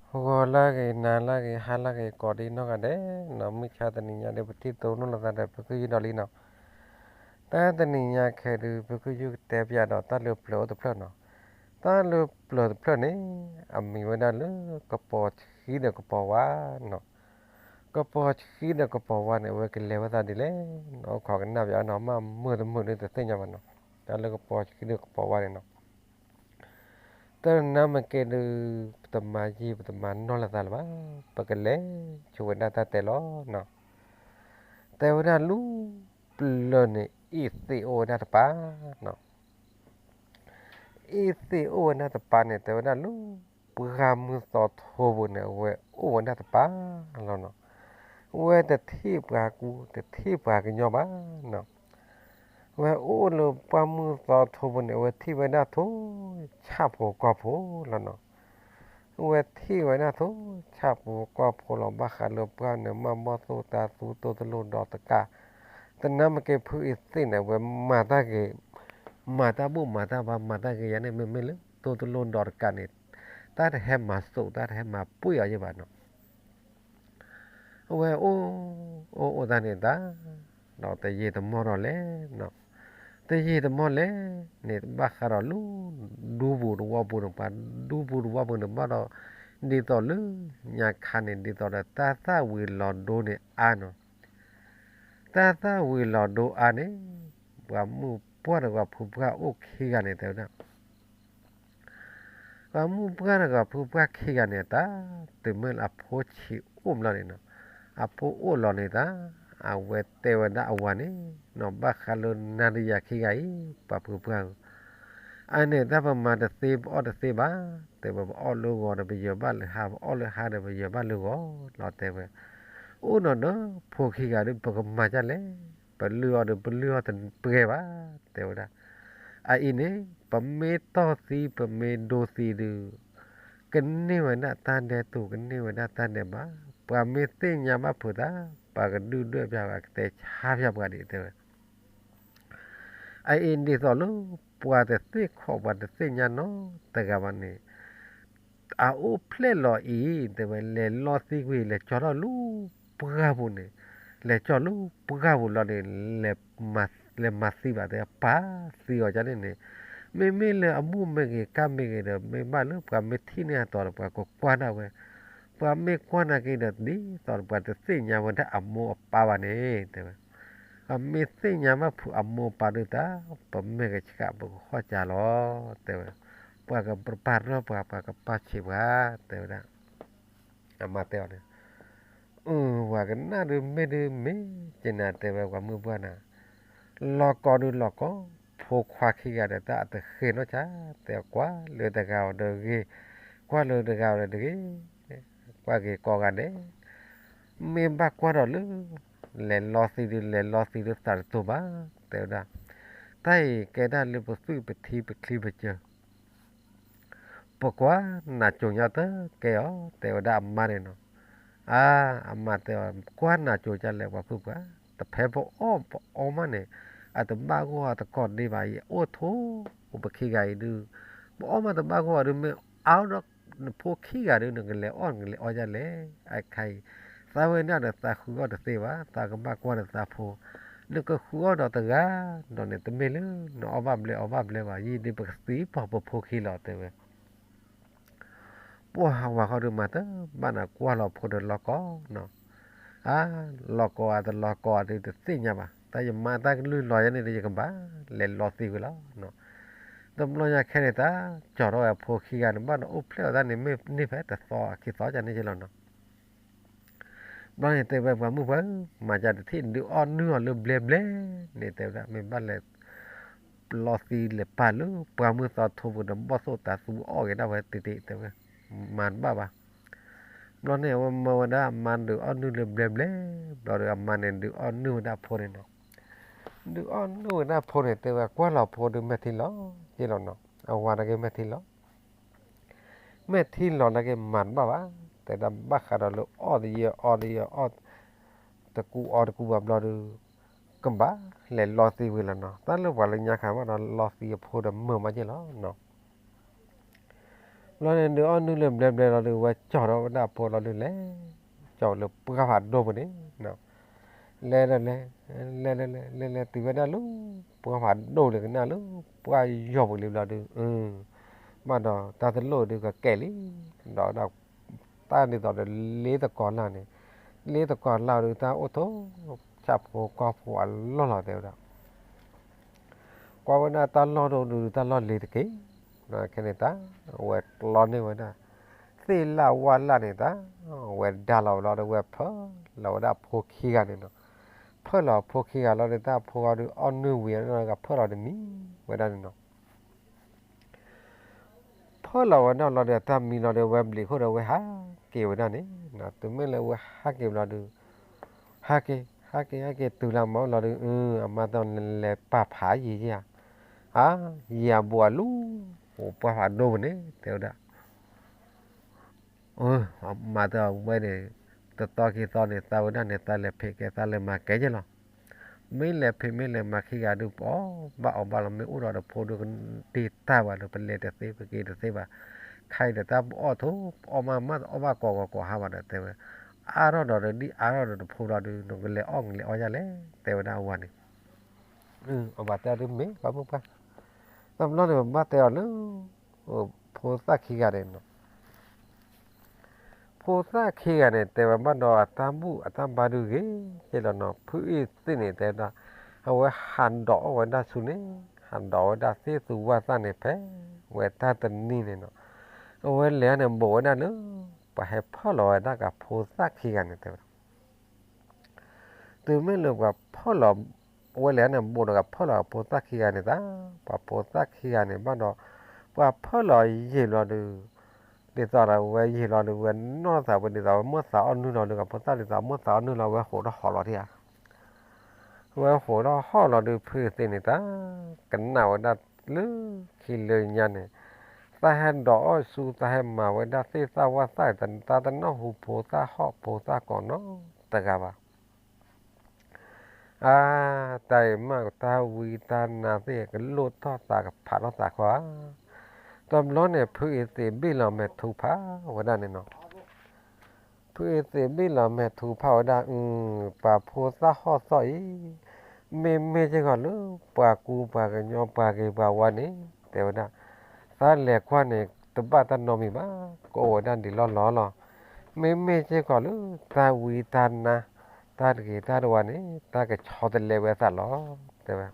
ဂီၤလၢဂ့ၤ နၤလၢဂ့ၤ ဟါလၢဂ့ၤ ကိးဒံနီၢ်ဂၤဒဲးနီၤ, မုၢ်ဆါတနံၤညါဒီး ပထံၣ်သနူလိာ်သးဒီး ဖုခူယူၢ်ဒီးလံနီၤ. တၢ်တနံၤညါခဲဒုး ဖုခူယူၢ်ကတဲပျးဒီးတၢ်လၢပျၢၤအိၣ်တဖျၢၣ်နီၤ. တၢ်လၢပျၢၤတဖျၢၣ်န့ၣ် အမံၤဝဲဒၣ်လၢ ကပီၤဆှံဒီးကပီၤဝါနီၤ. ကပီၤဆှံဒီးကပီၤဝါန့ၣ် အဝဲကလဲၤဝဲသးဒ်လဲၣ်နီၤ, အိၣ်ခိးကနၣ်ပၠးနီၤ, မ့ၢ်မုာ်တမုာ်ဒုးတသ့ၣ်ညါဘၣ်နီၤ. တၢ်လၢကပီၤဆှံဒီးကပီၤဝါန့ၣ်နီၤ တနၢ်မ့ၢ်က့ၤဒုး ပတမၤယံာ် ပတမၤနီၢ်လိာ်သးလၢၤဘၣ်, ပကလဲၤဆိဝဲဒၣ်တၢ်တဲလီၤနီၤ. တဲဝဲဒၣ်လၢပျၢၤန့ၣ် အ့ၣ်သ့ၣ်အိၣ်ဝဲဒၣ်တပၤနီၤ. အ့ၣ်သ့ၣ်အိၣ်ဝဲဒၣ်တပၤန့ၣ် တဲဝဲဒၣ်လၢ ပှၢ်မုၢ်သီထိပူၤန့ၣ် အဝဲအိၣ်ဝဲဒၣ်တပၤလီၤနီၤ. ဝဲတထံၣ်ပှၤကူ တထံၣ်ပှၤကညီဘၣ်နီၤ. ဝဲအိၣ်လၢပှၢ်မုၢ်သီထိပူၤန့ၣ် အဝဲထံၣ်ဝဲဒၣ်ထိၣ်ဆၣ်ဖိကီၢ်ဖိလီၤနီၤ. ဝဲထံၣ်ဝဲဒၣ်ထိၣ်ဆၣ်ဖိကီၢ်ဖိလီၤ, ဘၣ်ဃးလၢပှၢ်န့ၣ် မၤဘီၣ်သိၣ်တၤသူ တိၢ်တလိၣ်ဒီးတကး, တနၢ်မ့ၢ်က့ၤ ဖုအ့ၣ်သ့ၣ်န့ၣ် အဝဲမၤတၢ်ဂ့ၤ, မၤတၢ်ဘူၣ်မၤတၢ်ဘါ မၤတၢ်ဂ့ၤယါန့ၣ် မ့မ့ၢ်လၢတိၢ်တလိၣ်ဒီးတကးန့ၣ် တၢ်တဟဲမၤစိာ် တၢ်တဟဲမၤပှ့ၢ်အီၤယဲၢ်ဘၣ်နီၤ. အဝဲအိၣ်, အိၣ်, အိၣ်တၢ်န့ၣ်တၢ်, ဒီးတယံာ်တမီၢ်ဒီးလဲၣ်နီၤ, တယံာ်တမီၢ်လဲၣ်န့ၣ် ဘၣ်ဃးဒီးလၢ ဒူပူၤတဝီပူၤန့ၣ် ပှၤဒူပူၤတဝီပူၤန့ၣ် ဘၣ်ဒီး ဒ်သိးလၢညါခါန့ၣ် ဒ်သိးဒီးတၢ်သၣ်ဝံၤလီၤဒိန့ၣ်အါနီၤ. တၢ်သၣ်ဝံၤလီၤဒိအါန့ၣ် ပှၤမုၣ်ပှၢ်တဂၤဖုပှၢ်အိၣ်ခံဂၤန့ၣ် တဲဝဲဒၣ် ပှၤမုၣ်ပှၢ်တဂၤဖုပှၢ်ခံဂၤန့ၣ် တၢ်တုၤမ့ၢ်လၢအဖိဆံးအိၣ်ဘျီန့ၣ်နီၤ, အဖိအိၣ်လီၤန့ၣ်တၢ်, အဝဲတဲဝဲဒၣ်အဝၤန့ၣ်နီၤ, ဘၣ်ဃးလၢနၤဒီးယၤခံဂၤအံၤ ပှၤဖုပှၢ်ဧၢ, အန့ၣ်တၢ်ပမၤတသ့ ပအီၣ်တသ့ဘၣ်, တဲဝဲ ပအီၣ်လၢဂီၤဒီး ပယၢၤဘၣ်လၢဟါ, ပအီၣ်လၢဟါဒီး ပယၢၤဘၣ်လၢဂီၤလီၤ တဲဝဲ. အိၣ်နီၤဒီး ဖိခံဂၤဒီး ပကမၤဒ်လဲၣ်, ပလုၢ်အီၤဒီး ပလုၢ်အီၤတပှဲၤဘၣ်, တဲဝဲဒၣ်. အအံၤန့ၣ် ပမ့ၢ်တီၢ်သံ ပမ့ၢ်ဒိသံဒုး ကန့ၢ်ဝဲဒၣ်တၢ်ဒဲးတူာ် ကန့ၢ်ဝဲဒၣ်တၢ်ဒဲးဘး, ပှၤမ့ၢ်သ့ၣ်ညါဘၣ်ဖုးတၢ် ပှၤကဒုၣ်ဒွဲၣ်ပျၢ်ပှၤ ကတဲဆါပျၢ်ပှၤဒံး တဲဝဲ. အအံၤဒ်သိးလၢ ပှၤတသ့ၣ်ခိး ပှၤတသ့ၣ်ညါနီတဂၤဘၣ်န့ၣ် အအိၣ်ဖျဲၣ်လီၤအံၤ တဲဝဲ လဲၤလီသံကွံာ် လဲၤကၠီထီၣ်လၢပှၢ်ပူၤန့ၣ်, လဲၤကၠီလၢပှၢ်ပူၤလီၤန့ၣ် လဲၤမၤသံဘၣ် တဲ ပာ်သံအီၤဒ်န့ၣ်န့ၣ်, မ့မ့ၢ်လၢအဘူၣ်မ့ၢ်ဂ့ၤ ကၢ်မ့ၢ်ဂ့ၤဒီး မ့ၢ်ဘၣ်လၢပှၤမ့ၢ်ထံၣ်န့ၢ်အသိးဒီး ပှၤကကွၢ်ဒၣ်ဝဲ, ပှၤမ့ၢ်ကွၢ်နာ်က့ဒီး ဒ်သိးဒီး ပှၤတသ့ၣ်ညါဝဲဒၣ်အမိၢ်အပၢ်ဘၣ်န့ၣ် တဲဝဲ. ပမ့ၢ်သ့ၣ်ညါဘၣ်ဖုးအမိၢ်အပၢ်ဒုးတၢ် ပမဲာ်ကဆှး ပကဃီၣ်ကၢ်လီၤ တဲဝဲ. ပှၤကပာ်ထီၣ်ပှၤ ပှၤကပာ်ဆံးပှၤ တဲဝဲဒၣ်. အမါတဲအီၤန့ၣ်, အၢ ပှၤကနၣ်ဒုး မ့ၢ်ဒုးမ့ၢ်က့ၤနၤ တဲဝဲ ပှၤမုၣ်ပှၢ်နၤ, လီၤကီဒုးလီၤကီ, ဖိခွါခံဂၤဒီး တၢ်အတဃ့နီၢ်ဆါ, တဲကွၢ်လၢတဂၤအီၤဒီးဂ့ၤ, ကွၢ်လၢတဂၤအီၤဒီးတဂ့ၤ, ကွၢ်က့ၤကိးဂၤဒဲး, မ့ၢ်ဘၣ်ကွၢ်ဒီးလၢ လဲၤလီသံဒုး လဲၤလီသံဒုး သးတတိၤဘၣ် တဲဝဲဒၣ်. တၢ်အံၤကဲဒၣ်လၢပသွံၣ်ပထံပချံပစၢၤ ပကွၢ်နၤစိၤညါတကဲအီၤ တဲဝဲဒၣ်အမါန့ၣ်နီၤ. အါ, အမါတဲအီၤ ကွၢ်နၤစိၤဒ်လဲၣ် ပှၤဖုပှၢ်, တဖဲပအီၣ်ပအီမးန့ၣ် အတဘၣ်ဂီၢ်အတကိးဒံးဘၣ်အံၤ အိၣ်ထိၣ် ပခံဂၤအံၤဒုး ပအီၣ်မးတဘၣ်ဂီၢ်ဘၣ်ဒုး မ့ၢ်အါဒီးနဖိခံဂၤဒုး နကလဲၤအီၣ်နကလဲၤအီၣ်ဒ်လဲၣ်. အခါအံၤ သးဝဲဒၣ်ဒီးသးဃုအီၣ်တသ့ဘၣ်, သးကဘၣ်ကွၢ်ဒီးသးဖိ, နကဃုအီၣ်ဒီးတဂၤဒီးန့ၣ် တမ့ၢ်လၢနအီၣ်ဘၣ်ဘျဲၣ်အီဘၣ်ဘျဲၣ်ဘၣ်, ယံာ်ဒုးပကသံပှၤပဖိခံလီၤ တဲဝဲ. ပှၤဝၤဃီဒုးမၤတဘၣ်နၤ ကွၢ်လီၤဖိဒီးလီၤကီနီၤ. အါ, လီၤကီအတလီၤကီအဒုးတသ့ၣ်ညါဘၣ်, တၢ်ယမါတၢ်ကလုၢ်လီၤယါန့ၣ်ဒီး ယကဘၣ်လဲၤလီသံဝံၤလီၤ. တဘျီညါခဲန့ၣ် တၢ်ကၠီၤထီၣ်ဝဲအဖိခံဂၤန့ၣ် ဘၣ်ဒီးအိၣ်ဖျဲၣ်အီၤတၢ်န့ၣ် မ့ၢ်န့ၢ်ဖဲတသီခံသီကန့ၣ်က့လီၤနီၤ. ဘျီန့ၣ်တဲဝဲပှၤမုၣ်ပှၢ်ဧၢ, မၤကၢ်တထံၣ်ဒုးအီၣ်နုၢ်အီၤလၢဘျဲဘျဲန့ၣ် တဲဝဲဒၣ် မ့ၢ်ဘၣ်လဲၤလီသံလဲၤပာ်လၢပှၢ်မုၢ်သီထိပူၤဒီး ဘီၣ်သိၣ်တၤသူအီၣ်က့ၤဒၣ်ဝဲတ့ၢ်တ့ၢ် တဲဝဲ, မၤတဘၣ်ဘၣ်. ဘျီန့ၣ် အဝဲမၢဝဲဒၣ်အမါဒုးအီၣ်နုၢ်လၢဘျဲဘျဲ, ဘျီဒီးအမါန့ၣ်ဒုးအီၣ်နုၢ်ဝဲဒၣ်ဖိန့ၣ်နီၤ. ဒုးအီၣ်နုၢ်ဝဲဒၣ်ဖိန့ၣ် တဲဝဲကွၢ်လီၤဖိဒုး မဲာ်ထံလီၤက့လီၤနီၤ, အဝၤနာ်က့မဲာ်ထံလီၤ မဲာ်ထံလီၤနာ်က့မၤတဘၣ်ဘၣ်, တဲဒၣ်ဘၣ်ဃးဒီးလၢအီၣ်တယၢအီတယၢအီၣ် တကူအီတကူဘၣ်ဘျီဒုး ကဘၣ်လဲၤလီသံဝံၤလီၤနီၤ. တၢ်လၢပှၤလၢညါခါဘၣ်ဒီးလီသံအဖိဒီးမုာ်မးက့လီၤနီၤ. ဘျီန့ၣ်ဒုးအီၣ်နုၢ်လၢဘျဲဘျဲလီၤဒုး ဝဲကၠီၤထီၣ်ဝဲဒၣ်ဖိလီၤဒုးလဲၤ, ကၠီၤလၢပှၢ်ဖးဒိၣ်ပူၤန့ၣ်, လဲၤလဲၤလဲၤလဲၤလဲၤလဲၤလဲၤလဲၤတုၤဝဲဒၣ်လၢ ပှၢ်ဖးဒိၣ်လၢကနၣ်လၢ ပှၢ်ယီၤပူၤလံဘျီဒုး, ဘၣ်ဒီးတၢ်တလိၣ်ဒုးကကဲလံ, ဒီးဝဲဒၣ် တၢ်ဒ်သိးဒီးလ့သကိးလၢ်န့ၣ်, လ့သကိးလၢ်ဒုးတၢ်အိၣ်ထိး ဆၣ်ဖိကီၢ်ဖိအလီၢ်လီၤတဲဝဲဒၣ် ကွၢ်ဝဲဒၣ်တၢ်လီၢ်ဒိၣ်ဒုးတၢ်လီၢ်လ့ၤတက့ၢ်, ခဲန့ၣ်တၢ် ဝဲကျီန့ၢ်ဝဲဒၣ် သ့ၣ်လၢ်ဝၣ်လၢ်န့ၣ်တၢ်, ဝဲဒါလီၤဝဲလီၤဒီးဝဲဖၢလီၤဝဲဒၣ်ဖိခံဂၤန့ၣ်နီၤ, ဖၢလီၤဖိခံဂၤလီၤဒီးတၢ်ဖိဂီၤဒုး အီၣ်နုၢ်ဝံၤအီၣ်နုၢ်ကဖၢလီၤဒီးမံဝဲဒၣ်န့ၣ်နီၤ ဖၢလီၤဝဲဒၣ်လီၤဒီးတၢ်မံလီၤဒီးဝဲဘျံးခိၣ်ဒီးဝဲဟးက့ၤဝဲဒၣ်န့ၣ်, တုၤမ့ၢ်လၢဝဲဟးက့ၤဘျီဒုး, ဟးက့ၤ ဟးက့ၤ ဟးက့ၤတုၤလၢအမါအိၣ်လီၤဒုး, အမါတဲလဲၤပာ်ဖးယံာ်ယံာ်ဧါ, အါ, ယံာ်အဘူးအလူ, အိၣ်ပှၢ်ဖးဒိၣ်ပူၤန့ၣ် တဲဝဲဒၣ် မၤတဝဲန့ၣ်, တသီခံသီန့ၣ် သးဝဲဒၣ်န့ၣ် သးလဲၤဖံးကဲ သးလဲၤမၤကဲယဲလီၤ. မ့ၢ်လဲၤဖံးမ့ၢ်လဲၤမၤခံဂၤဒုး ပအီၣ်ဘၣ်အီၣ်ဘၣ်လီၤ မ့ၢ်အိၣ်ဒီးတဖိဒုးကဒ့တၢ်ဘၣ်ဒီး ပလဲၤတသ့ပက့ၤတသ့ဘၣ်. ခဲအံၤဒီးတၢ်ပအီၣ်ထိး ပအီၣ်မးမး တအီၣ်ဘၣ်ကိးဂီၤကိးဟါဘၣ်ဒီးတဲဝဲ, အါထီၣ်ဒီးဒ်အါထီၣ်ဒီးတဖိဘျီဒုး နကလဲၤအီၣ်နကလဲၤအီၣ်ယဲလဲၣ် တဲဝဲဒၣ်အဝၤန့ၣ် အဝၤတဲဒုးမ့ၢ်ပှၤမုၣ်ပှၢ်, တဘျီန့ၣ် ပဘၣ်တဲအီၤလၢ ဖိသၣ်ခံဂၤန့ၣ်နီၤ, ဖိသၣ်ခံဂၤန့ၣ် တဲဝဲဘၣ်ဒီးအတၢ်ဘူၣ်အတၢ်ဘါဒုးဂ့ၤကဲလီၤနီၤ, ဖုအ့သ့ၣ်န့ၣ်တဲဒၣ်, အဝဲဟးဒိးအီၣ်ဝဲဒၣ်ဆူန့ၣ်, ဟးဒိးဝဲဒၣ်သ့ၣ်သူဝၣ်သၣ်န့ၣ်ဖဲ ဝဲတၢ်တနံၤန့ၣ်နီၤ, အဝဲလဲၤန့ၣ် ဘူးဝဲဒၣ်လၢ ပှၤဟဲဖၢလီၤဝဲဒၣ်ကဖိသၣ်ခံဂၤန့ၣ် တဲဝဲဒၣ် တုၤမ့ၢ်လၢပှၤဖၢလီၤ, အဝဲလဲၤန့ၣ် ဘူးဒီးကဖၢလီၤဖိသၣ်ခံဂၤန့ၣ်တၢ်, ပှၤဖိသၣ်ခံဂၤန့ၣ်ဘၣ်ဒီး, ပှၤဖၢလီၤယံာ်လီၤဒုး, ဒ်သိးဒီးဝဲယံာ်လီၤဒုး ဝဲနီၢ်သးဝဲဒ်သိးဝဲမိၢ်သးအီၣ်နုၢ်လီၤဒုး ကဖိသၣ်ဒ်သိးမိၢ်သးအီၣ်နုၢ်လီၤ ဝဲဟိးထီၣ်ဟီၣ်လီၤဒံးဧါ ဝဲဟိးထီၣ်ဟီၣ်လီၤဒုး ဖုအ့သ့ၣ်န့ၣ်တၢ်, ကနၣ်ဝဲဒၣ်လၢခံလၢညါန့ၣ်, သးဟဲဒိးအီၣ်ဆူ သးဟဲမၤဝဲဒၣ်သ့ၣ်သၣ်ဝၣ်သၣ် တၢ်တနီၣ်ဟူဖိသၣ်ဟီၣ်ဖိသၣ်ကိးနီတဂၤဘၣ် အါ, တၢ်အံၤမး တၢ်ဝံတၢ်နါသ့ၣ် ကလိၣ်ထီၣ်သးကဖးထီၣ်သးခီဧါ. တဘျီန့ၣ် ဖုအ့သ့ၣ်ဘ့ၣ်လီၤမဲာ်ထူဖးဝဲဒၣ်န့ၣ်နီၤ. ဖုအ့သ့ၣ်ဘ့ၣ်လီၤမဲာ်ထူဖးဝဲဒၣ်, ပှၤဖိသၣ်ဟီၣ်သီၣ်အံၤ, မ့မ့ၢ်စ့ၢ်ကီးလၢ ပှၤကူပှၤကညီပှၤဂ့ၤပှၤဝါန့ၣ် တဲဝဲဒၣ်, သးလဲၤကွၢ်န့ၣ် တဘၣ်တၢ်နီတမံၤဘၣ်, ကအိၣ်ဝဲဒၣ်ဒံးလီၢ်လီၢ်လီၤ. မ့မ့ၢ်စ့ၢ်ကီးလၢ တၢ်ဝံတၢ်နါ တၢ်တဂ့ၤတၢ်တဝါန့ၣ် တၢ်ကဆီတလဲဝဲသးလီၤ တဲဝဲ.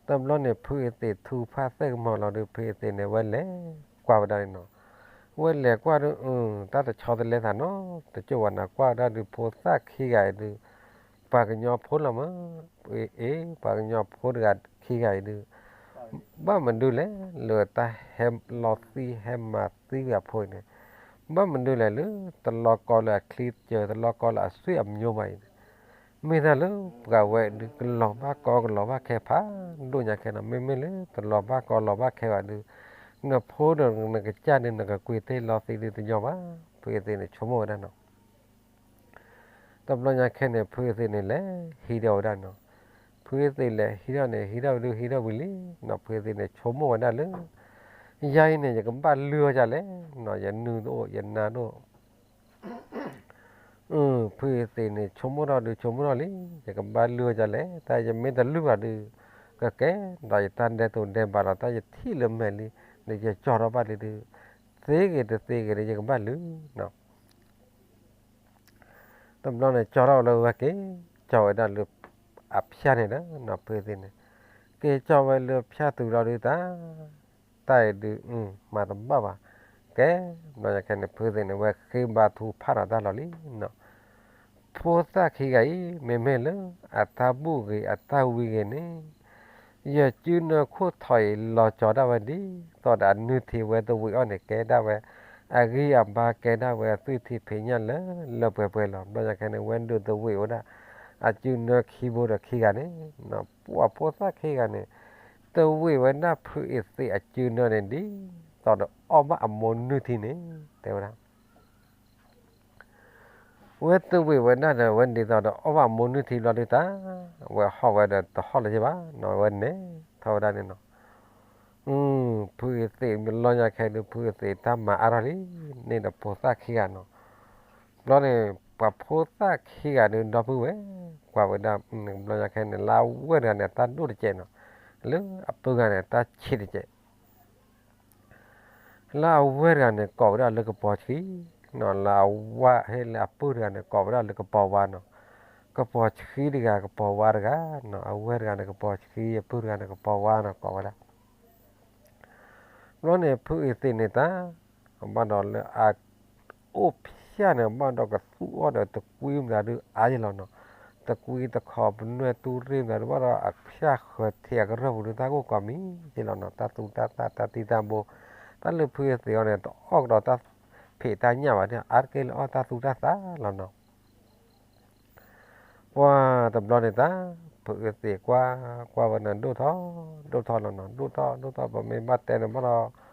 တဘျီန့ၣ် ဖုအ့သ့ၣ်ထူဖးသ့ၣ်ကမီၤလီၤဒုး ဖုအ့သ့ၣ်န့ၣ် ဝဲလဲၤကွၢ်ဝဲဒၣ်န့ၣ်နီၤ. ဝဲလဲၤကွၢ်ဒုး တၢ်တဆီတလဲသးနီတကၠိၢ်ဘၣ်န့ၣ် ကွၢ်ဝဲဒၣ်ဒုး ဖိသၣ်ခံဂၤအံၤဒုး ပှၤကညီဖိလီၤမး, အ့ ပှၤကညီဖိတဂၤခံဂၤအံၤဒုး ဘၣ်မနုၤလဲၣ် လၢတၢ်ဟဲလီၤသံဟဲမၤသံဝဲအဖိအံၤန့ၣ်, ဘၣ်မနုၤလဲၣ်လၢ တလီၤကီလၢအချံစၢၤ တလီၤကီလၢအဆွေအမျိုးဘၣ်အံၤန့ၣ်, မ့ၢ်တၢ်လၢပှၤဝဲဒုး ကလီၤဘၣ်ကီကလီၤဘၣ်ခဲဖးဒိၣ်ညါခဲနီၤ. မ့မ့ၢ်လၢတလီၤဘၣ်ကီလီၤဘၣ်ခဲဘၣ်ဒုး နဖိဒီးနကစၢ်ဒုး နကကွံာ်တ့ၢ်လီၤသံဒုးတညီဘၣ်, ဖုအ့သ့ၣ်န့ၣ် ဆိကမိၣ်ဝဲဒၣ်နီၤ. တဘျီညါခဲန့ၣ် ဖုအ့သ့ၣ်န့ၣ်လဲၤဟံးထီၣ်ဝဲဒၣ်နီၤ. ဖုအ့သ့ၣ်လဲၤဟံးထီၣ်န့ၣ် ဟံးထီၣ်ဝံၤဒုး ဟံးထီၣ်ဝံၤလံနီၤ. ဖုအ့သ့ၣ်န့ၣ် ဆိကမိၣ်ဝဲဒၣ်လၢ ယၤအံၤန့ၣ် ယကဘၣ်လုၢ်အီၣ်ဒ်လဲၣ်နီၤ, ယနုၢ်တအိၣ် ယနါတအိၣ် ဖုအ့သ့ၣ်န့ၣ် ဆိကမိၣ်ထီၣ်ဒုး ဆိကမိၣ်ထီၣ်လံ, ယကဘၣ်လုၢ်အီၣ်ဒ်လဲၣ်, တၢ်ယမ့ၢ်တလုၢ်ဘၣ်ဒုး ကကဲဒီးယတၢ်ဒဲးတိၤဒဲးဘးလီၤ, တၢ်ယထံၣ်လၢမဲာ်လံ ဒီးယကၠီထီၣ်ဘၣ်လံဒုး သ့ဂ့ၤတသ့ဂ့ၤဒီး ယကဘၣ်လုၢ်နီၤ. တဘျီန့ၣ် ကၠီထီၣ်ဝဲလၢဝဲက့ၤ ကၠီဝဲဒၣ်လၢ အဖၠၣ်န့ၣ်ဒီးနီၤ ဖုအ့သ့ၣ်န့ၣ် က့ၤကၠီဝဲလၢဖၠၣ်တုၤလီၤဒုးတၢ် တၢ်အံၤဒုး မၤတဘၣ်ဘၣ်. ကဲ ဘျီညါခဲန့ၣ် ဖုအ့သ့ၣ်န့ၣ် ဝဲဃ့ဘါထူဖးထီၣ်တၢ်လီၤလံနီၤ. ဖိသၣ်ခံဂၤအံၤ မ့မ့ၢ်လၢ အတၢ်ဘူၣ်ဂ့ၤ အတၢ်ဝံဂ့ၤန့ၣ် ယစုနၢခိၣ်ထီၣ်အံၤ လီၤကၠီဒၣ်ဝဲဒ်သိးဒီး အနုၢ်ထံဝဲသဝံးအီၣ်န့ၣ် ကဲဒၣ်ဝဲ အဂံၢ်အဘါ ကဲဒၣ်ဝဲအသွံၣ်ထံဖံးညၣ်လၢလၢပှဲၤပှဲၤလီၤ. ဘျီညါခဲန့ၣ် ဝဲဒုးသဝံးဝဲဒၣ် အစုနၢခံဘိဒီးခံဂၤန့ၣ် ပှၤဖိသၣ်ခံဂၤန့ၣ် သဝံးဝဲဒၣ်ဖုအ့သ့ၣ်အစုနၢန့ၣ် ဒ်သိးဒီးအီၣ်ဘၣ်အမိၢ်နုၢ်ထံန့ၣ် တဲဝဲဒၣ် ဝဲသဝံးဝဲဒၣ်ဒီး ဝဲဒ်သိးဒီးအီၣ်ဘၣ်အမိၢ်နုၢ်ထံဘျီဒုးတၢ် ဝဲဟီၣ်ဝဲဒီးတဟီၣ်လၢၤဘၣ်နီၤ, ဝဲနဲၣ်ထီၣ်ဝဲဒၣ်န့ၣ်နီၤ. ဖုအသ့ၣ်မ့ၢ်လီညါခဲဒုး ဖုအသ့ၣ်တၢ်မၤအါထီၣ်လံ, န့ၣ်ဒီးဖိသၣ်ခံဂၤနီၤ. ဘျီန့ၣ် ပှၤဖိသၣ်ခံဂၤဒုးဒီပုၢ်ဝဲၢ် ကွၢ်ဝဲဒၣ် ဘျီညါခဲန့ၣ် လၢအဝဲၢ်တဂၤန့ၣ် တၢ်ဒိၣ်တကဲးနီၤ, လၢအပုၢ်တဂၤန့ၣ် တၢ်ဆံးတကဲး လၢအဝဲၢ်တဂၤန့ၣ် ကိးဝဲဒၣ်လၢကပီၤဆှံ, လၢအဝဲၢ်ဟ့ၣ်လၢအပုၢ်တဂၤန့ၣ် ကိးဝဲဒၣ်လၢကပီၤဝါနီၤ. ကပီၤဆှံတဂၤ ကပီၤဝါတဂၤနီၤ, အဝဲၢ်တဂၤန့ၣ် ကပီၤဆှံ အပုၢ်တဂၤန့ၣ် ကပီၤဝါနီၤ ကိးဝဲဒၣ်. ဘျီန့ၣ် ဖုအသ့ၣ်န့ၣ်တၢ် ဘၣ်ဒီးလၢအ အိၣ်ဖျဲၣ်န့ၣ် ဘၣ်ဒီးကသူၣ်အီၣ်ဒီးတကွံမတၤဒုးအါယဲလီၤနီၤ. တကွံတခီပနွဲၣ်တူၢ်ရ့ၣ်မတၤဒုး ဘၣ်ဒီးအဖျဲၣ်ဃၢၤထံးအကရၢၢ်ပူၤဒုး တၢ်ကိၢ်ကိးမံၤယဲလီၤနီၤ. တၢ်သူတၢ်သၣ် တၢ်တံၢ်တၢ်ဘိ တၢ်လၢဖုအသ့ၣ်အီၤန့ၣ် တအီၣ်ကဒီးတၢ်ဖံးတၢ်ညၣ်ဘၣ်န့ၣ် အါတက့ၢ်လၢအီၣ်တၢ်သူတၢ်သၣ်လီၤနီၤ. ပှၤတဘျီန့ၣ်တၢ် ဖုအသ့ၣ်ကွၢ်ကွၢ်ဝဲန့ၣ် ဒိၣ်ထီၣ် ဒိၣ်ထီၣ်လီၤနီၤ. ဒိၣ်ထီၣ်ဒိၣ်ထီၣ် ပမ့ၢ်ဘၣ်တဲန့ၣ် ဘၣ်ဒီး အိၣ်ဖဲယဲၢ်နံၣ် ယဲ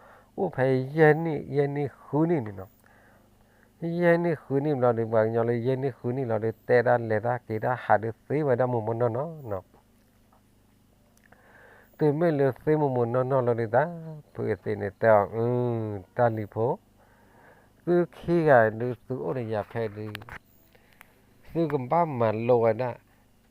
ၢ်နံၣ်ဃုနံၣ်န့ၣ်နီၤ. ယဲၢ်နံၣ်ဃုနံၣ်ဘျီဒုး ပှၤကညီလၢယဲၢ်နံၣ်ဃုနံၣ်လီၤဒုး တဲဒၣ်လဲၤတၢ်က့ၤတၢ်ဟးဒုးသ့ဝဲဒၣ်မိၢ်မိၢ်နီၢ်နီၢ်နီၤ. တုၤမ့ၢ်လၢသ့မိၢ်မိၢ်နီၢ်နီၢ်လီၤဒုးတၢ် ဖုအသ့ၣ်န့ၣ်တဲအီၤ အၢ တၢ်လံၤဖိ သုခံဂၤဒုး သုအိၣ်ဒီးယၤဖဲဒုး သုကဘၣ်မၤလိဝဲဒၣ်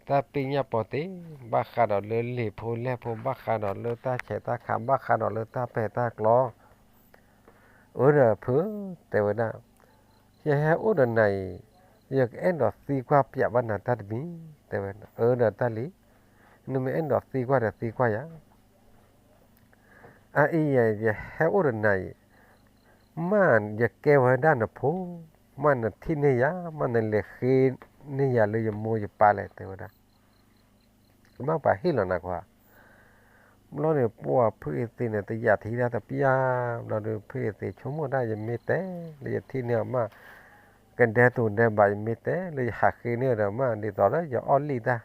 တၢ်ပ့ၢ်ညၣ်ပီၤတ့ၢ် ဘၣ်ဃးဒီးလၢလံာ်ဖိလဲၢ်ဖိ ဘၣ်ဃးဒီးလၢတၢ်ဆဲးတၢ်ခး ဘၣ်ဃးဒီးလၢတၢ်ပဲာ်တၢ်ကျီ အၢဒီးဖု တဲဝဲဒၣ် ယဟဲအိၣ်ဒီးနၤအံၤ ယကအဲၣ်ဒိးသံကွၢ်ပၠးဘၣ်နၤတၢ်တမံၤ တဲဝဲ အၢဒီးတၢ်လံၤ နမ့ၢ်အဲၣ်ဒိးသံကွၢ်ဒီးသံကွၢ်ယၤ အအံၤ ယဟဲအိၣ်ဒီးနၤအံၤ မ့ၢ်ယကဲဝဲဒၣ်နဖိ မ့ၢ်နထံၣ်န့ၢ်ယၤ မ့ၢ်နလဲၤဃ့န့ၢ်ယၤလၢယမိၢ်ယပၢ်လဲၣ် တဲဝဲဒၣ် မ့ၢ်ပှၤဟ့ၣ်လီၤနၤကွၢ် ဘျီန့ၣ် ပှၤဖုအသ့ၣ်န့ၣ် တယာ်ထံၣ်တၢ်တပျၢ် ဘျီဒီး ဖုအသ့ၣ်ဆိကမိၣ်ဒၣ် ယမ့ၢ်တဲလၢယထံၣ်န့ၢ်အီၤမး ကဒဲတိၤဒဲးဘး ယမ့ၢ်တဲလၢယဟးဃ့န့ၢ်ဒီးမး ဒ်သိးဒီးယအီၣ်လံၣ်တၢ်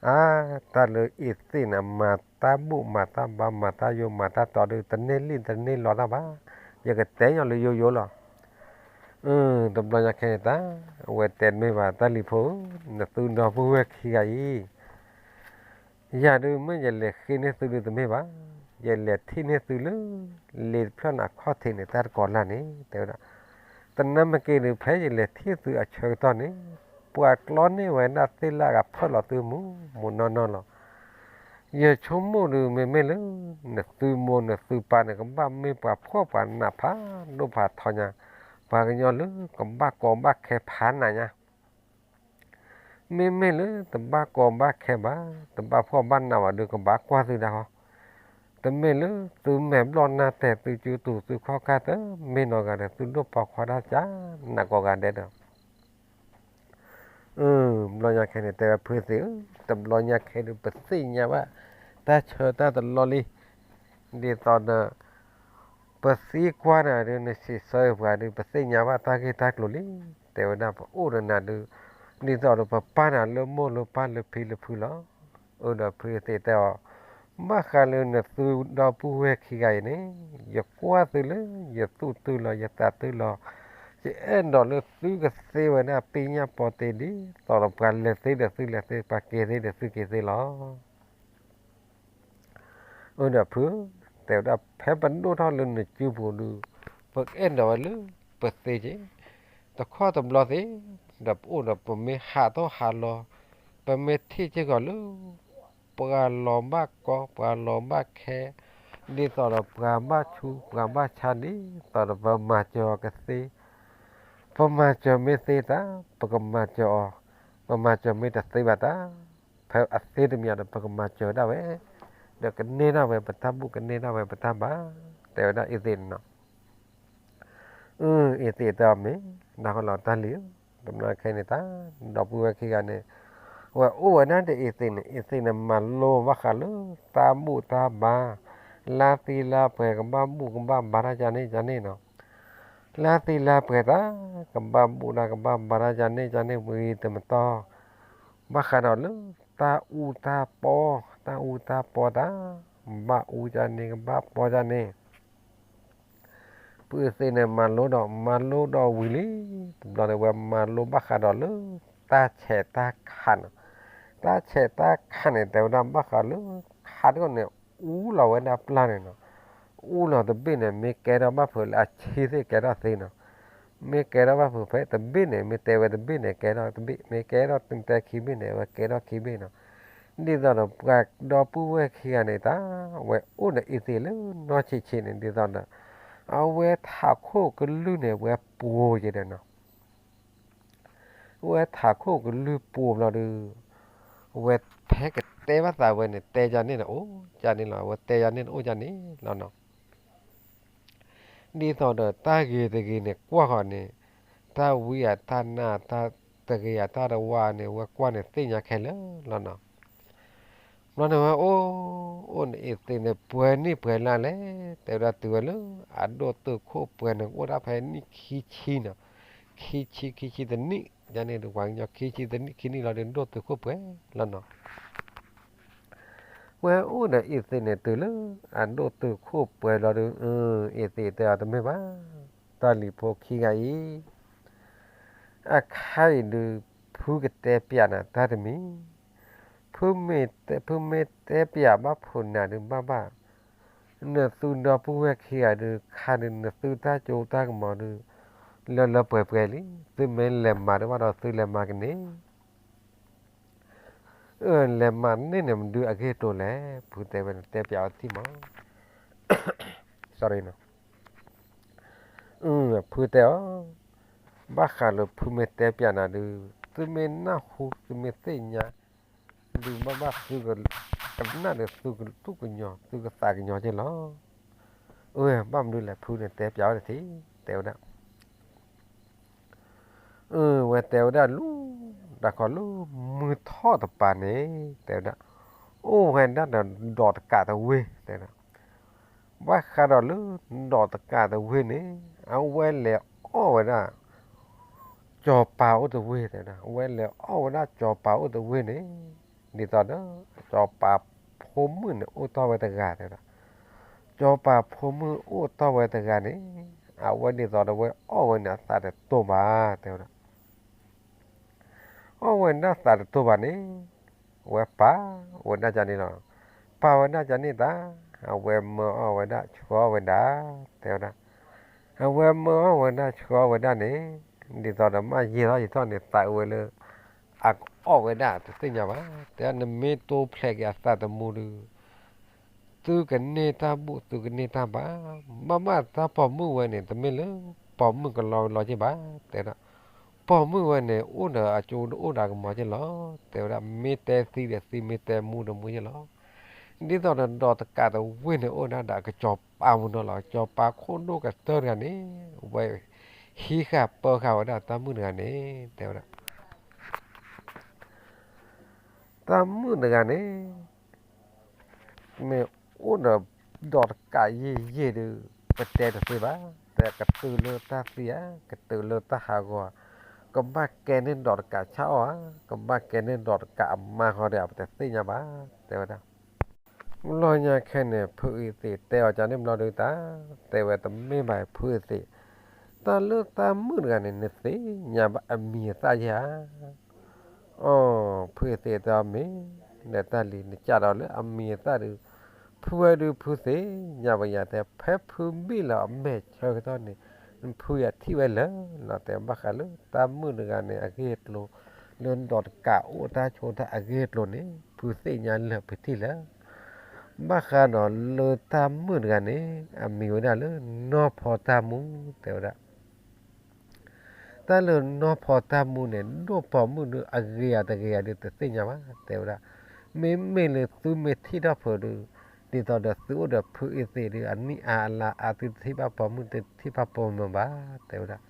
အါ တၢ်လၢအသ့ၣ်န့ၣ် မၤတၢ်ဘူၣ်မၤတၢ်ဘါ မၤတၢ်ယိာ်မၤတၢ်တီဒုး တန့ၢ်လံၣ်တန့ၢ်လီတၢ်ဘၣ် ယကတဲညီလၢယိယိလီၤ တဘျီညါခဲန့ၣ်တၢ် အဝဲတဲတမ့ၢ်ဘၣ် တၢ်လံၤဖိဧၢ နသုဒီပုၢ်ဝဲၢ်ခံဂၤအံၤ ယၤဒုးမ့ၢ်ယလဲၤဃ့န့ၢ်သုဒုးတမ့ၢ်ဘၣ်, ယလဲၤထံၣ်န့ၢ်သုလၢ လ့တဖျၢၣ်န့ၣ်အခီၣ်ထံးန့ၣ် တၢ်တကိးလၢ်န့ၣ် တဲဝဲဒၣ်, တနၢ်မ့ၢ်က့ၤဒုး ဖဲယလဲၤထံၣ်သုအဆၢကတီၢ်န့ၣ် ပှၤကျီန့ၢ်ဝဲဒၣ်သ့ၣ်လၢအဂၤဖၢၣ်လီၤသုမူးမူးနီၢ်နီၢ်လီၤ. ယဆိကမိၣ်ဒုး မ့မ့ၢ်လၢ နသုမိၢ်နသုပၢ်န့ၣ် ကဘၣ်မ့ၢ်ပှၤဖှီၣ်ပှၤနးဖးဒိၣ်ဖးထီညါ, ပှၤကညီလၢကဘၣ်ကီဘၣ်ခဲဖးနးညါ မ့မ့ၢ်လၢတဘၣ်ကီဘၣ်ခဲဘၣ်, တဘၣ်ဖှီၣ်ဘၣ်နးဘၣ်ဒီး ကဘၣ်ကွၢ်သုဒၣ်ဃီ, တမ့ၢ်လၢသုမဲာ်ဘျီၣ်နၢ်တဲာ် သုကၠူတူာ်သုခီၣ်ခါတမ့ၢ်နီတဂၤဒီး သုဒိၣ်ပိာ်ခွါတၢ်ကနးကိးဂၤဒဲးဒီး, ဘျီညါခဲန့ၣ် တဲဝဲဖုသ့ၣ်ဧၢ, တဘျီညါခဲဒုး ပသ့ၣ်ညါဘၣ် တၢ်ဆၢတၢ်တလီလံ, ဒ်သိးဒီး ပသံကွၢ်နၤဒုး နစံးဆၢပှၤဒုး ပသ့ၣ်ညါဘၣ်တၢ်ဂ့ၢ်တၢ်ကျိၤလံ, တဲဝဲဒၣ်ပအိၣ်ဒီးနၤဒုး ဒ်သိးဒီးပပၢ်နၤလၢမိၢ်လၢပၢ်လၢဖံလၢဖုလီၤ. အၢဒီးဖုသ့ၣ်တဲအီၤ, ဘၣ်ဃးလၢနသုဒီပုၢ်ဝဲၢ်ခံဂၤအံၤန့ၣ်, ယကွၢ်သုလၢ ယသူၣ်တုၤလီၤ ယသးတုၤလီၤ, ယအဲၣ်ဒိးလၢသုကသ့ဝဲဒၣ်ပ့ၢ်ညၣ်ပီၤတ့ၢ် ဒ်သိးဒီးပှၤလဲၤသ့ဒီးသုလဲၤသ့ ပှၤက့ၤသ့ဒီးသုက့ၤသ့လီၤ. အၢဒီးဖု, တဲဝဲဒၣ်ဖဲပဒိၣ်ထီၣ်လၢနစုပူၤဒုး, ပအဲၣ်ဒိးဝဲလၢပသ့က့ၤ, တခီတဘျီသ့, ဒီးပအိၣ်ဒီးပမ့ၢ်ဟးထီၣ်ဟးလီၤ, ပမ့ၢ်ထံၣ်စ့ၢ်ကီးလၢ ပှၤလီၤဘၣ်ကီ ပှၤလီၤဘၣ်ခဲ, ဒ်သိးဒီးပှၤဘၣ်ဆူး ပှၤဘၣ်ဆါ ဒ်သိးဒီးပမၤစၢၤအီၤကသ့, ပမၤစၢၤမ့ၢ်သ့တၢ် ပကမၤစၢၤအီၤ, ပမၤစၢၤမ့ၢ်တသ့ဘၣ်တၢ် ဖဲအသ့တမံၤဒီး ပကမၤစၢၤဒၣ်ဝဲ, ဒီးကန့ၢ်ဒၣ်ဝဲပတၢ်ဘူၣ် ကန့ၢ်ဒၣ်ဝဲပတၢ်ဘါ, တဲဝဲဒၣ်အံၤသ့ၣ်န့ၣ်နီၤ. အံၤသ့ၣ်တဲအီၤမ့ၢ်, နၢ်ဟူလီၤတၢ်လံၤဧၢ, တဘျီခဲန့ၣ်တၢ်, ဒီပုၢ်ဝဲၢ်ခံဂၤန့ၣ်, အဝဲအိၣ်ဝဲဒၣ်ဒီးအံၤသ့ၣ်န့ၣ် အံၤသ့ၣ်န့ၣ် မၤလိဘၣ်ဃးလၢ တၢ်ဘူၣ်တၢ်ဘါ, လါသံလါပှဲၤကဘၣ်ဘူၣ်ကဘၣ်ဘါတၢ်ကန့ၣ်ကန့ၣ်နီၤ. လါသံလါပှဲၤတၢ် ကဘၣ်ဘူၣ်တၢ်ကဘၣ်ဘါတၢ်ကန့ၣ်ကန့ၣ်ဝံၤတမတီၢ်, ဘၣ်ဃးဒီးလၢ တၢ်အူတၢ်ပီ, တၢ်အူတၢ်ပီတၢ်, ဘၣ်အူကန့ၣ်ကဘၣ်ပီကန့ၣ် ပုၢ်သ့ၣ်န့ၣ် မၤလိဒီး မၤလိဒီးဝံၤလံ, တဘျီန့ၣ် ဝဲမၤလိဘၣ်ဃးဒီးလၢ တၢ်ဆဲးတၢ်ခးန့ၣ်, တၢ်ဆဲးတၢ်ခးန့ၣ် တဲဝဲဒၣ်ဘၣ်ဃးလၢ ခးတဂီၢ်န့ၣ် အူလီၤဝဲဒၣ်ပျၢ်န့ၣ်နီၤ. အူလီၤတဘ့ၣ်န့ၣ် မ့ၢ်ကဲထီၣ်ဘၣ်ဖုးလၢအဆံသ့ၣ်ကဲထီၣ်သ့နီၤ. မ့ၢ်ကဲထီၣ်ဘၣ်ဖုးဖဲတဘ့ၣ်န့ၣ် မ့ၢ်တဲဝဲတဘ့ၣ်န့ၣ် ကဲထီၣ်တဘ့ၣ်, မ့ၢ်ကဲထီၣ်တတဲခံဘ့ၣ်န့ၣ် အဝဲကဲထီၣ်ခံဘ့ၣ်နီၤ. ဒ်သိးဒီးပှၤဒီပုၢ်ဝဲၢ်ခံဂၤန့ၣ်တၢ် ဝဲအိၣ်ဒီးအ့သ့းလၢနီၢ်ဆံးဆံးန့ၣ် ဒ်သိးဒီး အဝဲထးခိၣ်ကလုၢ်န့ၣ် ဝဲပှိၤက့ၤဒီးနီၤ. ဝဲထးခိၣ်ကလုၢ်ပှိၤဘျီဒီး ဝဲဖဲကတဲဘၣ်သးဝဲန့ၣ် တဲကန့ၣ်န့ၣ် အိၣ်ကန့ၣ်လီၤ. ဝဲတဲကန့ၣ်န့ၣ် အိၣ်ကန့ၣ်လီၤနီၤ. ဒ်သိးဒီးတၢ်ဂ့ၤတဂ့ၤန့ၣ် ကွၢ်ဃီၤန့ၣ် တၢ်ဝံအတၢ်နါ တၢ်တဂ့ၤအတၢ်တဝါန့ၣ် ဝဲကွၢ်န့ၣ်သ့ၣ်ညါခဲလၢာ်လီၤနီၤ. ဘျီန့ၣ်ဝဲအိၣ် အိၣ်န့ၣ်အ့သ့းန့ၣ် ပှဲၤနံၣ်ပှဲၤလါလဲၣ် တဲဝဲဒၣ်တုၤဝဲလၢ အဒိၣ်တုာ်ခိၣ်ပှဲၤန့ၣ် အိၣ်ဒၣ်ဖဲနံၣ်ခံဆံနီၤ. ခံဆံ ခံဆံတနံၣ် ယန့ၣ်ဒီးပှၤကညီ ခံဆံတနံၣ်ခံနံၣ်လီၤဒီး ဒိၣ်တုာ်ခိၣ်ပှဲၤလီၤနီၤ. ဝဲအိၣ်ဒီးအ့သ့းန့ၣ်တုၤလၢ အဒိၣ်တုာ်ခိၣ်ပှဲၤလီၤဒီး အ့သ့းတဲအီၤတမ့ၢ်ဘၣ်, တၢ်လံၤဖိခံဂၤအံၤ အခါအံၤဒုး ဖုကတဲပျးနၤတၢ်တမံၤ, ဖုမ့ၢ်တဲပျးဘၣ်ဖုးနၤဒုးဘၣ်ဘၣ်, နသုဒီပုၢ်ဝဲၢ်ခံဂၤဒုး ခါဒုး နသုတၢ်ကၠိတၢ်ကမီၤဒုး လၢလၢပှဲၤပှဲၤလံ, သုမ့ၢ်လဲၤမၤဒုးဘၣ်ဒီး သုလဲၤမၤကန့ၢ် အၢ လဲၤမၤန့ၢ်န့ၣ် မနုၤအဂ့ၢ်အကျိၤလဲၣ်, ဖုတဲဝဲန့ၣ် တဲပျးအီၤတထံၣ်မး, sorry နီၤ, ဖုတဲအီၤ, ဘၣ်ဃးလၢဖုမ့ၢ်တဲပျးနၤဒုး သုမ့ၢ်နၢ်ဟူ သုမ့ၢ်သ့ၣ်ညါ ဒုးဘၣ်ဘၣ်သုကနၣ်ဒီးသုကတူၢ်ကညီၤ သုကသးကညီၤက့ၤလီၤ, အၢ ဘၣ်မနုၤလဲၣ် ဖုန့ၣ်တဲပျးဝဲတထံၣ် တဲဝဲဒၣ် အၢ ဝဲတဲဝဲဒၣ်လၢ တၢ်ခီလၢ မုၢ်ထီၣ်တပၤန့ၣ် တဲဝဲဒၣ်, အိၣ်ဝဲဒၣ်ဒီးဒိးတကးတဝ့ၢ် တဲဝဲဒၣ်, ဘၣ်ဃးဒီးလၢ ဒိးတကးတဝ့ၢ်န့ၣ် အဝဲလဲၤအီၣ်ဝဲဒၣ် ကၠီၤပၤအိၣ်တဝ့ၢ် တဲဝဲဒၣ်, အဝဲလဲၤအီၣ်ဝဲဒၣ်ကၠီၤပၤအိၣ်တဝ့ၢ်န့ၣ် ဒ်သိးဒီး ကၠီၤပၤဖိမုၣ်န့ၣ် အိၣ်တ့ၢ်ဝဲတဂၤ တဲဝဲဒၣ်, ကၠီၤပၤဖိမုၣ်အိၣ်တ့ၢ်ဝဲတဂၤန့ၣ် အဝဲဒ်သိးဒီးဝဲအီၣ်ဝဲန့ၣ် အသးတတိၢ်ဘၣ် တဲဝဲဒၣ်, အီၣ်ဝဲဒၣ်သးတတိၢ်ဘၣ်န့ၣ် ဝဲပာ်ဝဲဒၣ်ကန့ၣ်လီၤ, ပာ်ဝဲဒၣ်ကန့ၣ်တၢ် အဝဲမၢအီၣ်ဝဲဒၣ်ဆှၢအီၣ်ဝဲဒၣ် တဲဝဲဒၣ်, အဝဲမၢအီၣ်ဝဲဒၣ်ဆှၢအီၣ်ဝဲဒၣ်န့ၣ် ဒ်သိးဒီးမ့ၢ်ယံာ်ထီၣ်ယံာ်ထီၣ်န့ၣ် သးဝဲလၢ အကအီၣ်ဝဲဒၣ်တသ့ၣ်ညါဘၣ်, တဲနမ့ၢ်တိဖျဲးက့ၤအသးတမူဒုး သုကန့ၢ်တၢ်ဘူၣ် သုကန့ၢ်တၢ်ဘါ, ဘၣ်မးတၢ်ပိာ်မုၣ်ဝဲန့ၣ် တမ့ၢ်လၢပိာ်မုၣ်ကလီကလီက့ၢ်ဘၣ်, တဲဒၣ်, ပိာ်မုၣ်ဝဲန့ၣ် အိၣ်ဒီးအကၠိဒီးအိၣ်ဒီးအကမီၤက့ၢ်လီၤ, တဲဝဲဒၣ်, မ့ၢ်တဲသံဒီးသံ မ့ၢ်တဲမူဒီးမူက့ၢ်လီၤ, ဒ်သိးဒီးဒိးတကးတဝ့ၢ်န့ၣ် အိၣ်ဒၣ်ဒီးအကစီၤပၤမူနီၤလီၤ, ကစီၤပၤခိၣ်ဒိၣ်ကတၢၢ်တဂၤန့ၣ် ဝဲဟံးဃာ်ပၢဃာ်ဝဲဒၣ်တၢ်မုၣ်တဂၤန့ၣ် တဲဝဲဒၣ် တၢ်မုၣ်တဂၤန့ၣ် မ့ၢ်အိၣ်ဒီးဒိးတကးယံာ်ယံာ်ဒီး ပတဲတသ့ဘၣ်, တဲကတုၤလၢတၢ်သံဧါ, ကတုၤလၢတၢ်ဟးဂီၤဧါ, ကဘၣ်ကဲန့ၢ်ဒိးတကးဆၣ်အီၣ်ဧါ, ကဘၣ်ကဲန့ၢ်ဒိးတကးအမါဃီဒီး ပတသ့ၣ်ညါဘၣ်, တဲဝဲဒၣ် လီၢ်ညါခဲန့ၣ် ဖုအ့သ့းတဲအီၤကန့ၣ်ဘျီဒုးတၢ်, တဲဝဲတမ့ၢ်ဘၣ်ဖုအ့သ့း, တၢ်လၢတၢ်မုၣ်တဂၤန့ၣ် နသ့ၣ်ညါဘၣ်အမံၤအသၣ်ယဲဧါ, အိ ဖုအ့သ့းတဲအီၤမ့ၢ်, ဒီးတၢ်လံၤနကးဒီးလၢအမံၤအသၣ်ဒုး, ဖုဝဲဒုးဖုသ့ၣ်ညါဘၣ်ယၤတဲ ဖဲဖုဘ့ၣ်လီၤအမဲာ်ဆၢကတီၢ်န့ၣ် ဖုယထံၣ်ဝဲလၢာ်လီၤ, တဲဘၣ်ဃးလၢတၢ်မုၣ်တဂၤန့ၣ် အဂ့ၢ်အကျိၤ လၢဒိးတကးအိၣ်တၢ်ဆိတၢ်အဂ့ၢ်အကျိၤန့ၣ် ဖုသ့ၣ်ညါလၢာ်ဖုထံၣ်လၢာ် ဘၣ်ဃးဒီးလၢတၢ်မုၣ်တဂၤန့ၣ် အမံၤဝဲဒၣ်လၢ နီၢ်ဖီတၢ်မူ တဲဝဲဒၣ်, တၢ်လၢနီၢ်ဖီတၢ်မူန့ၣ် ဒိၣ်ပိာ်မုၣ်ဒုးအဂ့ၤအတဂ့ၤဧါဒုးတသ့ၣ်ညါဘၣ် တဲဝဲဒၣ်, မ့မ့ၢ်လၢသုမ့ၢ်ထံၣ်ထီၣ်ဖုးဒုး ဒ်သိးဒီးသုအိၣ်ဒီးဖုအ့သ့းဒုး အနံၣ်အါအလါအါ သုတထံၣ်ဘၣ်ပိာ်မုၣ် တထံၣ်ဘၣ်ပိာ်မုၣ်ဘၣ် တဲဝဲဒၣ်,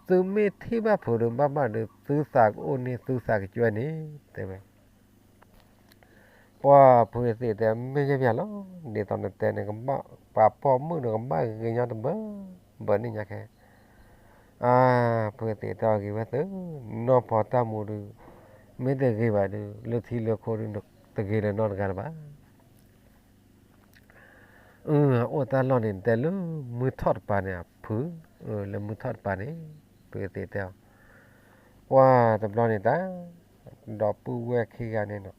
သုမ့ၢ်ထံၣ်ဘၣ်ဖုးဒုး ဘၣ်ဘၣ်ဒုး သုသးကအိၣ်န့ၣ် သုသးကကွဲန့ၣ် တဲဝဲ ပှၤဖုအ့သ့းတဲ မ့ၢ်ယဲၢ်ပၠးလီၤ, ဒ်သိးနတဲန့ၣ် ကဘၣ်ပှၤပိာ်မုၣ်ဒီးကဘၣ်ဂ့ၤညီတဘၢဘၢန့ၣ်ညါခဲ, အါ ဖုအ့သ့းတဲအီၤဂ့ၤဝဲသု, နီၢ်ဖီတၢ်မူဒုး မ့ၢ်တဂ့ၤဘၣ်ဒုး လၢထံလၢခိဒုး တဂ့ၤလၢၤနီတဂၤလၢၤဘၣ် အၢ အအိၣ်တၢ်လီၢ်န့ၣ် တဲလၢမုၢ်ထီၣ်တပၤန့ၣ် အဖု, လၢမုၢ်ထီၣ်တပၤန့ၣ် ဖုအ့သ့းတဲအီၤ, ပှၤတဘျီန့ၣ်တၢ်, ဒီပုၢ်ဝဲၢ်ခံဂၤန့ၣ်နီၤ,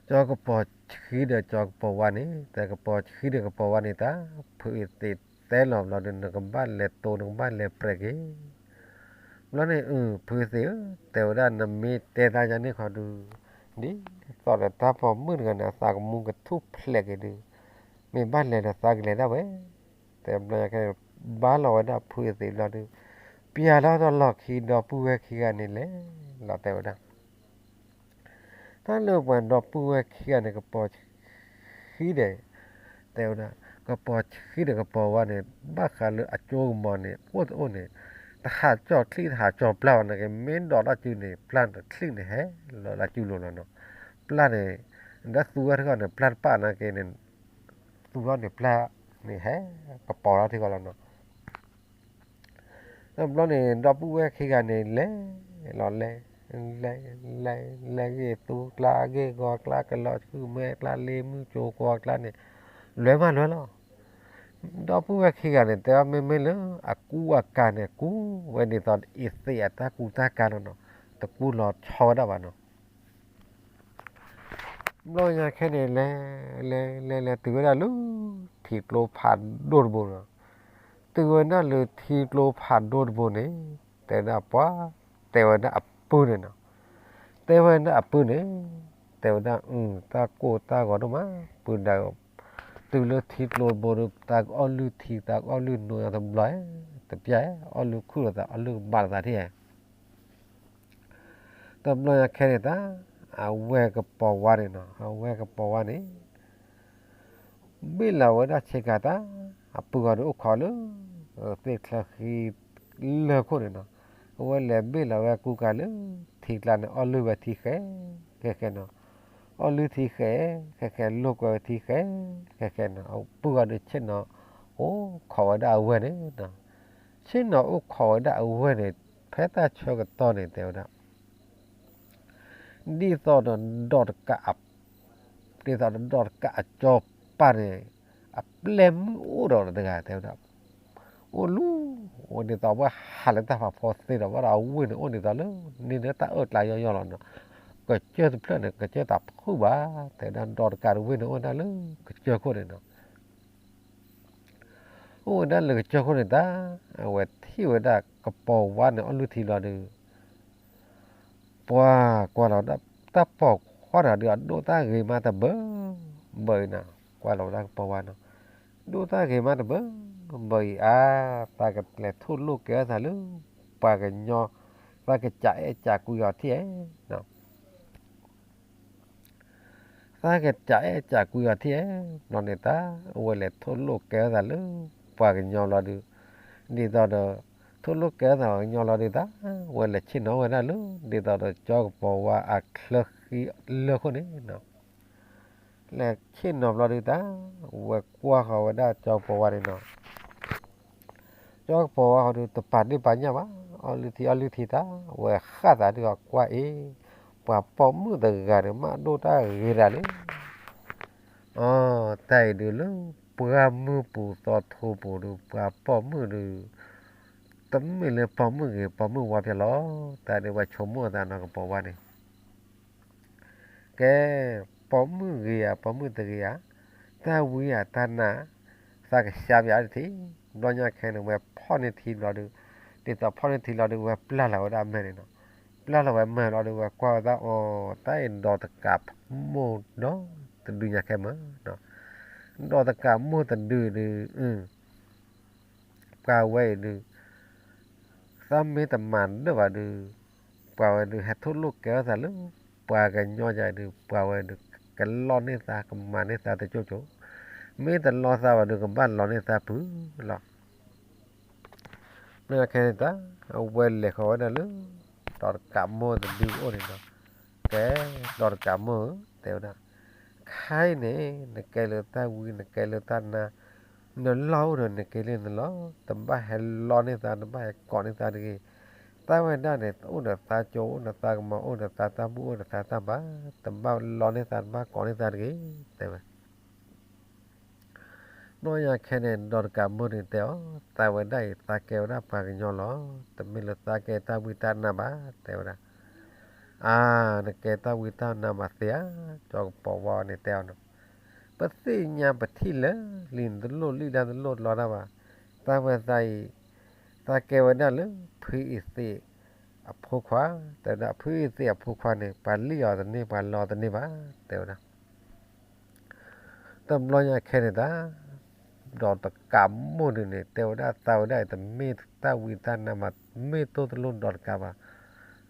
ကၠီကပီၤဆှံဒီးကၠီကပီၤဝါန့ၣ် တဲကပီၤဆှံဒီးကပီၤဝါန့ၣ်တၢ် ဖုအသ့ၣ်တဲလီၤဘျီဒီး နကဘၣ်လဲၤတိၢ် နကဘၣ်လဲၤပြဲးက့ၤ ဘျီန့ၣ် အု ဖုသ့ၣ်ဧၢ တဲဝဲဒၣ် နမ့ၢ်တဲသးယါန့ၣ်ခီဒုး ဒ်သိးဒီးတၢ်ပိာ်မုၣ်တဂၤန့ၣ် အသးကမူကထူၣ်ဖျဲးက့ၤဒုး မ့ၢ်ဘၣ်လဲၤဒီးသးကလဲၤဒၣ်ဝဲ တဲဘျီညါခဲန့ၣ် ဘါလီၤဝဲဒၣ်ဖုအသ့ၣ်ဘျီဒုး ပျၢ်လီၤဒီးလီၢ်ခံ ဒီပုၢ်ဝဲၢ်ခံဂၤန့ၣ်လဲၤလီၤ တဲဝဲဒၣ် တၢ်လၢပှၤဒီပုၢ်ဝဲၢ်ခံဂၤန့ၣ် ကပီၤဆှံဒီး တဲဝဲဒၣ် ကပီၤဆှံဒီးကပီၤဝါန့ၣ် ဘၣ်ဃးလၢအကၠိကမီၤန့ၣ် အိၣ်တအိၣ်န့ၣ် တဟးကၠီၣ်ချံၣ် တဟးကၠီၣ်ပျၢ်ဘၣ်နာ်က့ မ့ၢ်ဒိးတၢ်စုန့ၣ် ပျၢ်တချံၣ်န့ၣ် ဟဲလီၤလၢစုလိၤလီၤနီၤ. ပျၢ်န့ၣ် ဒီးသူဝဲတဂၤန့ၣ် ပျၢ်တပာ်နာ်က့န့ၣ် သူထီၣ်န့ၣ်ပျၢ်န့ၣ် ဟဲကပီၤထီၣ်ထံကီၢ်လီၤနီၤ. တဘျီန့ၣ် ဒီပုၢ်ဝဲၢ်ခံဂၤန့ၣ် လဲၤလီၤလဲၤ လဲၤ လဲၤ လဲၤဂ့ၢ်သူကျါဂ့ၢ်ဂီၤကျါ ကလီၤဆူမဲာ်ကျါ လ့မုၢ်ကၠိကွီၤကျါန့ၣ် လွဲမးလွဲလီၤ. ဒီပုၢ်ဝဲၢ်ခံဂၤန့ၣ် တဲဝဲမ့မ့ၢ်လၢအကူအကၤန့ၣ် ကူဝဲဒ်သိးအသ့ၣ်အတၢ်ကူတၢ်ကၤလီၤနီၤ, တကူလီၤဆီဝဲဒၣ်ဘၣ်နီၤ. ဘျီညါခဲန့ၣ် လဲၤ လဲၤ လဲၤ လဲၤတုၤဝဲဒၣ်လၢ ထံကျိဖးဒိၣ်တဘိနီၤ. တုၤဝဲဒၣ်လၢထံကျိဖးဒိၣ်တဘိန့ၣ် တဲဝဲဒၣ်ပှၤ တဲဝဲဒၣ်အပုၢ်န့ၣ်နီၤ. တဲဝဲဒၣ်အပုၢ်န့ၣ် တဲဝဲဒၣ် အု တၢ်ကိၢ်တၢ်ဂီၤဒိၣ်မး ပုၢ်ဒၣ်, တုၤလၢထံကျိတဘိဒီး သးကအီၣ်လုၢ်ထံ သးကအီၣ်လုၢ်နိ တဘျီ တပျၢ် အီၣ်လုၢ်ခူၣ်လိာ်သး အီၣ်လုၢ်ကဘၣ်လိာ်သးထံၣ် တဘျီညါခဲန့ၣ်တၢ် အဝဲၢ်ကပီၤဝါန့ၣ်နီၤ, အဝဲၢ်ကပီၤဝါန့ၣ် ဘ့ၣ်လီၤဝဲဒၣ်ဆ့ကၤတၢ် အပုၢ်ဂီၤဒီးအိၣ်ခိးလၢ သ့ၣ်ချၢဃံလၢၢ်ခိၣ်န့ၣ်နီၤ, အဝဲလဲၤဘ့ၣ်လီၤဝဲကူကၤလၢ ထံကျါန့ၣ် အီၣ်လုၢ်ဝဲထံဃဲ ဃဲဃဲနီၤ, အီၣ်လုၢ်ထံဃဲ ဃဲဃဲ လိာ်ကွဲဝဲထံဃဲ ဃဲဃဲနီၤ, အပုၢ်ဂီၤဒီးဆ့ၣ်နီၤ အိၣ်ခိးဝဲဒၣ်အဝဲၢ်န့ၣ်နီၤ, ဆ့ၣ်နီၤအိၣ်ခိးဝဲဒၣ်အဝဲၢ်န့ၣ် ဖဲတၢ်ဆၢကတီၢ်န့ၣ် တဲဝဲဒၣ် ဒ်သိးဒီးဒီးတကးအ ဒ်သိးဒီးဒီးတကးအကၠီပၢ်န့ၣ် အပျဲၢ်မုၣ်အိၣ်ဒီးတဂၤ တဲဝဲဒၣ်, အိၣ်လူၤ အိၣ်ဒ်သိးဝဲဟးလၢတၢ်ဖးဖီသ့ဒီး ဘၣ်ဒီးအဝဲၢ်န့ၣ် အိၣ်ဒ်သိးလၢ န့ၢ်လၢတၢ်အၢၣ်ကျါယီယီလီၤနီၤ, ကစၢၢ်တဖျၢၣ်န့ၣ် ကစၢၢ်သးဖှုၣ်ဘၣ်, တဲဝဲဒၣ်ဒီးတကးတဝဲၢ်န့ၣ် အိၣ်ဝဲဒၣ်လၢကစၢၢ်ခိၣ်န့ၣ်နီၤ အိၣ်ဝဲဒၣ်လၢကစၢၢ်ခိၣ်န့ၣ်တၢ်, အဝဲထံၣ်ဝဲဒၣ်ကပီၤဝါန့ၣ် အီၣ်လုၢ်ထံဘျီဒီး ပှၤကွၢ်လီၤဝဲဒၣ် တၢ်ပိာ်ခွါတဂၤဒီး အဒိၣ်တၢ်ဂ့ၤမးတဘၢ ဘၢအံၤနီၤ, ကွၢ်လီၤဝဲဒၣ်ကပီၤဝါနီၤ, ဒိၣ်တၢ်ဂ့ၤမးတဘၢ ဘၢအံၤအါ, သးကလဲၤထိၣ်လိာ်ကဲထီၣ်သးလၢ ပှၤကညီ, သးကစးအဲၣ်စးကွံအီၤထံၣ်ဧါ သးကစးအဲၣ်စးကွံအီၤထံၣ်ဧါ, ဘျီန့ၣ်တၢ် အဝဲလဲၤထိၣ်လိာ်ကဲထီၣ်သးလၢ ပှၤကညီလီၤဒုး, ဒ်သိးဒီး ထိၣ်လိာ်ကဲထီၣ်သးပှၤကညီလီၤဒုးတၢ်, ဝဲလဲၤဆ့ၣ်နီၤဝဲဒၣ်လၢ ဒ်သိးဒီးကၠီကပီၤဝါအချၢဃံလၢၢ်ခိၣ်န့ၣ်နီၤ, လဲၤဆ့ၣ်နီၤဘျီဒုးတၢ်, ဝဲကွၢ်ဃီၤဝဲဒၣ်ကၠီကပီၤဝါန့ၣ်နီၤ ကၠီကပီၤဝါဃီဒုး တပာ်ဒ့ၣ်ပာ်ညၣ်ဘၣ်, အီၣ်လုၢ်ထံအီၣ်လုၢ်ထံတၢ်, ဝဲဃၣ်သးဒုးအီၤကွၢ်အံၤ, ပှၤပိာ်မုၣ်တဂၤန့ၣ် မးဒိၣ်တၢ်ဂ့ၤဒၣ်လံ. အီ တၢ်အံၤဒုးလၢ ပှၢ်မုၢ်ပူၤသီထိပူၤဒုး ပှၤပိာ်မုၣ်ဒုး တမ့ၢ်လၢပိာ်မုၣ်ဂ့ၤ ပိာ်မုၣ်ဝါဖျဲၣ်လီၤ. တၢ်ဒုးဝဲဆိကမိၣ်အသးနီၤ ကပီၤဝါန့ၣ် ကဲ, ပိာ်မုၣ်ဂ့ၤဧါ ပိာ်မုၣ်တဂ့ၤဧါ, တၢ်ဝံဧါတၢ်နါ, သးကဆါပယၤတထံၣ်, ဘျီညါခဲန့ၣ် ဝဲဖီၣ်န့ၢ်ထံဘျီဒုး, ဒ်သိးဖီၣ်န့ၢ်ထံလီၤဒုး ဝဲပျၢ်လီၤဝဲဒၣ်အမဲာ်န့ၣ်နီၤ, ပျၢ်လီၤဝဲမဲာ်လီၤဒုး ဝဲကွၢ်ဝဲဒၣ်အီၤ တၢ်အံၤဒီးတကးမိၢ်ဒီးတဒုညါခဲမး, ဒီးတကးမိၢ်တဒုဒုး ပှၤဝဲအံၤဒုး သးမ့ၢ်တမၤဒၢၣ်ဘၣ်ဒုး, ပှၤဝဲဒုး ဟဲထိၣ်လိာ်ကဲထီၣ်သးလၢ ပှၤကညီယၤဒုး ပှၤဝဲဒုး ကလီန့ၢ်သး ကမၤန့ၢ်သးတကၠိကၠိ, မ့ၢ်တလီသးဘၣ်ဒုး ကဘၣ်လီန့ၢ်သးဖုလီၤ. မ့ၢ်ခဲန့ၣ်တၢ် အဝဲလဲၤဃီၤဝဲဒၣ်လၢ ဒီးတကးမိၢ်တဒုအအိၣ်န့ၣ်ဒီး, ကဲ, ဒီးတကးမိၢ်ဧၢ, တဲဝဲဒၣ်, ခါအံၤန့ၣ် နကဲလၢတၢ်ဝံ နကဲလၢတၢ်နါ, နလီၢ်အိၣ်ဒီးနက့ၤလၢနလီၢ်, တဘၣ်ဟဲလီန့ၢ်သး တဘၣ်ဟဲကိးန့ၢ်သးတဂ့ၤ. တၢ်ဝဲဒၣ်န့ၣ် အိၣ်ဒီးသးကၠိ အိၣ်ဒီးသးကမီၤ အိၣ်ဒီးသးတၢ်ဘူၣ် အိၣ်ဒီးသးတၢ်ဘါ, တဘၣ်လီန့ၢ်သး တဘၣ်ကိးန့ၢ်သးတဂ့ၤ, တဲဝဲ ဘျီညါခဲန့ၣ် ဒီးတကးမိၢ်န့ၣ်တဲအီၤ, သးဝဲဒၣ်အံၤ သးကဲဝဲဒၣ်ပှၤကညီလီၤ. တမ့ၢ်လၢသးကဲတၢ်ဝံတၢ်နါဘၣ်, တဲဝဲဒၣ်. အါ, နကဲတၢ်ဝံတၢ်နါမးသ့ဧါ, ကၠီကပီၤဝါန့ၣ်တဲအီၤနီၤ, ပသ့ၣ်ညါပထံၣ်လၢာ်လံ နတလိၣ်လံၣ်ဒၣ် တလိၣ်လီတၢ်ဘၣ်, တၢ်ဝဲသးအံၤ သးကဲဝဲဒၣ်လၢဖုအံၤသ့ၣ်အဖိခွါ, တဲဝဲဒၣ်ဖုအံၤသ့ၣ်အဖိခွါန့ၣ် ပှၤလံၣ်အီၤတန့ၢ် ပှၤလီတန့ၢ်ဘၣ်, တဲဝဲဒၣ် တဘျီညါခဲန့ၣ်တၢ်, ဒီးတကးမိၢ်ဒုန့ၣ် တဲဝဲဒၣ်သးဝဲဒၣ်အံၤ တမ့ၢ်တၢ်ဝံတၢ်နါမး မ့ၢ်တိၢ်တလိၣ်ဒီးတကးဘၣ်.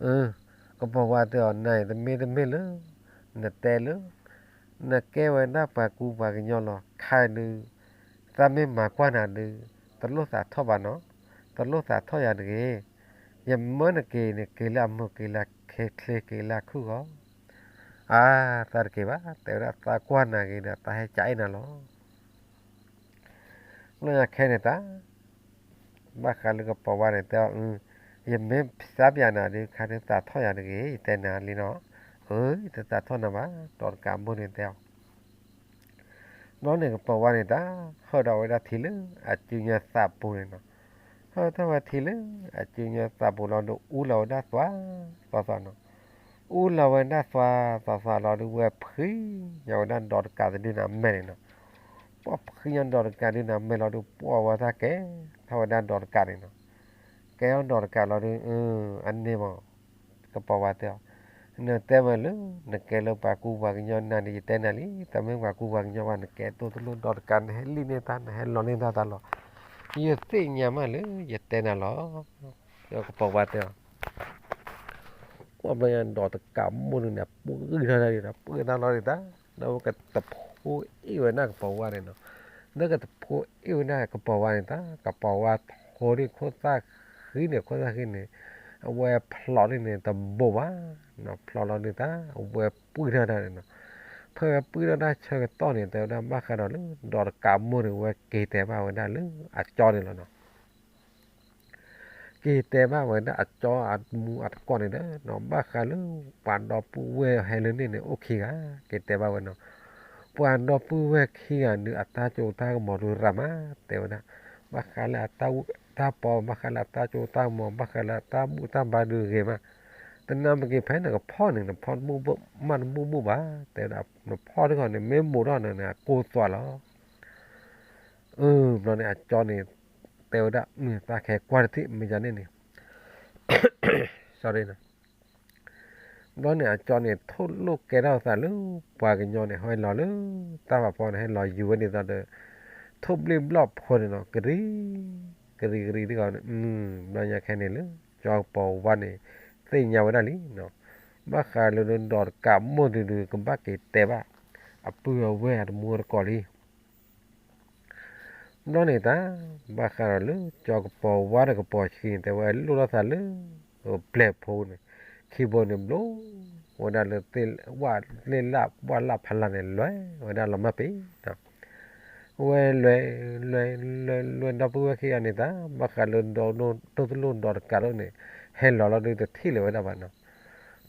အၢ, ကပီၤဝါတဲအီၤ နၤအံၤ တမ့ၢ်တမ့ၢ်လၢ နတဲလၢ နကဲဝဲဒၣ်ပှၤကူပှၤကညီလီၤ ခါဒုး သးမ့ၢ်မၤကွၢ်နၤဒုး တလိၣ်သးထီၣ်ဘၣ်နီၤ, တလိၣ်သးထီၣ်ယၤတဂ့ၤ, ယမၢနက့ၤန့ၣ် က့ၤလၢအမုာ် က့ၤလၢချ့ က့ၤလၢခုၣ်ဂီၤ အါ, သးတက့ၤဘၣ်, တဲဝဲဒၣ်သးကွၢ်နၤဂ့ၤဒီး သးဟဲကအဲၣ်နၤလီၤ. လၢညါခဲန့ၣ်တၢ်, ဘၣ်ဃးလၢကပီၤဝါန့ၣ်တဲအီၤ, ယမ့ၢ်သးပျးနၤဒုး ခါဒုးသးထီၣ်ယၤတဂ့ၤ, ယတဲနၤလံနီၤ, အၢ တသးထီၣ်နၤဘၣ်, ဒီးတကးမိၢ်န့ၣ်တဲအီၤ ဘျီန့ၣ်ကပီၤဝါန့ၣ်တၢ်, ဟၢၣ်ဒီးဝဲဒၣ်ထံလၢအစုညါသးပူၤန့ၣ်နီၤ, ဟၢၣ်ထီၣ်ဝဲထံလၢအစုညါသးပူၤလီၤဒုး အူလီၤဝဲဒၣ်သွါသွါသွါနီၤ, အူလီၤဝဲဒၣ်သွါသွါသွါလီၤဒုး ဝဲဖှံညီဝဲဒၣ်ဒီးတကးတဒုနၤမဲာ်န့ၣ်နီၤ, ပှၤဖှံညီဒီးတကးဒုနၤမဲာ်လီၤဒုး ပှီၢ်ဝဲတၢ်ကဲထီၣ်ဝဲဒၣ်ဒီးတကးန့ၣ်နီၤ, ကဲထီၣ်ဒီးတကးလီၤဒုး အန့ၣ်မး ကပီၤဝါတဲအီၤ, နတဲဝဲလၢ နကဲလၢပှၤကူပှၤကညီနၤန့ၣ် ယတဲနၤလံ, တမ့ၢ်ပှၤကူပှၤကညီဘၣ်, နကဲတိၢ်တလိၣ်ဒီးတကး နဟဲလံၣ်န့ၢ်တၢ် နဟဲလီန့ၢ်တၢ်တၢ်လီၤ, ယသ့ၣ်ညါမးလၢယတဲနၤလီၤ. ကပီၤဝါတဲအီၤ ကွၢ်ဘျီညါဒီးတကးမိၢ်န့ၣ် ပှံၢ်ထီၣ်တၢ်ဒံးဒီး ပှံၢ်တၢ်လီၤဒံးတၢ်, ဒီးကတဖိအ့ၣ်ဝဲဒၣ်ကပီၤဝါန့ၣ်နီၤ, ဒီးကတဖိအ့ၣ်ဝဲဒၣ်ကပီၤဝါန့ၣ်တၢ်, ကပီၤဝါထိဒံးခိၣ်သၣ်ဃံန့ၣ် ခိၣ်သၣ်ဃံန့ၣ်, အဝဲဖျိးဒ်န့ၣ်တဘိးဘၣ်, ဖျိးလီၤဒ်တၢ် အဝဲပှံၢ်ထီၣ်တၢ်န့ၣ်နီၤ, ဖဲဝဲပှံၢ်ထီၣ်တၢ်ဆၢကတီၢ်န့ၣ် တဲဝဲဒၣ်ဘၣ်ဃးဒီးလၢ ဒီးတကးမိၢ်န့ၣ် ဝဲက့ၤတဲဘၣ်ဝဲဒၣ်လၢအကၠီန့ၣ်လီၤနီၤ က့ၤတဲဘၣ်ဝဲဒၣ်အကၠီအမူအတကိးန့ၣ်ဒီး ဘၣ်ဃးလၢ ပှၤဒီပုၢ်ဝဲၢ်ဟဲလၢန့ၣ်န့ၣ် အိၣ်ခံဂၤ, က့ၤတဲဘၣ်ဝဲနီၤ, ပှၤဒီပုၢ်ဝဲၢ်ခံဂၤဒုး အတၢ်စိတၢ်ကမီၤဒုးရၤမး, တဲဝဲဒၣ်, ဘၣ်ဃးလၢအတၢ်ပီ, ဘၣ်ဃးလၢအတၢ်စိတၢ်ကမီၤ, ဘၣ်ဃးလၢအတၢ်ဘူၣ်တၢ်ဘါဒုးဂ့ၤမး, တနာ်မ့ၢ်က့ၤဖဲန့ၣ် နကဖီၣ်န့ၣ် နဖီၣ်တဘူၣ်မးတဘူၣ်ဘူၣ်ဘၣ်, တဲဝဲဒၣ်, နဖီၣ်တခီန့ၣ် မ့ၢ်ဘူးထီၣ်န့ၣ် အကိၢ်သွးလီၤ. အၢ ဘျီန့ၣ် အကၠီန့ၣ် တဲဝဲဒၣ်, သးခဲကွၢ်တထံၣ် မ့ၢ်ယၤန့ၣ်န့ၣ်, ဘျီန့ၣ် အကၠီန့ၣ် ထိၣ်လိာ်ကဲထီၣ်သးလၢ ပှၤကညီန့ၣ် ဟဲလီၤလၢ တၢ်ဖးဖီန့ၣ် ဟဲလီၤယူၤဝဲဒ်သိးဒီး ထိၣ်ဘျ့ဘျီၣ်ဖိန့ၣ်နီၤ, ကရံၤ ကရံၤကရံၤဒ်ဂီၤန့ၣ်, ဘျီညါခဲန့ၣ်လၢ ကၠီကပီၤဝါန့ၣ် သ့ၣ်ညါဝဲဒၣ်လံနီၤ, ဘၣ်ဃးလၢဒီးတကးမိၢ်ဒုးဒုး ကဘၣ်က့ၤတဲဘၣ် အပုၢ်အဝဲၢ်အတမူအတကိးလံ ဘျီန့ၣ်တၢ်, ဘၣ်ဃးဒီးလၢကၠီကပီၤဝါဒီးကပီၤဆှံန့ၣ် တဲဝဲလိၣ်ထီၣ်သးလၢ ပျဲၢ်ဖိန့ၣ်, ခံဘိန့ၣ်ဘျီ ဝဲဒၣ်လၢ ဝၣ်လ့ၣ်လၣ် ဝၣ်လၣ်ဖးလၢ်န့ၣ် လဲၤဝဲဒၣ်လီၤမၢ်ပ့ၤ, ဝဲလဲၤ လဲၤ လဲၤ လဲၤ ဒီပုၢ်ဝဲၢ်ခံဂၤန့ၣ်တၢ် ဘၣ်ဃးလၢ တိၢ်တလိၣ်ဒီးတကးဒိၣ်န့ၣ် ဟဲလီၤလီၤဒုးတထံၣ်လၢၤဝဲဒၣ်ဘၣ်နီၤ,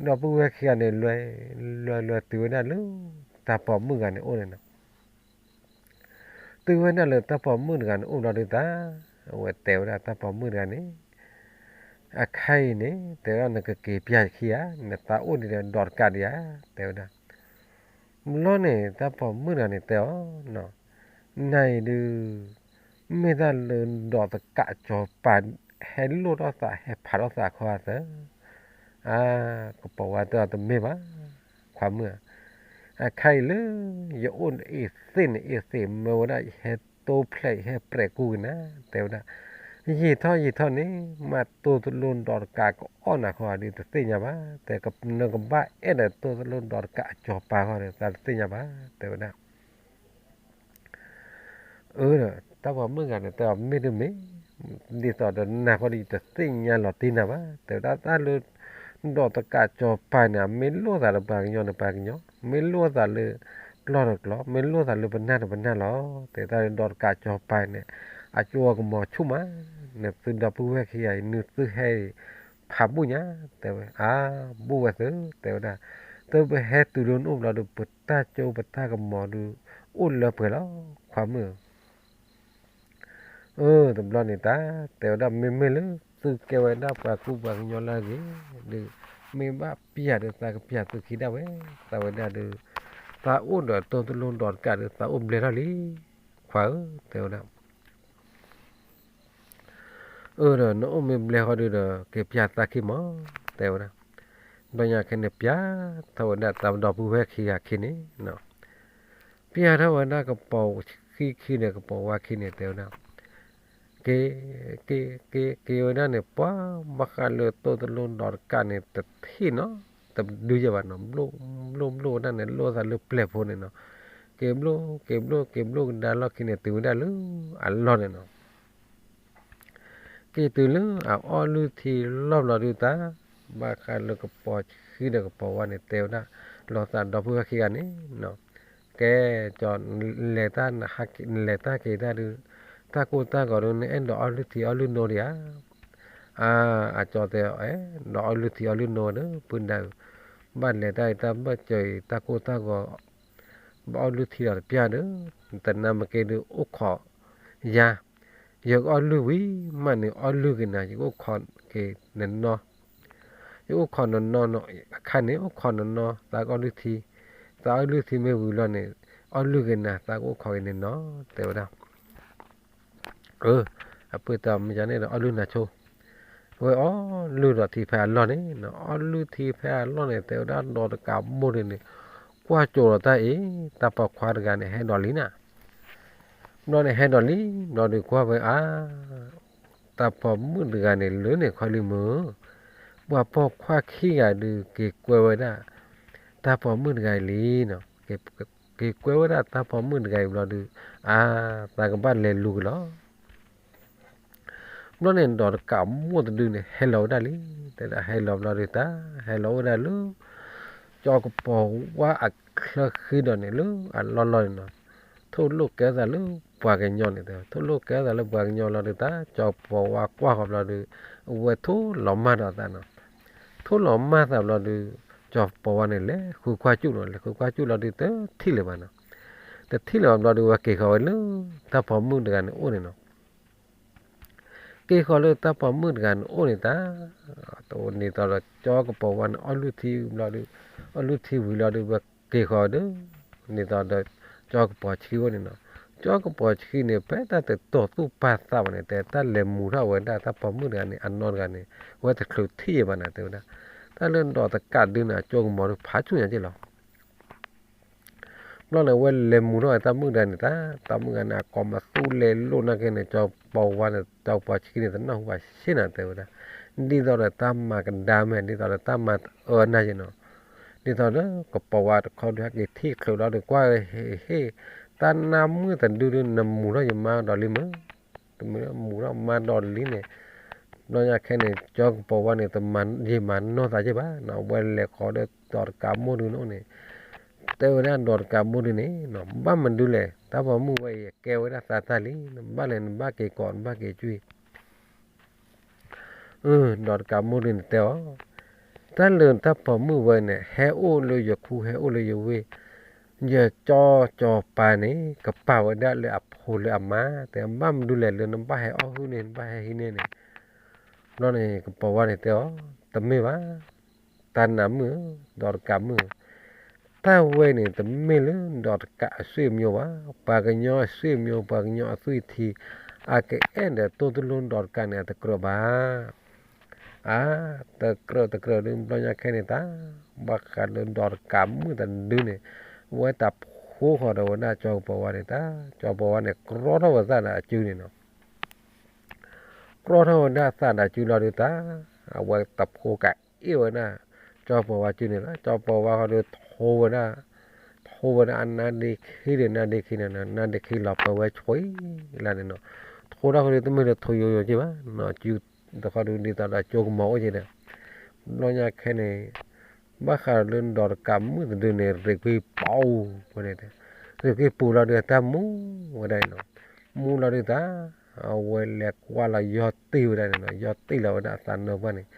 ဒီပုၢ်ဝဲၢ်ခံဂၤန့ၣ် လဲၤ လဲၤ လဲၤတုၤဝဲဒၣ်လၢ တၢ်ပိာ်မုၣ်ဂၤန့ၣ်အိၣ်န့ၣ်နီၤ တုၤဝဲဒၣ်လၢတၢ်ပိာ်မုၣ်တဂၤန့ၣ်အိၣ်ဘျီဒုးတၢ်, အဝဲတဲဝဲဒၣ်တၢ်ပိာ်မုၣ်တဂၤန့ၣ်, အခါအံၤန့ၣ် တဲဝဲဒၣ်နကက့ၤပျၢ်ယခံဧါ, နသးအိၣ်ဒ်ဒီးဒီးတကးဒံးဧါ, တဲဝဲဒၣ်, ဘျီန့ၣ် တၢ်ပိာ်မုၣ်တဂၤန့ၣ်တဲအီၤ, နၤအံၤဒုး မ့ၢ်တၢ်လၢဒီးတကးကၠီၤပၤ ဟဲလိၣ်ထီၣ်သး ဟဲဖးထီၣ်သးခီအသး, အါ, ကပီၤဝါတဲအီၤတမ့ၢ်ဘၣ်, ခွါမုၣ်ဧၢ, အခါအံၤလၢ ယအိၣ်အ့ၣ်သ့ၣ်န့ၣ်အ့ၣ်သ့ၣ် မၢဝဲဒၣ်ယဟဲတိဖျဲး ယဟဲပြဲးကူက့ၤနၤ, တဲဝဲဒၣ်, ယံာ်ထီၣ်ယံာ်ထီၣ်န့ၣ် မ့ၢ်တိၢ်တလိၣ်ဒီးတကးကအီၣ်နၤခီဒုးတသ့ၣ်ညါဘၣ်, တဲနကဘၣ်အဲၣ်ဒီးတိၢ်တလိၣ်ဒီးတကးအကၠီၤပၤခီဒီး သးတသ့ၣ်ညါဘၣ်, တဲဝဲဒၣ် အၢ, တၢ်ပိာ်မုၣ်တဂၤန့ၣ် တဲအီၤမ့ၢ်တမ့ၢ်, ဒ်သိးဒီးနၤဃီဒီး ယတသ့ၣ်ညါလီၤတံၢ်နၤဘၣ်, တဲဝဲဒၣ်တၢ်လၢ ဒီးတကးကၠီၤပၤန့ၣ် မ့ၢ်လိၣ်သးလၢပှၤကညီန့ၣ်ပှၤကညီ, မ့ၢ်လိၣ်သးလၢ ကျီၢ်န့ၣ်ကျီၢ်, မ့ၢ်လိၣ်သးလၢပနၢ်န့ၣ်ပနၢ်လီၤ, တဲတၢ်လၢဒီးတကးကၠီၤပၤန့ၣ် အကၠိအကမီၤဆူၣ်မး, နသုဒီပုၢ်ဝဲၢ်ခံဂၤအံၤ နသုဟဲ ဖးဘူၣ်ညါ, တဲဝဲ, အါ, ဘူၣ်ဝဲသု, တဲဝဲဒၣ်, သုပဟဲတုၤလၢနအိၣ်ဘျီဒီး ပတၢ်ကၠိပတၢ်ကမီၤဒုး အိၣ်လၢပှဲၤလီၤ, ခွါမုၣ်ဧၢ, အၢ, တဘျီန့ၣ်တၢ်, တဲဝဲဒၣ်မ့မ့ၢ်လၢ သုကဲဝဲဒၣ်ပှၤကူပှၤကညီလၢအဂ့ၤဒုး မ့ၢ်ဘၣ်ပျၢ်ဒီးသးကပျၢ်သုခံဒၣ်ဝဲ, သးဝဲဒၣ်ဒီး သးအိၣ်ဒီးတိၢ်တလိၣ်ဒီးတကးဒီး သးအိၣ်ဘျဲၣ်ထီၣ်လံ, ခွါဧၢ, တဲဝဲဒၣ် အၢ ဒီးနအိၣ်မ့ၢ်ဘျဲၣ်ဃီဒုဒီး က့ၤပျၢ်သးခံမး, တဲဝဲဒၣ်. ဘျီညါခဲန့ၣ် ပျၢ်ထီၣ်ဝဲဒၣ်တၢ်ဒီပုၢ်ဝဲၢ်ခံဂၤခံန့ၣ်, ပျၢ်ထီၣ်ဝဲဒၣ်ကပီၤခံခံဒီး ကပီၤဝါခံန့ၣ် တဲဝဲဒၣ်, က့ၤ, က့ၤ, က့ၤ, က့ၤဝဲဒၣ်န့ၣ် ပှၤဘၣ်ဃးလၢတိၢ်တလိၣ်ဒီးတကးန့ၣ် တထံၣ်နီၤ, တဒုယဲၢ်ဘၣ်နီၤ, ဘျိၣ်ဘျိၣ်ဘျိၣ်ဝဲဒၣ်န့ၣ် လိၣ်သးလၢပျဲၢ်ဖိန့ၣ်နီၤ, က့ၤဘျိၣ် က့ၤဘျိၣ် က့ၤဘျိၣ်ကဒါလီၢ်ခံန့ၣ် တုၤဝဲဒၣ်လၢအလီၢ်န့ၣ်နီၤ. က့ၤတုၤလၢအအီၣ်လုၢ်ထံလီၢ်ဘျီဒုတၢ်, ဘၣ်ဃးလၢကပီၤခံဒီးကပီၤဝါန့ၣ် တဲဝဲဒၣ်, လီၤသးဒီပုၢ်ဝဲၢ်ခံဂၤန့ၣ်နီၤ, ကဲ, ကၠီ, နလဲၤတၢ်က့ၤတၢ်ဒု, တၢ်ကိၢ်တၢ်ဂီၤဒု နအဲၣ်ဒိးအီၣ်လုၢ်ထံအီၣ်လုၢ်နိဒံးဧါ. အါ, အကၠီတဲ, အဲၣ်ဒိးအီၣ်လုၢ်ထံအီၣ်လုၢ်နိဒီး ပုၢ်ဒါဧၢ, ဘၣ်လဲၤတၢ်အံၤတၢ်ဘၢၣ်စၢၤအံၤ တၢ်ကိၢ်တၢ်ဂီၤ ဘၣ်အီၣ်လုၢ်ထံဒီးတပျၢ်ဒီး, တနၤမ့ၢ်က့ဒု အိၣ်ခိးယၤ, ယကအီၣ်လုၢ်ဝံၤမးန့ၣ် အီၣ်လုၢ်က့ၤနၤ, ယကအိၣ်ခိးက့ၤနနီ, ယကအိၣ်ခိးနနီအခါန့ၣ် အိၣ်ခိးနနီ သးကအီၣ်လုၢ်ထံ, သးအီၣ်လုၢ်ထံမ့ၢ်ဝံၤလီၤန့ၣ် အီၣ်လုၢ်က့ၤနၤ သးကအိၣ်ခိးက့ၤနနီ တဲဝဲဒၣ်. အၢ, အပုၢ်တဲအီၤ မ့ၢ်ယၤန့ၣ်ဒီးအီၣ်လုၢ်နၤဆိ, ဝဲအီၣ်လုၢ်ဒီးထံဖဲအလီၢ်န့ၣ်, အီၣ်လုၢ်ထံဖဲအလီၢ်န့ၣ် တဲဝဲဒၣ်ဒီးတကးမိၢ်ဒုန့ၣ်, ကွၢ်ကၠိဒီးတၢ်အံၤ, တၢ်ပိာ်ခွါတဂၤန့ၣ် ဟဲဒီးလံနၤ. ဘျီန့ၣ်ဟဲဒီးလံ, ဘျီဒုးကွၢ်ဝဲအါ, တၢ်ပိာ်မုၣ်တဂၤန့ၣ် လၢန့ၣ်ခီလံမုၢ်, ပှၤပိာ်ခွါခံဂၤဒုး က့ၤကွဲဝဲဒၣ် တၢ်ပိာ်မုၣ်တဂၤအံၤလံနီၤ, က့ၤကွဲဝဲဒၣ်တၢ်ပိာ်မုၣ်တဂၤအံၤဘျီဒုး, အါ, သးကဘၣ်လဲၤလူၤက့ၤလီၤ. ဘျီန့ၣ်ဒီးတကးမိၢ်တဒုန့ၣ် ဟဲလီၤဝဲဒၣ်လံ, တဲဒၣ်ဟဲလီၤဘျီဒုးတၢ်, ဟဲလီၤအိၣ်ဝဲဒၣ်လၢ ကၠီကပီၤဝါအချၢဃံဒီးန့ၣ် လၢအလီၢ်လီၢ်န့ၣ်နီၤ, ထိၣ်လိၣ်ကဲသးလၢပှၤကညီန့ၣ်တဲ, ထိၣ်လိၣ်ကဲသးလၢပှၤကညီလီၤဒုးတၢ်, ကၠီကပီၤဝါကွၢ်ဃီဘျီဒုး, အဝဲထိၣ်လီၤမၢ်ဒီးအသးနီၤ, ထိၣ်လီၤမၢ်သးဘျီဒုး, ကၠီကပီၤဝါန့ၣ် လဲၤဃုကွၢ်ကၠူၣ်နီၤ, လဲၤဃုကွၢ်ကၠူၣ်လီၤဒုး တထံၣ်လၢၤဘၣ်နီၤ, တထံၣ်လၢၤဘၣ်ဘျီဒုး ဝဲက့ၤဃီၤဝဲလၢ တၢ်ပိာ်မုၣ်တဂၤန့ၣ်အိၣ်န့ၣ်နီၤ က့ၤဃီၤလၢတၢ်ပိာ်မုၣ်တဂၤန့ၣ်အိၣ်န့ၣ်တၢ်, တအိၣ်န့ၣ်သိးဒီးကၠီကပီၤဝါန့ၣ် အီၣ်လုၢ်ထံဘျီဒုး, အီၣ်လုၢ်ထံဝံၤလီၤဒုး ဝဲက့ၤဃီၤဒီး, န့ၣ်သိးဒီး ကၠီကပီၤဆှံအိၣ်န့ၣ်နီၤ, ကၠီကပီၤဆှံန့ၣ် ဖဲတၢ်တတီၤသူၣ်ပာ်သးဘၣ်န့ၣ် တဲတၢ်လဲၤမူၤထီၣ်ဝဲဒၣ်တၢ်ပိာ်မုၣ်တဂၤန့ၣ် အနီၢ်တဂၤန့ၣ် ဝဲတချုးထံၣ်ယဲၢ်ဘၣ်န့ၣ် တဲဝဲဒၣ်, တၢ်လၢဒီးတကးဒုန့ၣ် အကၠိကမီၤဒုးဖးဆူၣ်ညါက့ၢ်လီၤ ဘျီန့ၣ် ဝဲလဲၤမူၤထီၣ်ဝဲတၢ်မုၣ်တဂၤန့ၣ်တၢ်, တၢ်မုၣ်တဂၤန့ၣ် အကိးမသူလဲၤလိာ်နာ်က့န့ၣ် ကၠီကပီၤဝါန့ၣ် ကၠီကပီၤဆှံန့ၣ် တနၢ်ဟူဘၣ်ဆ့ၣ်နီၤတဲဝဲဒၣ်, ဒ်သိးဒီးတၢ်မၤကဒါမ့ၢ် ဒ်သိးဒီးတၢ်မၤအၢနၤက့ၤနီၤ, ဒ်သိးဒီးကပီၤဝါတခီဒုးဟဲက့ၤထံၣ်ချုးလီၤဒီးကွၢ်ဝဲ ဟ့ၣ်ဟ့ၣ်, တၢ်နၢ်မုၣ်တဒုဒုး နမူၤထီၣ်ယမါဒီးလံမုၢ် တမ့ၢ်မူၤထီၣ်မါဒီးလံန့ၣ်, ဘျီညါခဲန့ၣ် ကၠီကပီၤဝါန့ၣ် တမၤယံာ်မၤနီၢ်သးက့ၢ်ဘၣ်နီၤ, ဝဲလဲၤဃီၤဒီးဒီးတကးမိၢ်ဒုန့ၣ်အိၣ်န့ၣ်, တဲဝဲဒၣ်ဒီးတကးမိၢ်ဒုန့ၣ်နီၤ, ဘၣ်မနုၤလဲၣ် တၢ်ပိာ်မုၣ်ဝဲအံၤ ကဲဝဲဒၣ်သးတၢ်လံ, နဘၣ်လဲၤနဘၣ်က့ၤကိး နဘၣ်က့ၤကွံာ် အၢ ဒီးတကးမိၢ်ဒုန့ၣ်တဲအီၤ, တၢ်လၢတၢ်ပိာ်မုၣ်ဝဲန့ၣ် ဟဲအိၣ်လၢယခူဟဲအိၣ်လၢယဝ့ၢ်, ယကၠီကၠီပၤန့ၣ် ကပာ်ဝဲဒၣ်လၢအဖိလၢအမါ, တဲဘၣ်မနုၤလဲၣ် လၢနဘၣ်ဟဲအီၣ်ဟုၣ်န့ၣ် နဘၣ်ဟဲဟံးန့ၢ်န့ၣ်, ဘျီန့ၣ် ကပီၤဝါန့ၣ်တဲအီၤ, တမ့ၢ်ဘၣ် တၢ်နးမုၣ်ဧၢ, ဒီးတကးမုၣ်ဧၢ, တၢ်ဝဲန့ၣ် တမ့ၢ်လၢဒီးတကးအဆွေမျိုးဘၣ်, ပှၤကညီအဆွေမျိုး ပှၤကညီအသွံၣ်ထံ အကအဲၣ်ဒီးတိၢ်တလိၣ်ဒီးတကးန့ၣ် အတကြၢးဘၣ်. အါ, တကြၢးတကြၢးဒုး ဘျီညါခဲန့ၣ်တၢ်, ဘၣ်ဃးလၢဒီးတကးမုၣ်တဒုန့ၣ်, ဝဲတၢ်ဖိဃီၤဒီးဝဲဒၣ်ကၠီကပီၤဝါန့ၣ်တၢ်, ကၠီကပီၤဝါန့ၣ် ကြီထီၣ်ဝဲသးဒီးအစုန့ၣ်နီၤ ကြီထီၣ်ဝဲဒၣ်သးဒီးစုလီၤဒုးတၢ်, အဝဲတၢ်ဖိကအ့ၣ်ဝဲဒၣ် ကၠီပီၤဝါစုန့ၣ်လီၤ. ကၠီပီၤဝါဃီဒီးထိဝဲဒၣ်, ထိဝဲဒၣ်အနါဒ့ခံဒီးနါဒ့ခံန့ၣ်, နါဒ့ခံလီၤပှဲၤဝဲဆွံလၢန့ၣ်နီၤ. ထိထီၣ်ဃီဒီးတမ့ၢ်လၢထိယိယိက့ၢ်ဘၣ်, စုတခီဒုးဒ်သိးဒီးကၠိကမီၤအိၣ်က့ၤဒီး, ဘျီညါခဲန့ၣ် ဘၣ်ဃးဒီးလၢဒီးတကးမုၣ်တဒုန့ၣ် ရ့ကွံာ်ပူၤဝဲန့ၣ်, ရ့ကွံာ်ပူၤလီၤဒုးတၢ်မူဝဲဒၣ်န့ၣ်နီၤ. မူလီၤဒုးတၢ်, အဝဲလဲၤကွၢ်လီၤယီၤတံၢ်ဝဲဒၣ်န့ၣ်နီၤ, ယီၤတံၢ်လီၤဝဲဒၣ်အသးနၢပှၢ်န့ၣ်,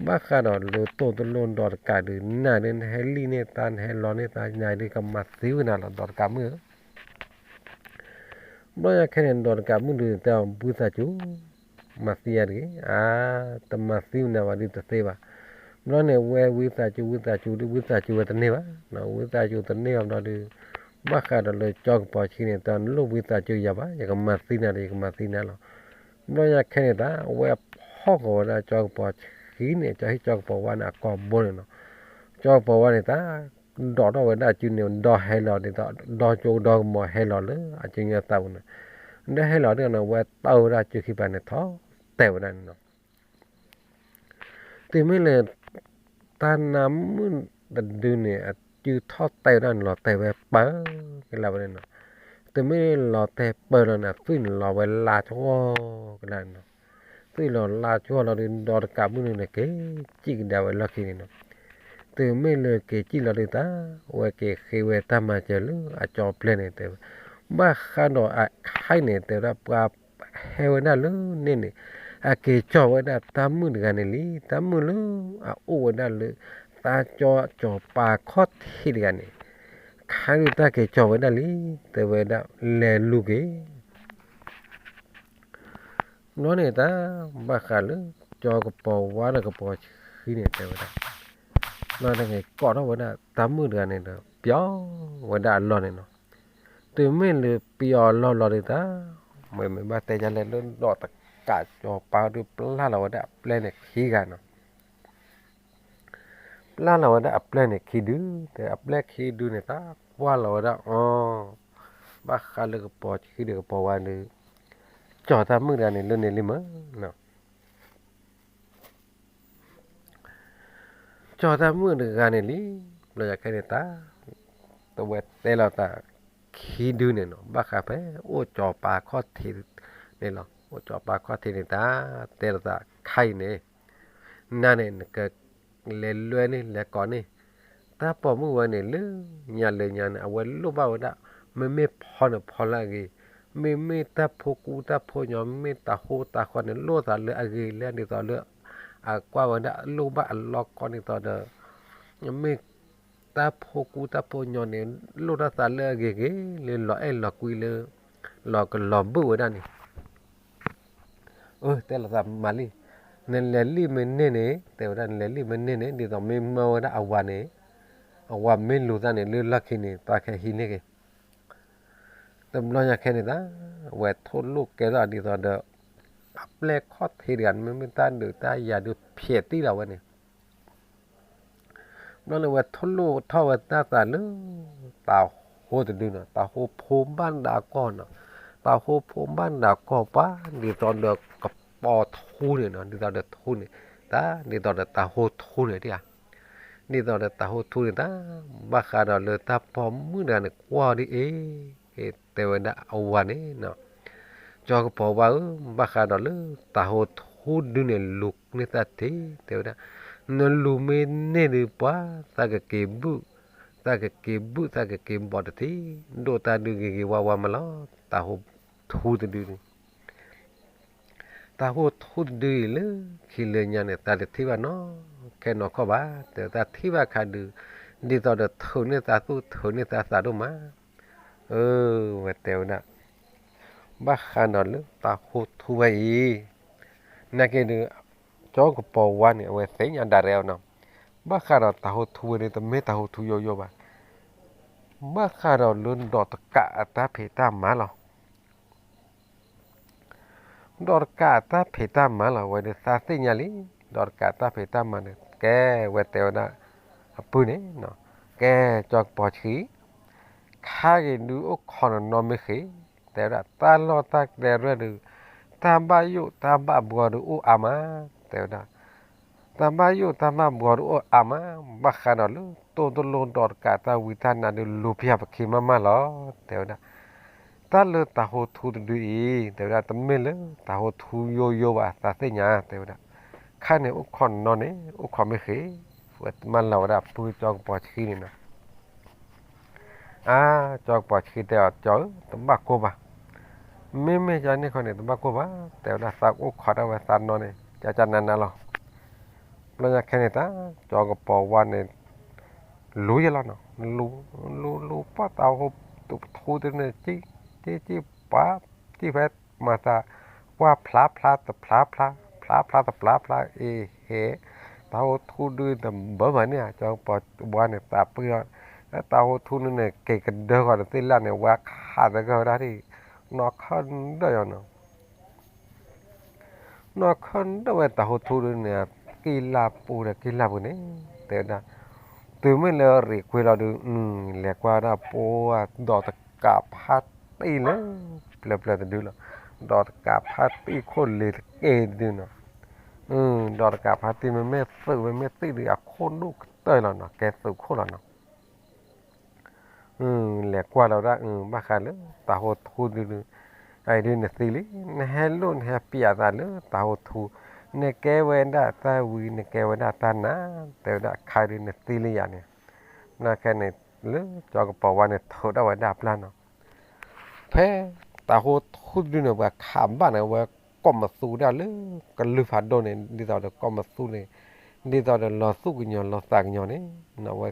ဘၣ်ဃးဒီးလၢတိၢ်တလိၣ်ဒီးတကးဒုး နၤဒုးနဟဲလံၣ်န့ၢ်သး နဟဲလီၤန့ၢ်သး နၤဒုးကမၤသံဝဲနၤလီၤ ဒီးတကးမုၣ်ဧၢ. ဘျီညါခဲန့ၣ် ဒီးတကးမုၣ်ဒုးတဲအီၤ ဘုသးစူၤ, မၤသံယၤတဂ့ၤ, အါ, တမၤသံဝဲနၤဘၣ်ဒုးတသ့ဘၣ်. ဘျီန့ၣ် ဝဲဝံသးစူၤ ဝံသးစူၤဒုး ဝံသးစူၤဝဲတန့ၢ်ဘၣ်, ဝံသးစူၤတန့ၢ်အီၤဘျီဒုး, ဘၣ်ဃးဒီးလၢကၠီကပီၤဆှံန့ၣ် တလိၣ်ဝံသးစူၤယၤဘၣ်, ယကမၤသံနၤဒီး ယကမၤသံနၤလီၤ. ဘျီညါခဲန့ၣ်တၢ် အဝဲဖီၣ်ဃီၤဝဲဒၣ်ကၠီကပီၤဆှံန့ၣ် ကၠီဟံၣ်ကၠီကပီၤဝါန့ၣ် အကိာ်ဘိန့ၣ်နီၤ, ကၠီကပီၤဝါန့ၣ်တၢ် ဒိးထီၣ်ဝဲဒၣ်စုန့ၣ် ဒီးဟဲလီၤဒ်သိး ဒီကၠိဒီကမီၤဟဲလီၤလၢအစုညါသးပူၤန့ၣ်, ဒီးဟဲလီၤဒ်န့ၣ် ဝဲတၢ်ဝဲဒၣ်စုခံပၤန့ၣ် ထီၣ်တဲာ်ဝဲဒၣ်န့ၣ်နီၤ. တုၤမ့ၢ်လၢ တၢ်နါမုၣ်တဒုန့ၣ် အစုထီၣ်တဲာ်ဝဲဒၣ်န့ၣ် လီၤတဲာ်ဝဲပၢၤကလၢာ်ဝဲန့ၣ်နီၤ. တုၤမ့ၢ်လီၤတဲာ်ပၢၤလီၤန့ၣ် အသွံၣ်န့ၣ်လီၤဝဲလါကီကလၢာ်န့ၣ်နီၤ. သွံၣ်လီၤလါကီလီၤဒုး ဒီတကးမုၣ်န့ၣ် က့ၤစံၣ်ကဒါဝဲလီၢ်ခံန့ၣ်နီၤ. တုၤမ့ၢ်လၢက့ၤစံၣ်လီၤဒုးတၢ် အဝဲက့ၤဃ့ဝဲတၢ်မၤစၢၤလၢအကၠီပျဲၢ်န့ၣ်တဲဝဲ, ဘၣ်ဃးဒီးအခါအံၤန့ၣ် တဲဝဲဒၣ်ပှၤ ဟဲဝဲဒၣ်လၢန့ၣ်န့ၣ် အက့ၤကၠီၤဝဲဒၣ်တၢ်မုၣ်တဂၤန့ၣ်လံ, တၢ်မုၣ်လၢအအိၣ်ဝဲဒၣ်လၢ သးကၠီကၠီၤပၤခီၣ်ထံးတဂၤန့ၣ်, ခါဒုးတၢ်က့ၤကၠီၤဝဲဒၣ်လံ, တဲဝဲဒၣ်လဲၤလူၤက့ၤ ဘျီန့ၣ်တၢ် ဘၣ်ဃးလၢ ကၠီကပီၤဝါဒီးကပီၤဆှံန့ၣ်တဲဝဲဒၣ်, ဘျီန့ၣ်ကိးထီၣ်ဝဲဒၣ်တၢ်မုၣ်တဂၤန့ၣ်ဒီး ပျီဝဲဒၣ်အလီၢ်န့ၣ်နီၤ. တုၤမ့ၢ်လၢပျီအလီၢ်လီၤဒုးတၢ် မ့မ့ၢ်ဘၣ်တဲယလဲၣ်လၢဒီးတကးကၠီၤပၤဒုးပျၢ်လီၤဝဲဒၣ်အပျဲၢ်န့ၣ်ခံဂၤနီၤ. ပျၢ်လီၤဝဲဒၣ်အပျဲၢ်န့ၣ်ခံဒု, တဲအပျဲၢ်ခံဒုန့ၣ် တၢ်ကွၢ်လီၤဝဲဒၣ်အီၤ, ဘၣ်ဃးလၢကပီၤဆှံဒီးကပီၤဝါဒုး ကၠီၤတၢ်မုၣ်တဂၤန့ၣ်လၢန့ၣ်လံမး ကၠီၤတၢ်မုၣ်တဂၤန့ၣ်လံ, ဘျီယၤခဲန့ၣ်တၢ် တဝဲတဲလီၤသးခံဒုန့ၣ်နီၤ, ဘၣ်ဃးဖဲအိၣ်ကၠီၤပၤခီၣ်ထံးန့ၣ်လီၤ, အိၣ်ကၠီၤပၤခီၣ်ထံးန့ၣ်တၢ် တဲလီၤသးခါအံၤန့ၣ်, နၤန့ၣ် နကလဲၤလွဲန့ၣ် လဲၤကိးန့ၣ်, တၢ်ပိာ်မုၣ်ဝဲန့ၣ် လၢညါလၢညါန့ၣ် အဝဲလိၣ်ဘၣ်ဝဲဒၣ်, မ့မ့ၢ်ဖီန့ၣ်ဖီလၢအဂ့ၤ, မ့မ့ၢ်တၢ်ဖိကူတၢ်ဖိညီ မ့မ့ၢ်တၢ်ဟိတၢ်ဃီန့ၣ် လိၣ်သးလၢအဂ့ၤလၢဒ်သိးလၢ အကွၢ်ဝဲဒၣ်လိၣ်ဘၣ်အလီၢ်ကီဒ်သိးဒီး မ့ၢ်တၢ်ဖိကူတၢ်ဖိညီန့ၣ် လိၣ်တၢ်သးလၢအဂ့ၤဂ့ၤ လၢလီၤအဲၣ်လီၤကွံလၢ လီၤကလီၤဘၣ်ဝဲဒၣ်န့ၣ်, အၢ တဲလီၤသးမၤလံ, နလဲၤလံမ့ၢ်န့ၢ်န့ၣ် တဲဝဲဒၣ် နလဲၤလံမ့ၢ်န့ၢ်န့ၣ် ဒ်သိးမ့ၢ်မၢဝဲဒၣ်အဝၤန့ၣ်, အဝၤမ့ၢ်လူၤသးန့ၣ် လၢလီၢ်ခံန့ၣ် သးကဟံးန့ၢ်က့ၤ တဘျီညါခဲန့ၣ်တၢ် ဝဲထိၣ်လိၣ်ကဲထီၣ်ဒ်သိးဒီး အပျဲၢ်ခီၣ်ထံးတဂၤန့ၣ် မ့မ့ၢ်တၢ်ဒုးတၢ်ယၤဒုးဖျဲးတံၢ်လီၤဝဲန့ၣ်, ဘျီန့ၣ်ဝဲထိၣ်လိၣ်ထီၣ်ဝဲတၢ်သးလၢ တၤဟိတဒုနီၤ, တၤဟိဖိဘၣ်နဒးကီၢ်နီၤ, တၤဟိဖိဘၣ်နဒးကီၢ်ပှၤ ဒ်သိးဒီးကပီၤထူန့ၣ်နီၤ, ဒ်သိးဒီးထူန့ၣ်, တၢ် ဒ်သိးဒီးတၤဟိထူန့ၣ်တၢ် ဒ်သိးဒီးတၤဟိထူန့ၣ်တၢ်, ဘၣ်ဃးဒီးလၢတၢ်ပိာ်မုၣ်တဂၤန့ၣ် ကွၢ်ဒ်အံၤ, တဲဝဲဒၣ်အဝၤန့ၣ်, ကၠီကပီၤဝါဧၢ, ဘၣ်ဃးဒီးလၢတၤဟိထူဒုန့ၣ် လူၤန့ၢ်သးတထံၣ်, တဲဝဲဒၣ်, နလူၤမ့ၢ်န့ၢ်ဒုးပှၤ သးကက့ၤဘုၣ်, သးကက့ၤဘုၣ် သးကက့ၤဘီၣ်တထံၣ်, ဒိၣ်တၢ်ဒုးဂ့ၤဂ့ၤဝါဝါမးလီၤ, တၤဟိထူတဒုန့ၣ် တၤဟိထူတဒုအံၤလၢခံလၢညါန့ၣ် သးတထံၣ်ဘၣ်နီၢ်ခဲနီၢ်ခီၣ်ဘၣ်, တဲသးထံၣ်ဘၣ်ခါဒုး, ဒ်သိးဒီးထုးန့ၢ်သးသူၣ်ထုးန့ၢ်သးသးဒိၣ်မး, အၢ ဝဲတဲဝဲဒၣ်, ဘၣ်ဃးဒီးလၢတၤဟိထူဝဲအံၤ, နာ်က့ဒုး, ကၠီကပီၤဝါန့ၣ် အဝဲသ့ၣ်ညါဒၣ်ရဲၣ်အီၤနီၤ, ဘၣ်ဃးဒီးတၤဟိထူဝဲန့ၣ် တမ့ၢ်တၤဟိထူယိယိဘၣ် ဘၣ်ဃးဒီးလၢဒီးတကးအတၢ်ဖံးတၢ်မၤလီၤ. ဒီးတကးအတၢ်ဖံးတၢ်မၤလီၤဝဲဒီး သးသ့ၣ်ညါလံ, ဒီးတကးအတၢ်ဖံးတၢ်မၤန့ၣ် ကဲဝဲတဲဝဲဒၣ်, အပုၢ်န့ၣ်, ကဲကၠီကပီၤဆှံ, ခါဂ့ၤဒုးအိၣ်ခိးနီၢ်နီၢ်မ့ၢ်ဃ့, တဲဝဲဒၣ်တၢ်လီၢ်တၢ်ကျဲရဲၣ်ဒုး, တၢ်ဘၣ်ယိၣ်တၢ်ဘၣ်ဘှီဒုးအိၣ်အါမး, တဲဝဲဒၣ် တၢ်ဘၣ်ယိၣ်တၢ်ဘၣ်ဘှီဒုးအိၣ်အါမး, ဘၣ်ဃးဒီးလၢတိၢ်တလိၢ်ဒီးတကးတၢ်ဝံတၢ်နါဒုးလူၤပျၢ်ပခံမးမးလီၤ, တဲဝဲဒၣ်, တၢ်လၢတၤဟိထူတဒုအံၤ, တဲဝဲဒၣ် တမ့ၢ်လၢတၤဟိထူယိယိဘၣ် သးသ့ၣ်ညါ, တဲဝဲဒၣ်, ခါန့ၣ်အိၣ်ခိးနီၢ်န့ၣ် အိၣ်ခိးမ့ၢ်ဃ့, ဝဲမၢလီၤဝဲဒၣ်အပုၢ်ကၠီကပီၤဆှံန့ၣ်နီၤ အါ, ကၠီကပီၤဆှံတဲအီၤ ကၠီဧၢ တဘၣ်ကိၢ်ဘၣ်, မ့မ့ၢ်ကန့ၣ်ခီန့ၣ် တဘၣ်ကိၢ်ဘၣ်, တဲဝဲဒၣ်သးအိၣ်ခိးဒၣ်ဝဲသးနီၢ်န့ၣ် ကကနၤနၤလီၤ. ဘျီညါခဲန့ၣ်တၢ် ကၠီကပီၤဝါန့ၣ် လူၤယဲလီၤနီၤ, လူၤ, လူၤ, လူၤပှၢ်တၤဟိထူတဒုန့ၣ် ကံၣ်, ကံၣ်, ကံၣ်ပှၤ, ကံၣ်ဖဲမၤသး, ကွၢ်ဖျါဖျါတဖျါဖျါ, ဖျါဖျါတဖျါဖျါ, အ့ဟဲ, တၢ်ဟိထူဒုတဘၢဘၣ်န့ၣ်ဧါ, ကၠီကပီၤဝါန့ၣ်သးပှ့ၤထီၣ်, တၢ်ဟိထူဒုန့ၣ် က့ၤကဒၢဃီၤတသ့လၢ်န့ၣ် ဝါခးသဂၢၢ်ဝဲဒၣ်ဒ်, နီၢ်ခၢၣ်ဒၢၣ်ယီၤနီၤ နီၢ်ခၢၣ်ဒၢၣ်ဝဲတၢ်ဟိထူဒုန့ၣ် က့ၢ်လၢ်ပူၤဒီးက့ၢ်လၢ်ပူၤန့ၣ်, တဲဝဲဒၣ်, တုၤမ့ၢ်လၢရံးကွ့လီၤဒုး, လဲၤကွၢ်ဒၣ်ပှၤဒိးတကးဖးတံၢ်လၢ ပျၢၤပျၢၤတဒုလီၤ, ဒိးတကးဖးတံၢ်ခိၣ်လ့ၤတက့ၢ်တဒုနီၤ, ဒိးတကးဖးတံၢ်မ့မ့ၢ်သုးမ့မ့ၢ်သံၣ်ဒုး အခိၣ်ဒိၣ်ကတၢၢ်လီၤနီၤ, ကဲသုးခိၣ်လီၤနီၤ လဲၤကွၢ်လီၤဝဲဒၣ် ဘၣ်ဃးလၢတၢ်ဟိထူဒုဒု, အအံၤဒုးနသံလံ, နဟဲလိၣ်နဟဲပျးသးလၢတၢ်ဟိထူ, နကဲဝဲဒၣ်တၢ်ဝံ နကဲဝဲဒၣ်တၢ်နါ, တဲဝဲဒၣ်ခါဒုးနသံလံယၤန့ၣ်, နာ်က့န့ၣ်လၢကၠီကပီၤဝါန့ၣ် ထုးထီၣ်ဝဲဒၣ်အပျၢ်နီၤ ဖဲတၢ်ဟိထူဒုန့ၣ် ပှၤခးဘၣ်န့ၣ် အဝဲကိးမသူဒၣ်လၢကလုၢ်ဖးဒိၣ်န့ၣ် ဒ်သိးဒီးကိးမသူန့ၣ်, ဒ်သိးဒီးလီၤသူၣ်ကညီၤလီၤသးကညီၤန့ၣ်, အဝဲ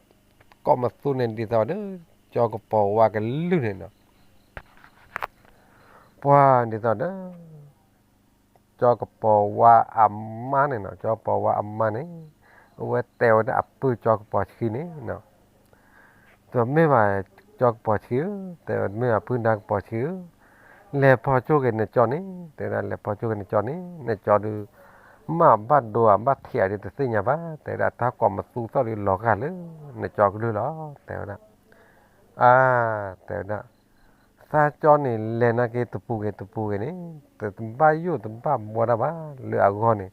ကိးမသူန့ၣ် ဒ်သိးဒီး ကၠီကပီၤဝါကလုၢ်န့ၣ်နီၤ, ပှၤဒ်သိးဒီး ကၠီကပီၤဝါအမါန့ၣ်နီၤ, ကၠီကပီၤဝါအမါန့ၣ်, အဝဲတဲဝဲဒၣ်အပုၢ်ကၠီကပီၤဆှံန့ၣ်နီၤ တမ့ၢ်ဘၣ်ကၠီကပီၤဆှံဧၢ, တဲဝဲတမ့ၢ်ဘၣ်ပုၢ်နါကပီၤဆှံဧၢ, လဲၤဖီကၠိက့ၤနကၠီန့ၣ်, တဲဝဲဒၣ်လဲၤဖီကၠိက့ၤနကၠီန့ၣ်, နကၠီဒုး မ့ၢ်ဘၣ်ဒိဧါ ဘၣ်ထံးဧါဒုးတသ့ၣ်ညါဘၣ်, တဲဝဲဒၣ်တၢ်ကိးမသူသီၣ်ဒုးလီၤဂာ်လၢနကၠီကလုၢ်လီၤ, တဲဝဲဒၣ် အါ, တဲဝဲဒၣ်, သးကၠီန့ၣ် လဲၤနာ်က့တပူၤဂ့ၤတပူၤဂ့ၤန့ၣ်, တဘၣ်ယိၣ်တဘၣ်ဘှီတၢ်ဘၣ်, လၢအဂီၢ်န့ၣ်,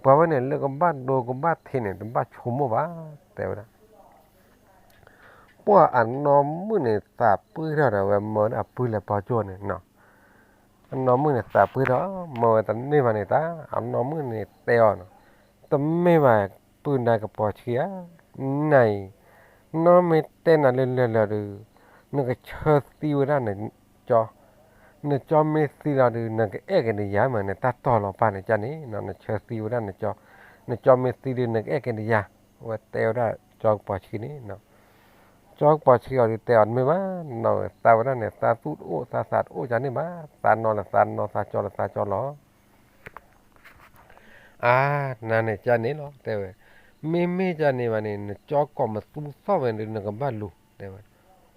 ပှၤဝဲန့ၣ်လၢကဘၣ်ဒိကဘၣ်ထံးန့ၣ် တဘၣ်ဆိကမိၣ်ဘၣ်, တဲဝဲဒၣ် ပှၤအနီၢ်မုၣ်န့ၣ်သးပှ့ၤထီၣ်ဒီး အဝဲမၢဝဲဒၣ်အပုၢ်လဲၤဖီကၠိန့ၣ်နီၤ, အနီၢ်မုၣ်န့ၣ်သးပှ့ၤထီၣ် မၢဝဲတန့ၢ်ဘၣ်န့ၣ်တၢ်, အနီၢ်မုၣ်န့ၣ်တဲအီၤနီၤ, တမ့ၢ်ဘၣ်ပုၢ်နါကပီၤဆှံဧါ, နၤအံၤ, နီၢ်မ့ၢ်တဲနၤလၢလၢာ်လၢာ်ဒီး, နကဆၢသံဝဲဒၣ်နကၠီ, နကၠီမ့ၢ်သံလီၤဒီး နကအဲၣ်က့ၤနယၤမး နတၢ်တီၢ်လီၤပာ်န့ၣ်ကန့ၣ်, နဆၢသံဝဲဒၣ်နကၠီ, နကၠီမ့ၢ်သံဒီး နကအဲၣ်က့ၤနယၤ, အဝဲတဲဝဲဒၣ်ကၠီကပီၤဆှံန့ၣ် ကၠီကပီၤဆှံအီၤဒုးတဲအီၤတမ့ၢ်ဘၣ်, နီၢ်ဧၢ, သးဝဲဒၣ်န့ၣ် သးသူၣ်တအိၣ် သးသးတအိၣ်ကန့ၣ်ဘၣ်, သးနီလၢသးနီ သးကၠီလၢသးကၠီလီၤ. အါ, နၤန့ၣ်ကန့ၣ်လီၤ တဲဝဲ, မ့မ့ၢ်ကန့ၣ်ဘၣ်န့ၣ် နကၠီကိးမသူသီၣ်ဝဲဒီး နကဘၣ်လူၤ တဲဝဲ,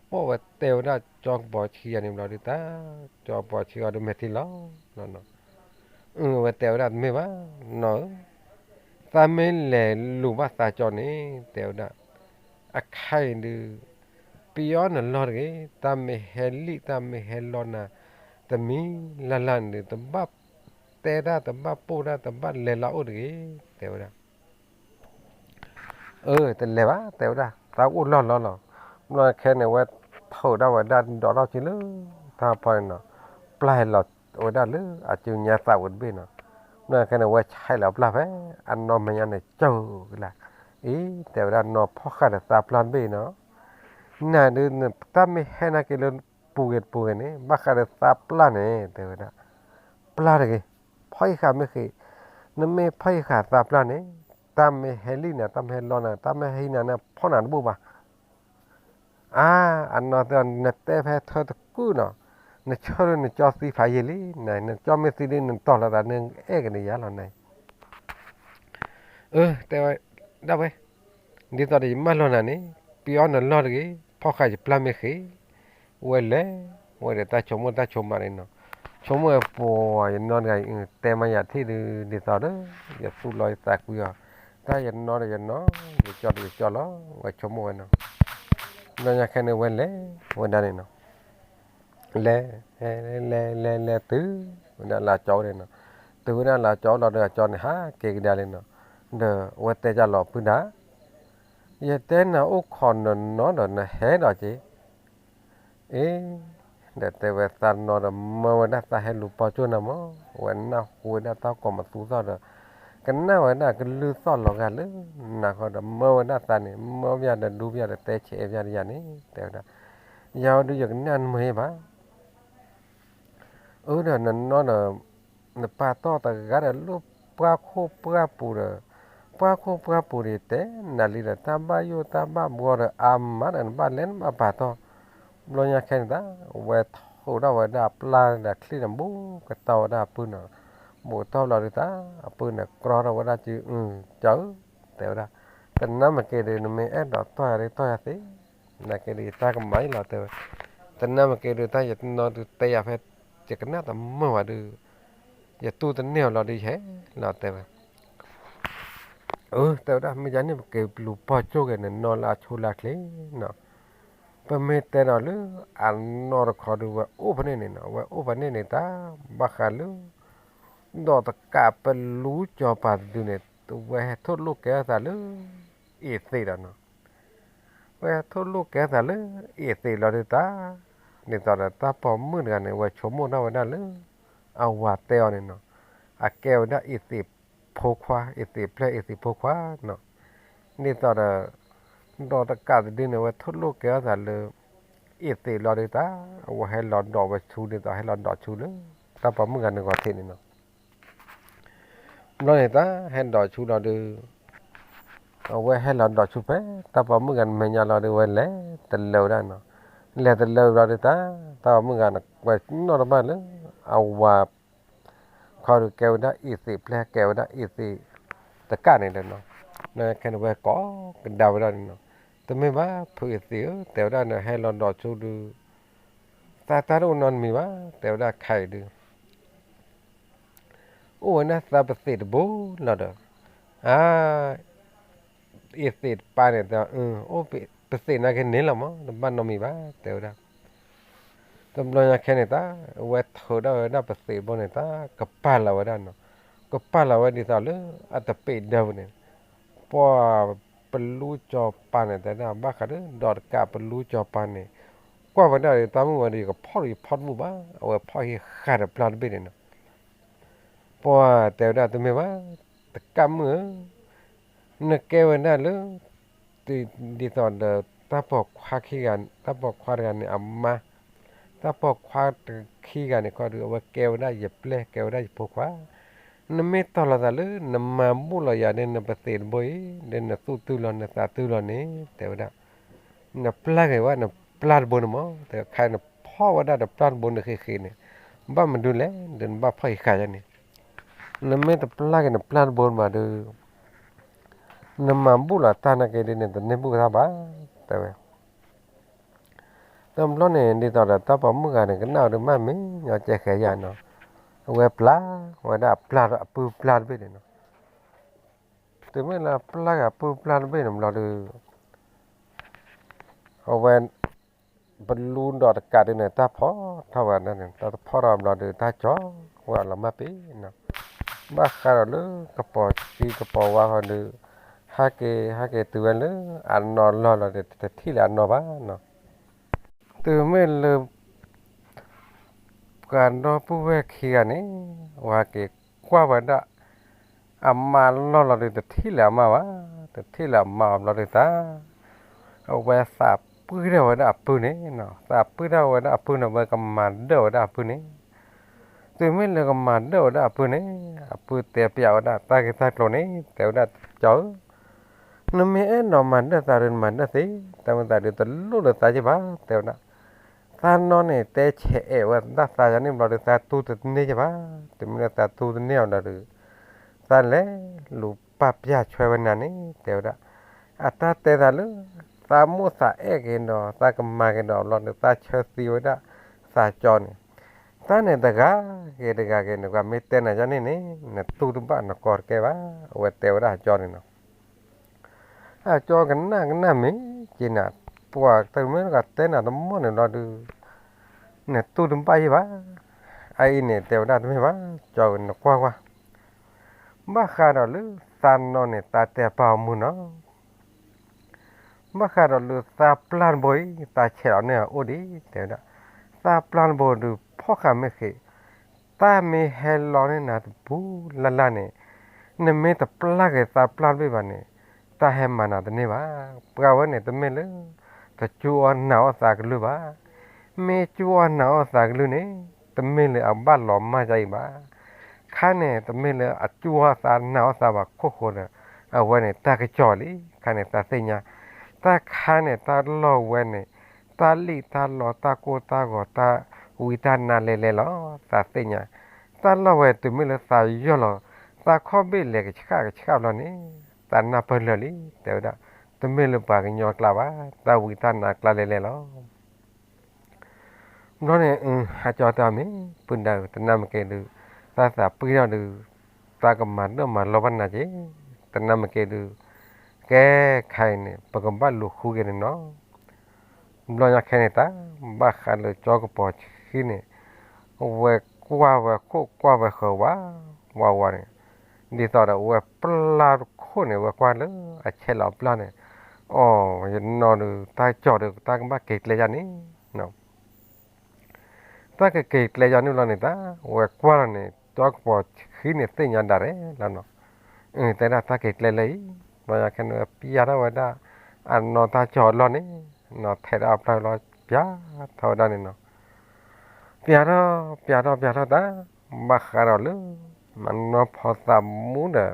ပှၤဝဲတဲဝဲဒၣ်ကၠီကပီၤဆှံအီၤန့ၣ်ဘျီဒုး တၢ်, ကၠီကပီၤဆှံအီၤဒုးမဲာ်ထံလီၤ အဝဲတဲဝဲဒၣ်တမ့ၢ်ဘၣ်, နီၢ်ဧၢ, သးမ့ၢ်လဲၤလူၤဘၣ်သးကၠီန့ၣ် တဲဝဲဒၣ်, အခါအံၤဒုး, ပယီၤနလီၢ်တဂ့ၤ, တၢ်မ့ၢ်ဟဲလံၣ် တၢ်မ့ၢ်ဟဲလီနၤ, တမံၤလၢ်လၢ်န့ၣ်ဒုး တဘၣ်တဲတၢ် တဘၣ်ပိၢ်တၢ် တဘၣ်လဲၤလၢအိၣ်တဂ့ၤ, တဲဝဲဒၣ် အၢ တလဲၤဘၣ် တဲဝဲဒၣ် သးအိၣ်လီၢ်လီၤလီၤ. ဘျီခဲန့ၣ် အဝဲထုးဒၣ်ဝဲဒၣ်ဒီးထီၣ်က့ၤလၢ တၢ်ဖီန့ၣ်နီၤ, ပျၢ်ဟဲလီၤဝဲဒၣ်လၢအစုညါသးဝဲတဘ့ၣ်နီၤ. ဘျီခဲန့ၣ် အဝဲဆဲးလီၤပျၢ်ဖဲ အနီၢ်မဲာ်ညါန့ၣ် ကၠီကလၢ်, အံၤ တဲဝဲဒၣ်နီၢ်ဖီၣ်ဃာ်ဒီးသးပျၢ်တဘ့ၣ်နီၤ, နၤဒုး တၢ်မ့ၢ်ဟဲနာ်က့ၤလၢပူၤဂ့ၤတပူၤဂ့ၤန့ၣ် ဘၣ်ဃးဒီးသးပျၢ်န့ၣ် တဲဝဲဒၣ် ပျၢ်တဂ့ၤ, ဖီၣ်ယဃာ်မ့ၢ်ဃ့, နမ့ၢ်ဖီၣ်ယဃာ်သးပျၢ်န့ၣ်, တၢ်မ့ၢ်ဟဲလံၣ်နၤ တၢ်မ့ၢ်ဟဲလီနၤ တၢ်မ့ၢ်ဟဲဟံးနၤန့ၣ် ဖီၣ်နၤတဘူၣ်ဘၣ်. အါ, အနီၢ်တဲအီၤ နတဲဖဲထၢတကုၢ်နီၤ, နဆၢဒုးနကၠီသံဖးယံာ်လံ, နကၠီမ့ၢ်သံဒုး နတီၢ်လီၤသး နအဲၣ်က့ၤနယၤလီၤနၤ. အၢ တဲဝဲဒၣ်ဝဲ, ဒ်သိးဒီးယမၢလီၤနၤန့ၣ်, ပယီၤနလီၢ်တဂ့ၤ, ဖီၣ်ဃာ်ယပျၢ်မ့ၢ်ဃ့, ဝဲလဲၤ, ဝဲဒီးတၢ်ဆိကမိၣ်တၢ်ဆိကမးန့ၣ်နီၤ, ဆိကမိၣ်ဝဲပှၤယနီၢ်တဂၤအံၤ တဲမးယၤထံၣ်ဒုး ဒ်သိးဒီး ယသူၣ်လီၤယသးကွံအီၤ, တၢ်ယနီၢ်ဒီးယနီၢ်, ယကၠီဒီးယကၠီလီၤ, ဝဲဆိကမိၣ်ဝဲနီၤ. ဘျီညါခဲန့ၣ် ဝဲလဲၤဝဲဒၣ်န့ၣ်နီၤ လဲၤ, လဲၤလဲၤလဲၤလဲၤတုၤ, ဝဲဒၣ်လၢအကၠီအိၣ်န့ၣ်နီၤ, တုၤဝဲဒၣ်လၢအကၠီအိၣ်လီၤဒီးအကၠီန့ၣ် ဟးက့ၤကဒါလံနီၤ, ဒီးအဝဲတဲကၢ်လီၤပုၢ်ဒၣ်, ယတဲနၤအိၣ်ခိးနီၢ်နီၢ်ဒီးနဟဲဒီးက့ၤ, အ့, ဒီးတဲဝဲသးနီၢ်ဒီးမၢဝဲဒၣ်သးဟဲလူၤပီၢ်ကၠိၢ်နၤမး, ဝဲနၢ်ဟူဝဲဒၣ်တၢ်ကိးမသူသီၣ်ဒီး, ကနၣ်ဝဲဒၣ်ကလုၢ်သီၣ်လီၤဂာ်လၢနၤဃီဒီး မၢဝဲဒၣ်သးန့ၣ် မၢပျၢ်ဒီးဒူပျၢ်ဒီးတဲဆဲးပျၢ်တယၤန့ၣ် တဲဝဲဒၣ်, ယၤဝဲဒုးယကနၣ်နမ့ၢ်ဘၣ် အၢဒီးနနီၢ်ဒီး, နပာ်တီၢ်တဂၤဒီးလၢပှၢ်ခိၣ်ပှၢ်ပူၤဒီး, ပှၢ်ခိၣ်ပှၢ်ပူၤဒီးတဲနၤလံဒီး တၢ်ဘၣ်ယိၣ်တၢ်ဘၣ်ဘှီဒီးအါမးဒီး နဘၣ်လဲၤနဘၣ်ပာ်တီၢ်, ဘျီညါခဲန့ၣ်တၢ်, ဝဲထုးထီၣ်ဝဲဒၣ်ပျၢ်ဒီးချံၣ်န့ၣ် ဘူးကတီၢ်ဝဲဒၣ်အပုၢ်နီၤ, ဘူးကတီၢ်လီၤဒုးတၢ်, အပုၢ်န့ၣ်ကြီထီၣ်ဝဲဒၣ်စု, ကၠီဧၢ, တဲဝဲဒၣ်, တနၢ်မ့ၢ်က့ၤဒုး နမ့ၢ်အဲၣ်ဒိးတီၢ်ယၤဒုး တီၢ်ယၤသ့, နာ်က့ဒုး ယတၢ်ကမၤအံၤလီၤ တဲဝဲ, တနၢ်မ့ၢ်က့ၤဒုး တၢ်ယနီၢ်ဒုးတဲယၤဖဲ ယကနၣ်တမုာ်ဘၣ်ဒုး ယတူၢ်တန့ၢ်အီၤလီၤဒုး ယဟဲလီၤ တဲဝဲ. အၢ တဲဝဲဒၣ် မ့ၢ်ဒ်န့ၣ် ပက့ၤလူၤပိာ်ကၠိက့ၤ နနီၢ်လၢအဆိလၢအချ့နီၤ, ပမ့ၢ်တဲဒီးလၢ အနီၢ်တခီဒုး ဝဲအိၣ်ဖဲန့ၣ်န့ၣ်နီၤ, ဝဲအိၣ်ဖဲန့ၣ်န့ၣ် တၢ်ဘၣ်ဃးလၢ ဒီးတကးပလူကၠီၤပၤတဒုန့ၣ် ဝဲဟဲထိၣ်လိာ်ကဲထီၣ်သးလၢ အ့ၣ်သ့းဒီးနီၤ, ဝဲထိၣ်လိာ်ကဲထီၣ်သးလၢ အ့ၣ်သ့းလီၤဒုးတၢ်, ဒ်သိးဒီးတၢ်ပိာ်မုၣ်တဂၤန့ၣ် ဝဲဆိကမိၣ်ထီၣ်ဝဲဒၣ်လၢ အဝၤတဲအီၤန့ၣ်နီၤ, အကဲဝဲဒၣ်အ့ၣ်သ့းဖိခွါ, အ့ၣ်သ့းပျဲၢ် အ့ၣ်သ့းဖိခွါနီၤ, ဒ်သိးဒီး ဒီးတကးတဒုန့ၣ် ဝဲထိၣ်လိာ်ကဲထီၣ်သးလၢ အ့ၣ်သ့းလီၤဒုးတၢ်, အဝဲဟဲလီၤဒိးဝဲဆူ ဒ်သိးဟဲလီၤဒိးဆူလၢ တၢ်ပိာ်မုၣ်ဂၤန့ၣ်ဂီၤထံးန့ၣ်နီၤ. ဘျီန့ၣ်တၢ်ဟဲဒိးဆူလီၤဒုး အဝဲဟဲလီၤဒိးဆူဖဲ တၢ်ပိာ်မုၣ်ဂၤန့ၣ်မဲာ်ညါလီၤဒုး ဝဲလဲၤတလၢဝဲဒၣ်နီၤ, လဲၤတလၢဘျီဒုးတၢ်, တၢ်ပိာ်မုၣ်ဂၤန့ၣ် ဝဲနီၣ်တဘၣ်လၢ အဝၤ ခီဒုးကဲဝဲဒၣ်အ့ၣ်သ့းပျဲၢ် ကဲဝဲဒၣ်အ့ၣ်သ့းတကးန့ၣ်လီၤနီၤ, ခဲန့ၣ်ဝဲကိးကဒါဝဲဒၣ်န့ၣ်နီၤ, တမ့ၢ်ဘၣ်ဖုအ့ၣ်သ့းဧၢ တဲဝဲဒၣ်န့ၣ် ဟဲလီၤဒိးဆူဒုး သးတၢ်တအိၣ်နီတမံၤဘၣ် တဲဝဲဒၣ်ခဲအံၤဒုး အိၣ်ဝဲဒၣ်သးပသ့းတဘိလီၤဒီး အါ အ့ၣ်သ့းတပၤန့ၣ် တဲ အိၣ်ပသ့းနာ်က့န့ၣ်လီၤမး တဘၣ်နီတမံၤဘၣ် တဲဝဲဒၣ်. တဘျီညါခဲန့ၣ်တၢ် အဝဲထုးထီၣ်ဝဲဒၣ်ပသ့းတဘိန့ၣ် တၢ်ကပာ်လီၤဝဲဒၣ်နီၤ, ကပာ်လီၤဝဲဒ်သိးလၢအတပ့ၤဒၢပူၤန့ၣ်, ပှၤပလူကၠီၤပၤန့ၣ် တဲဒၣ်ဘၣ်ဃးဒီး ဒီးတကးပလူကၠီၤပၤန့ၣ် ကွၢ်ဝဲဒၣ်ဒီး တၢ်မုၣ်ဝဲဒီး ယကဖီၣ်ဒီးယဖီၣ်တဘူၣ်ဘၣ်, အဝဲဖီၣ်ဟံးဃာ်ဒီးပျၢ်တဘ့ၣ်န့ၣ်နီၤ. ပှၤတဲဝဲဒၣ် တမ့ၢ်ဘၣ် တကးမုၣ်ဧၢ, နကဲဝဲဒၣ်လၢ ဒ်သိးဒီး တၢ်ပိာ်ခွါခံဂၤ တၢ်ပိာ်ခွါတဂၤန့ၣ်အမါ, တၢ်ပိာ်ခွါခံဂၤန့ၣ်ခီဒုး အဝဲကဲဝဲဒၣ်ယပျဲၢ် ကဲဝဲဒၣ်ယဖိခွါ, နမ့ၢ်တီၢ်လီၤသးလၢ နမၤဘူၣ်လီၤယၤဒီး နပသ့းတဘိအံၤ ဒီးနသူၣ်တုၤလီၤ နသးတုၤလီၤန့ၣ် တဲဝဲဒၣ်, နပျၢ်က့ၤဝဲ နပျၢ်တဘိန့ၣ်မး တဲခဲအံၤ နဖီၣ်ဝဲဒၣ်နပျၢ်တဘိန့ၣ်ဃ့ဃ့န့ၣ်, ဘၣ်မနုၤလဲၣ် ဒီးနဘၣ်ဖီၣ်ဟံးဃာ်ယၤန့ၣ်, နမ့ၢ်တပျၢ်က့ၤနပျၢ်တဘိန့ၣ်ဘၣ်ဒီး နမၤဘူၣ်လီၤတၢ်နာ်က့ဒ်န့ၣ် တန့ၢ်ဘူၣ်တၢ်ဘၣ် တဲဝဲ. တဘျီန့ၣ် ဒ်သိးဒီးတၢ်ပိာ်မုၣ်ဂၤန့ၣ် ကနၣ်အီၤဒုးမ့ၢ်မ့ၢ်ညီကဲဃဲယၤနီၤ, အဝဲပျၢ်ဝဲဒၣ်အပျၢ် အပုၢ်ပျၢ်တဘ့ၣ်န့ၣ်နီၤ, တုၤမ့ၢ်လၢအပျၢ်က့ၤအပုၢ်ပျၢ်တဘ့ၣ်န့ၣ်ဘျီဒုး အဝဲ ပလူဒီးတကးဒုးန့ၣ် တၢ်ဖီၣ်ထီၣ်ဝဲဒၣ်န့ၣ် တၢ်တဖီၣ်ထီၣ်ဘျီဒုး တၢ်ကၠီဝဲအလီၤမၢ်ပ့ၤနီၤ, ဘၣ်ဃးဒီးလၢကပီၤစံကပီၤဝါဃီဒုး ဟဲက့ၤ ဟဲက့ၤတုၤဝဲလၢအနီၢ်လီၢ်လီၤဒီး တထံၣ်လၢအနီၢ်ဘၣ်နီၤ, တုၤမ့ၢ်လၢ ပှၤဒီပုၢ်ဝဲၢ်ခံဂၤန့ၣ် ဝဲက့ၤကွၢ်ဝဲဒၣ် အမါလီၢ်လီၤဒီး တထံၣ်လၢအမါဘၣ်, တထံၣ်လၢအမါအဘျီဒုးတၢ် အဝဲသးပှံၢ်ထီၣ်ဝဲဒၣ်အပုၢ်န့ၣ်နီၤ, သးပှံၢ်ထီၣ်ဝဲဒၣ်အပုၢ်န့ၣ် ဝဲကမၤဒၢၣ်ဝဲဒၣ်အပုၢ်န့ၣ်, တုၤမ့ၢ်လၢကမၤဒၢၣ်ဝဲဒၣ်အပုၢ်န့ၣ် အပုၢ်တဲပျးဝဲဒၣ်တၢ်ဂ့ၢ်တၢ်ကျိၤန့ၣ် တဲဝဲဒၣ် ကၠီဧၢ နမ့ၢ်အဲၣ်ဒိးမၤဒၢၣ်သးဒီး နမၤဒၢၣ်သ့, တၢ်မ့ၢ်သးဒုးတလိၣ်လၢသးက့ဘၣ် တဲဝဲဒၣ်, သးနီၢ်န့ၣ် တဲဆဲးအဲၣ်ဝဲဒၣ်သးယၤန့ၣ်ဘျီဒီး သးတူၢ်တန့ၢ်က့ဘၣ်, တုၤမ့ၢ်လၢသးတူၢ်တန့ၢ်အီၤဒီး သးလဲၤလူၤပာ်ပျၢ်ဆွဲဝဲနၤန့ၣ် တဲဝဲဒၣ်, အတၢ်တဲသးလၢ သးမိၣ်သးအဲၣ်က့ၤဒီး သးကမၤက့ၤဒီးဘျီဒီး သးဆၢသံဝဲဒၣ်သးကၠီန့ၣ်, တၢ်န့ၣ်တဂၤက့ၤတဂၤက့ၤန့ၣ် ပှၤမ့ၢ်တဲနၤယၤန့ၣ်န့ၣ် နတူၢ်တဘၣ်နကီၢ်တကဲဘၣ်, အဝဲတဲဝဲဒၣ်အကၠီန့ၣ်နီၤ အကၠီကနၣ်ကနၣ်မ့ၢ်က့ၤနၤ, ပှၤတမ့ၢ်တဂၤတဲနၤတမီၢ်န့ၣ်ဘျီဒုး နတူၢ်တဘၣ်ယ့ၢ်ဘၣ်, အအံၤန့ၣ် တဲဝဲဒၣ်တမ့ၢ်ဘၣ်, ကၠီနကွၢ်ကွၢ်, ဘၣ်ဃးဒီးလၢသးနီၢ်န့ၣ် သးတဲပာ်အီၤမုၢ်နီၤ ဘၣ်ဃးဒီးလၢသးပျၢ်တဘိအံၤ သးဆဲးလီၤန့ၢ်အအိၣ်ဒံး တဲဝဲဒၣ်, သးပျၢ်တဘိဒုးဖီၣ်ဃာ်မ့ၢ်ဃ့ၢ်, တၢ်မ့ၢ်ဟဲလီၤန့ၢ်နၤတပူၤလၢ်လၢ်န့ၣ်, နမ့ၢ်တပျၢ်က့ၤသးပျၢ်တဘ့ၣ်ဘၣ်န့ၣ်, တၢ်ဟဲမၤနၤတန့ၢ်ဘၣ်. ပှၤဝဲန့ၣ် တမ့ၢ်လၢ တကၠူအီၣ်နၢ်အီၣ်သးကလုၢ်ဘၣ်. မ့ၢ်ကၠူအီၣ်နၢ်အီၣ်သးကလုၢ်န့ၣ် တမ့ၢ်လၢအဘၣ်လီၤမၢ်ဒ်အံၤဘၣ်. ခါန့ၣ် တမ့ၢ်လၢအကၠူအီၣ်သးနၢ်အီၣ်သးဘၣ်ခိၣ်ဃိဒီး အဝဲန့ၣ် တၢ်ကစီၣ်လံ. ခါန့ၣ် သးသ့ၣ်ညါ, တၢ်ခါန့ၣ် တၢ်လီၢ်ဝဲန့ၣ် တၢ်လံၣ်တၢ်လီ တၢ်ကိၢ်တၢ်ဂီၤ တၢ်ဝံတၢ်နါလဲၤလဲၤလီၤ. သးသ့ၣ်ညါ, တၢ်လီၢ်ဝဲတုၤမ့ၢ်လၢသးယီၢ်လီၤ, သးခီၣ်ဘ့ၣ်လဲၤကဆှၣ်ကဆှၣ်ဘျီန့ၣ် သးနၢ်ပၢၢ်လၢာ်လံ တဲဝဲဒၣ်, တမ့ၢ်လၢပှၤကညီအကျါဘၣ်, တၢ်ဝံတၢ်နါအကျါလဲၣ်လဲၣ်လီၤ. ဘျီန့ၣ် ဟးကၠီတဲအီၤမ့ၢ် ပုၢ်ဒါဧၢ တနၢ်မ့ၢ်က့ၤဒုး တၢ်သးပှံၢ်ထီၣ်ဒုး တၢ်ကမၤဒၢၣ်မၤလီၤဘၣ်နၤက့ၤ, တနၢ်မ့ၢ်က့ၤဒုး ကဲခါအံၤန့ၣ် ပကဘၣ်လူၤဃုက့ၤန့ၣ်နီၤ. ဘျီညါခဲန့ၣ်တၢ် ဘၣ်ဃးလၢကၠီကပီၤဆှံန့ၣ် ဝဲကွၢ်ဝဲခိၣ်ကွၢ်ဝဲဃၢၤဝးဝးဝးန့ၣ် ဒ်သိးဒီးဝဲပျၢ်တခိၣ်န့ၣ် ဝဲကွၢ်လၢအဆဲးလီၤအပျၢ်န့ၣ်, အိ ယနီၤဒုး တၢ်ကၠီဒုး တၢ်ကဘၣ်က့ၤကျဲယါန့ၣ် တၢ်ကက့ၤကျဲယါန့ၣ်ဘျီန့ၣ်တၢ် ဝဲကွၢ်လီၤန့ၣ် ကၠီကပီၤဆှံန့ၣ်သ့ၣ်ညါဒၣ်ရဲၣ်လီၤနီၤ. တဲဒၣ်တၢ်က့ၤကျဲလၢအံၤ ဘျီညါခဲန့ၣ် ပျၢ်ထီၣ်ဝဲဒၣ် အနီၢ်တၢ်ကၠီအလီၢ်န့ၣ်နီၤ ထဲးဒီးအပျၢ်လီၤ ပျၢ်ထီၣ်ဝဲဒၣ်န့ၣ်နီၤ. ပျၢ်ထီၣ် ပျၢ်ထီၣ် ပျၢ်ထီၣ်တၢ် ဘၣ်ဃးဒီးလၢ အနီၢ်ဖီသးမူဒီး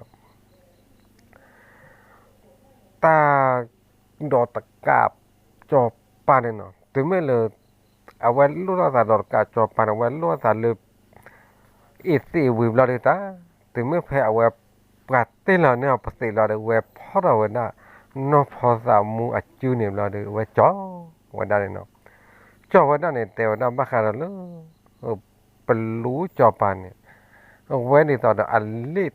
တၢ် ဒီးတကးကၠီၤပၤန့ၣ်နီၤ တုၤမ့ၢ်လၢ အဝဲလိၣ်ထီၣ်သးဒီးတကးကၠီၤပၤန့ၣ် အဝဲလိၣ်ထီၣ်သးလၢ အ့ၣ်သ့ၣ်ဝံၤဘျီဒုးတၢ် တုၤမ့ၢ်ဖဲအဝဲ ပှၤတ့ၢ်လီၤန့ၢ်အီၤပသ့းလီၤဒီး ဝဲဖီၣ်ထီၣ်ဝဲဒၣ် နီၢ်ဖီသးမူအစုန့ၣ်ဘျီဒီး အဝဲကၠီၤဝဲဒၣ်န့ၣ်နီၤ. ကၠီၤဝဲဒၣ်န့ၣ် တဲဝဲဒၣ်ဘၣ်ဃးဒီးလၢ ပလူကၠီၤပၤန့ၣ် အဝဲဒ်သိးဒီးအလ့ၣ်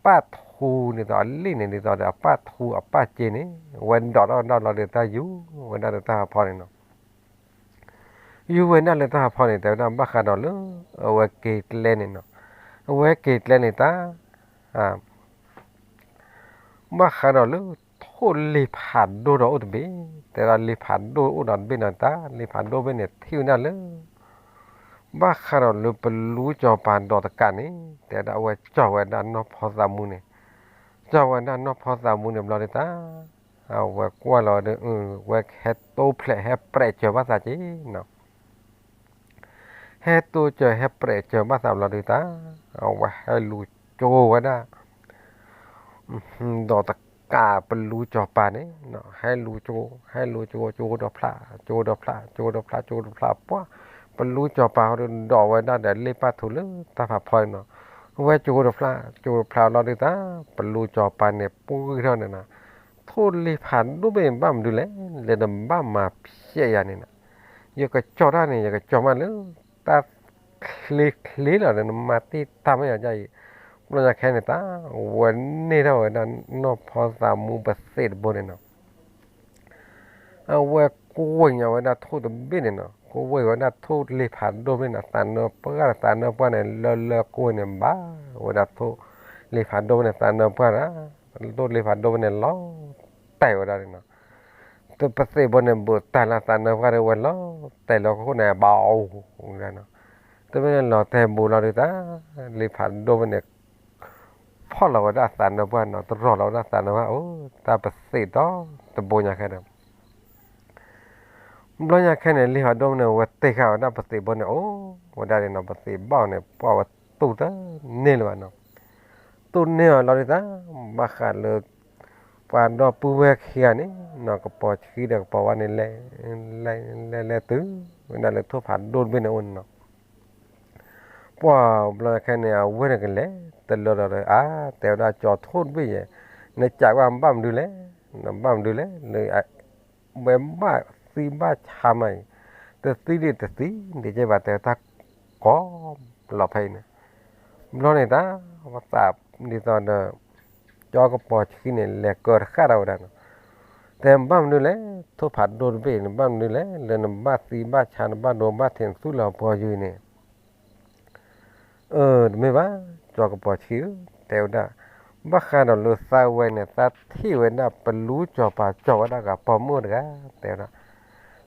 ပၣ်ထူ ဒ်သိးအလ့ၣ်န့ၣ် ဒ်သိးဒီးအပၣ်ထူအပၣ်စ့န့ၣ် အဝဲဒိးထီၣ်ဝဲဒၣ်လီၤဒီးတၢ်ယူၤဝဲဒၣ်လၢတၢ်ဟးဖီန့ၣ်နီၤ. ယူၤဝဲဒၣ်လၢတၢ်ဟးဖီန့ၣ် တဲဝဲဒၣ်ဘၣ်ဃးဒီးလၢ အဝဲက့ၤကျဲန့ၣ်နီၤ. အဝဲက့ၤကျဲန့ၣ်တၢ် ဘၣ်ဃးဒီးလၢ ထိၣ်လ့ၤဖးဒိၣ်ဒီးအိၣ်တဘ့ၣ်, တဲဒၣ်လ့ၤဖးဒိၣ်အိၣ်ဒီးတဘ့ၣ်နီၤတၢ် လ့ၤဖးဒိၣ်ဘ့ၣ်န့ၣ် ထံၣ်ဝဲဒၣ်လၢ ဘၣ်ဃးဒီးလၢပလူကၠီၤပၤဒီးတကးန့ၣ် တဲဝဲဒၣ်အဝဲကၠီၤဝဲဒၣ်နီၢ်ဖီသးမူန့ၣ်, ကၠီၤဝဲဒၣ်နီၢ်ဖီသးမူန့ၣ်ဘျီဒုးတၢ် အဝဲကွၢ်လီၤဒီး ဝဲဟဲတိဖျဲးဟဲပြဲးစၢၤဘၣ်သးက့ၤနီၤ. ဟဲတိစၢၤဟဲပြဲးစၢၤဘၣ်သးဘျီဒုးတၢ် အဝဲဟဲလူၤကၠိဝဲဒၣ် ဒီးတကးပလူကၠီၤပၤန့ၣ် ဟဲလူၤကၠိ ဟဲလူၤကၠိ ကၠိဒီးဖျး ကၠိဒီးဖျး ကၠိဒီးဖျး ကၠိဒီးဖျး ပှၢ် ပလူကၠီၤပၤဟီဒုးဒိးဝဲဒၣ်ဒီးလ့ၣ်ပၣ်ထူလၢတၢ်ဖးဖီန့ၣ်နီၤ. ဝဲကၠိဒီးဖျး ကၠိဒီးဖျးလီၤဒုးတၢ် ပလူကၠီၤပၤန့ၣ် ပှံၢ်ထီၣ်န့ၣ်နီၤ. ထိၣ်လ့ၤဖးဒိၣ်ဘ့ၣ်ဘၣ်မနုၤလဲၣ် လၢနဘၣ်မၤဖျဲးယၤန့ၣ်နီၤ. ယကကၠီၤတၢ်န့ၣ် ယကကၠီၤမးလၢ တၢ်ချ့ချ့လီၤဒီး နမၤတ့ၢ်တၢ်မ့ၢ်ယၤဒ်အံၤ, ဘျီညါခဲန့ၣ်တၢ် ဝဲန့ၢ်ထီၣ်ဝဲဒၣ်နီၢ်ဖီသးမူပသ့းတဘိန့ၣ်နီၤ. အဝဲကွံာ်ညါဝဲဒၣ်ထိၣ်တဘ့ၣ်န့ၣ်နီၤ, ကွံာ်ဝဲဒၣ်ထိၣ်လ့ၤဖးဒိၣ်ဘ့ၣ်န့ၣ် သးနၢပှၢ် သးနၢပှၢ်န့ၣ် လၢလၢကွံာ်န့ၣ် ဘၣ်ဝဲဒၣ်ထိၣ်လ့ၤဖးဒိၣ်ဘ့ၣ်န့ၣ် သးနၢပှၢ်ဒီး ထိၣ်လ့ၤဖးဒိၣ်ဘ့ၣ်န့ၣ် လီၤတဲာ်ဝဲဒၣ်န့ၣ်နီၤ. တပသ့းဘိန့ၣ် ဘူးတၢ်လၢသးနၢပှၢ်ဒီးဝဲလီၤတဲာ်လီၤခိၣ်န့ၣ် ဘၣ်အူဝဲဒၣ်နီၤ. တမ့ၢ်န့ၣ်လီၤတဲာ်ဘူးလီၤဒုးတၢ် လ့ၤဖးဒိၣ်ဘ့ၣ်န့ၣ် ဖီၣ်လီၤဝဲဒၣ်သးနၢပှၢ်နီၤ, တရီၢ်လီၤဝဲဒၣ်သးနၢပှၢ် အိၣ်တၢ်ပသ့းဒီတဘိညါခဲဒီး ဘျီညါခဲန့ၣ် လ့ၤဖးဒိၣ်န့ၣ် ဝဲတ့ၢ်ဃာ်ဝဲဒၣ်ပသ့းဘိန့ၣ် အိၣ်ဝဲဒၣ်န့ၣ်နီၤ, ပသ့းဘၣ်အီၤန့ၣ် ပှၢ်ဝဲတူၢ်တန့ၢ်လၢၤဘၣ်နီၤ. တူၢ်န့ၢ်အီၤလီၤဒုးတၢ် ဘၣ်ဃးလၢ ပှၤဒီပုၢ်ဝဲၢ်ခံဂၤန့ၣ်နီၤ, ကပီၤဆှံဒီးကပီၤဝါန့ၣ် လဲၤ လဲၤ လဲၤ လဲၤတုၤဝဲဒၣ်လၢထိၣ်ဖးဒိၣ်တဘ့ၣ်န့ၣ်အိၣ်န့ၣ်နီၤ. ပှၢ်ဘျီညါခဲန့ၣ် အဝဲန့ၣ်ကလဲၤတလၢဒီး အါ တဲဝဲဒၣ်ကၠီၤထိၣ်တဘ့ၣ်ယဲၢ်, နကးကွၢ်ဘၣ်မနုၤလဲၣ်, နဘၣ်မနုၤလဲၣ် လၢ ဝဲဘၣ်သံဘၣ်ဆါမးအံၤ, တသံဒံးတသံဒံးက့ဘၣ် တဲတၢ်ကိးလီၤဖဲအံၤန့ၣ်. ဘျီန့ၣ်တၢ် ပသးဒ်သိးဒီး ကၠီၤကပီၤဆှံန့ၣ် လဲၤကၢတဃာ်ဒီးဝဲဒၣ်နီၤ. တဲဘၣ်မနုၤလဲၣ် ထိၣ်ဖးဒိၣ်တဘ့ၣ် နဘၣ်မနုၤလဲၣ် လၢနဘၣ်သံဘၣ်ဆါ နဘၣ်ဒိဘၣ်ထံး နသူၣ်လၢပှီၤယုၤန့ၣ် အၢ တမ့ၢ်ဘၣ် ကၠီၤကပီၤဆှံဧၢ, တဲဝဲဒၣ် ဘၣ်ဃးဒီးလၢသးဝဲန့ၣ် သးထံၣ်ဝဲဒၣ်ပလူကၠီၤပၤကၠီၤဝဲဒၣ်ဂၤပိာ်မုၣ်တဂၤ, တဲဝဲဒၣ်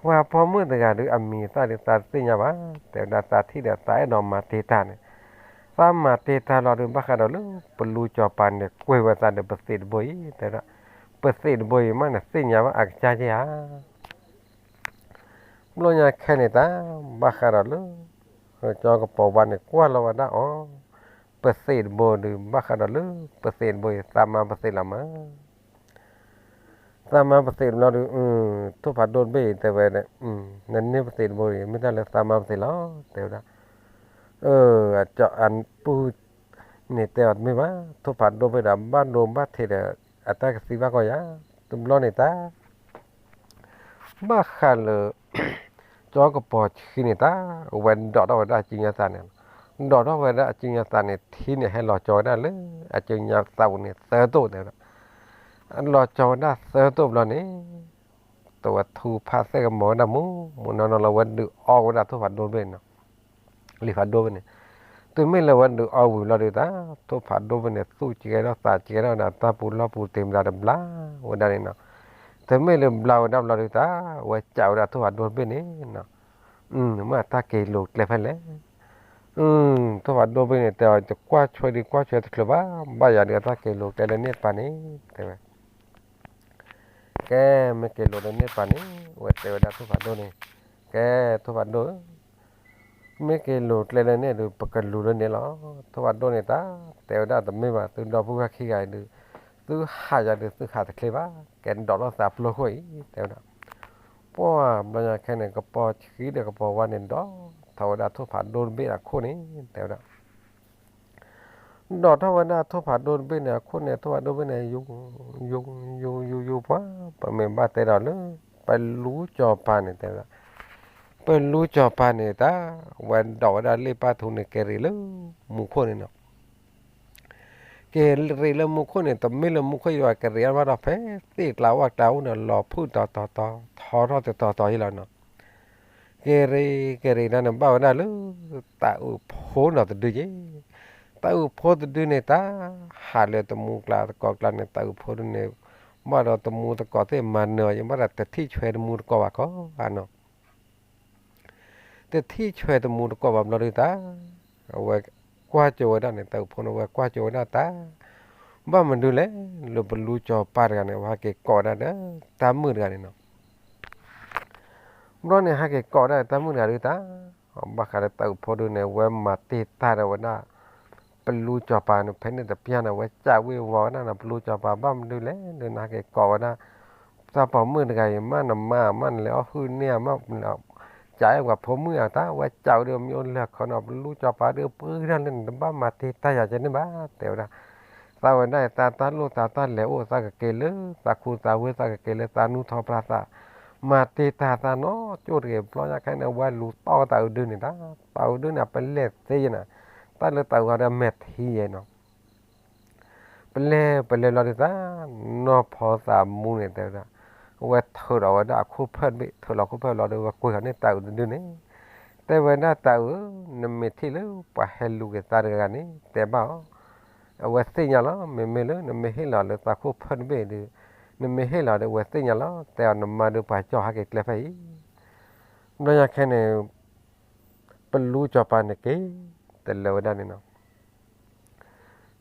ပှၤပိာ်မုၣ်တဂၤဒုး အမံၤအသၣ်ဒုး သးတသ့ၣ်ညါဘၣ်, တဲဝဲဒၣ် သးထံၣ်ဒီးသးအဲၣ်ဒိးမၤတ့ၢ်တၢ်န့ၣ်, သးမၤတ့ၢ်တၢ်လီၤဒုး ဘၣ်ဃးဒီးလၢပလူကၠီၤပၤန့ၣ် ကွံာ်ဝဲသးဒီးပသ့းတဘိအံၤ, တဲဝဲဒၣ် ပသ့းတဘိအံၤမးန့ၣ် သ့ၣ်ညါဘၣ်အကစၢ်က့ဧါ. ဘျီညါခဲန့ၣ်တၢ် ဘၣ်ဃးဒီးလၢ ကၠီၤကပီၤဝါန့ၣ် ကွၢ်လီၤဝဲဒၣ်အီၤ, ပသ့းတဘိဒုး ဘၣ်ဃးဒီးလၢပသ့းတဘိအံၤ သးမၤပသ့းလီၤမး, သးမၤပသ့းတဘျီဒုး ထိၣ်ဖးဒိၣ်တဘ့ၣ်အံၤ တဲဝဲ, နန့ၢ်ပသ့းတဘိအံၤ မ့ၢ်တၢ်လၢသးမၤပသ့းလီၤ တဲဝဲဒၣ်. အပုၢ်န့ၣ်တဲအီၤတမ့ၢ်ဘၣ်, ထိၣ်ဖးဒိၣ်ဘ့ၣ်ဒီး ဘၣ်ဒိဘၣ်ထံးဒီး အတၢ်ကသံဘၣ်ကီယၤ, တဘျီန့ၣ်တၢ် ဘၣ်ဃးလၢ ကၠီကပီၤဆှံန့ၣ်တၢ် ဝဲဒိးထီၣ်ဝဲဒၣ်အစုညါသးန့ၣ်, ဒိးထီၣ်ဝဲဒၣ်အစုညါသးန့ၣ် ထံန့ၣ်ဟဲလီၤကၠီဝဲဒၣ်လၢ အစုညါသးပူၤန့ၣ်သၢတိၣ်တဲဝဲဒၣ်, လီၤကၠီဝဲဒၣ်သၢတိၣ်ဘျီန့ၣ် တဝဲထူဖးသဲကမီၤဝဲဒၣ်မူ, မူနီၢ်နီၢ်လီၤဝဲဒုးအီဝဲဒၣ်ထိၣ်ဖးဒိတဘ့ၣ်န့ၣ်နီၤ, လံာ်ဖးဒိတဘ့ၣ်န့ၣ်, တုၤမ့ၢ်လၢဝဲဒုးအီဝံၤဘျီဒုးတၢ် ထိၣ်ဖးဒိတဘ့ၣ်န့ၣ် သူၣ်ကဲထီၣ်သးကဲထီၣ်ဝဲဒၣ် တၢ်ပူၤလီၢ်ပူၤတ့ၤမတၤတဘျါဝဲဒၣ်န့ၣ်နီၤ, တုၤမ့ၢ်လၢဘျါဝဲဒၣ်ဘျီဒုးတၢ် ဝဲကးဝဲဒၣ်ထိၣ်ဖးဒိတဘ့ၣ်န့ၣ်နီၤ, မ့ၢ်အတၢ်က့ၤလိၤကျဲဖဲလဲၣ် ထိၣ်ဖးဒိတဘ့ၣ်န့ၣ် တဲအီၤ ယကွၢ်ဆွဲဒုးကွၢ်ဆွဲတချုးဘၣ်, ဘၣ်ယၤဒုးအတၢ်က့ၤလိၤကျဲလၢန့ၣ်တပၤန့ၣ် တဲဝဲ ကဲ မ့ၢ်က့ၤလိၤလၢန့ၣ်တပၤန့ၣ် ဝဲတဲဝဲဒၣ်ထိၣ်ဖးဒိၣ်န့ၣ်, ကဲ ထိၣ်ဖးဒိၣ်ဧၢ, မ့ၢ်က့ၤလိၤကျဲလၢန့ၣ်ဒုး ပကလူၤလၢန့ၣ်လီၤ. ထိၣ်ဖးဒိၣ်န့ၣ်တၢ် တဲဝဲဒၣ်တမ့ၢ်ဘၣ် သုဒီပုၢ်ဝဲၢ်ခံဂၤအံၤဒုး သုဟးယၤဒုး သုဟးတချ့ဘၣ်, ကဲဒိးထီၣ်သးပျိခိၣ်အံၤ တဲဝဲဒၣ်, ပှၢ်ဘျီညါခဲန့ၣ် ကပီၤဆှံဒီးကပီၤဝါန့ၣ် ဒိးထီၣ်ဝဲဒၣ်ထိၣ်ဖးဒိၣ်တဘ့ၣ်အခိၣ်န့ၣ် တဲဝဲဒၣ် ဒိးထီၣ်ဝဲဒၣ်ထိၣ်ဖးဒိၣ်တဘ့ၣ်န့ၣ် အခိၣ်န့ၣ် ထိၣ်ဖးဒိၣ်တဘ့ၣ်န့ၣ် ယူၤ ယူၤ ယူၤ ယူၤ ယူၤ ပှၤ ပမ့ၢ်ဘၣ်တဲဒီးလၢ ပလူကၠီၤပၤန့ၣ် တဲဝဲဒၣ်, ပလူကၠီၤပၤန့ၣ်တၢ် ဝဲဒိးဝဲဒၣ်လ့ၣ်ပၢ်ထူန့ၣ် က့ၤရ့ၣ်လၢမူခိၣ်န့ၣ်နီၤ, က့ၤရ့ၣ်လၢမူခိၣ်န့ၣ် တမ့ၢ်လၢမူခိၣ်ယွၤက့ၤရ့ၣ်အီၤဘၣ်ဒီး ဖဲသ့ၣ်ကျါဝၣ်ကျါအိၣ်န့ၣ် လီၤဖုၣ်တီၤတီၤတီၤ ထီထီၣ်တတီၤတီၤယံလီၤနီၤ က့ၤရ့ၣ် က့ၤရ့ၣ်ဒၣ်န့ၣ် ဘၣ်ဝဲဒၣ်လၢ တၤအုးဖိနီၤတဒုယဲ, တၤအုးဖိတဒုန့ၣ်တၢ် ဟးလၢတမူကျါသကိးကျါန့ၣ် တၤအုးဖိဒုန့ၣ် ဘၣ်ဒီးတမူသကိးသ့ၣ်မၤနၢၤအီၤယဲ ဘၣ်ဒီးတထံၣ်ဆွဲတမူတကိးဘၣ်ခီဧါနီၤ တထံၣ်ဆွဲတမူတကိးဘၣ်ဘျီဒုးတၢ် အဝဲကွၢ်ကၠိဝဲဒၣ်န့ၣ် တၤအုးဖိန့ၣ် အဝဲကွၢ်ကၠိဝဲဒၣ်တၢ် ဘၣ်မနုၤလဲၣ် လၢပလူကၠီၤပၤတဂၤန့ၣ် အဝဲဟဲက့ၤကိးဝဲဒၣ်ဒီး တၢ်မုၣ်တဂၤန့ၣ်နီၤ ဘျီန့ၣ် ဟဲက့ၤကိးဒၣ်တၢ်မုၣ်တဂၤဒုးတၢ်, ဘၣ်ဃးဒီးတၤအုးဖိဒုန့ၣ် ဝဲမၤတ့ၢ်တၢ်ဒီးဝဲဒၣ် ပလူကၠီၤပၤန့ၣ် ဖဲန့ၣ်တပျၢ်န့ၣ် ဝဲကးဝ့ၤဝီၤဝဲဒၣ်နီၤ ပလူကၠီၤပၤ ဘၣ်မနုၤလဲၣ် ဒုးနဟဲက့ၤကိးဝဲဒၣ် တၢ်ပိာ်မုၣ်တဂၤအံၤ မ့ၢ်နမါ မ့ၢ်နလဲၤအီၣ်ဟုၣ်န့ၢ်ဧါ မ့ၢ် ကးအဲၣ်ပှၤဖိမုၣ်ဧါ တၢ်ဝဲကးဝဲဒုး မ့ၢ်အိၣ်လၢခီနီၤ ပလူကၠီၤပၤဒုး ပှၤဒၣ်လၢနတဘၣ်မၤတ့ၢ်တၢ်ယၤကဲန့ၣ်ဘၣ် တဲဝဲဒၣ် သးဝဲဒၣ်အံၤ သးတၢ်လိၣ်သး တၢ်လဲၤအိၣ်သးကက့ၤလၢ သးခူသးဝ့ၢ် သးကက့ၤလၢသးနူၢ်ထီၣ်ဖျါသး မၤတ့ၢ်တၢ်သးနီတက့ၢ် ဘျီညါခဲန့ၣ် ဝဲလူၤတီၢ်တၤအုးဒုန့ၣ်တၢ်, တၤအုးဒုန့ၣ် ပလဲၢ်သ့ယဲနီၤ, တၢ်လၢတၤအုးဂၤဒီးမဲာ်ထံယဲနီၤ ပလဲၤ ပလဲၤလီၤဒုးတၢ်, နီၢ်ဖီသးမူန့ၣ်တဲဝဲဒၣ်, အဝဲထုးလီၤဝဲဒၣ်အခိၣ်ဖၢၣ်တဘ့ၣ်, ထုးလီၤခိၣ်ဖၢၣ်လီၤဒီး ဝဲကွံာ်ဃီန့ၣ်တၤအုးတဒုန့ၣ်, တဲဝဲဒၣ်တၤအုး, နမ့ၢ်ထံၣ်လၢပှၤဟဲလူၤက့ၤသးတဂၤဂၤန့ၣ် တဲဘၣ်အီၤ, အဝဲသ့ၣ်ညါလီၤ, မ့မ့ၢ်လၢနမ့ၢ်ဟ့ၣ်လီၤလၢသးခိၣ်ဖၢၣ်တဘ့ၣ်ဒီး, နမ့ၢ်ဟ့ၣ်လီၤဒီး အဝဲသ့ၣ်ညါလီၤ, တဲအီၤနမါဒီးပှၤကၠီၣ်ဟဲက့ၤကျဲဖဲအံၤ, ဘျီညါခဲန့ၣ် ပလူကၠီၤပၤန့ၣ်က့ၤ တလၢဝဲဒၣ်န့ၣ်နီၤ,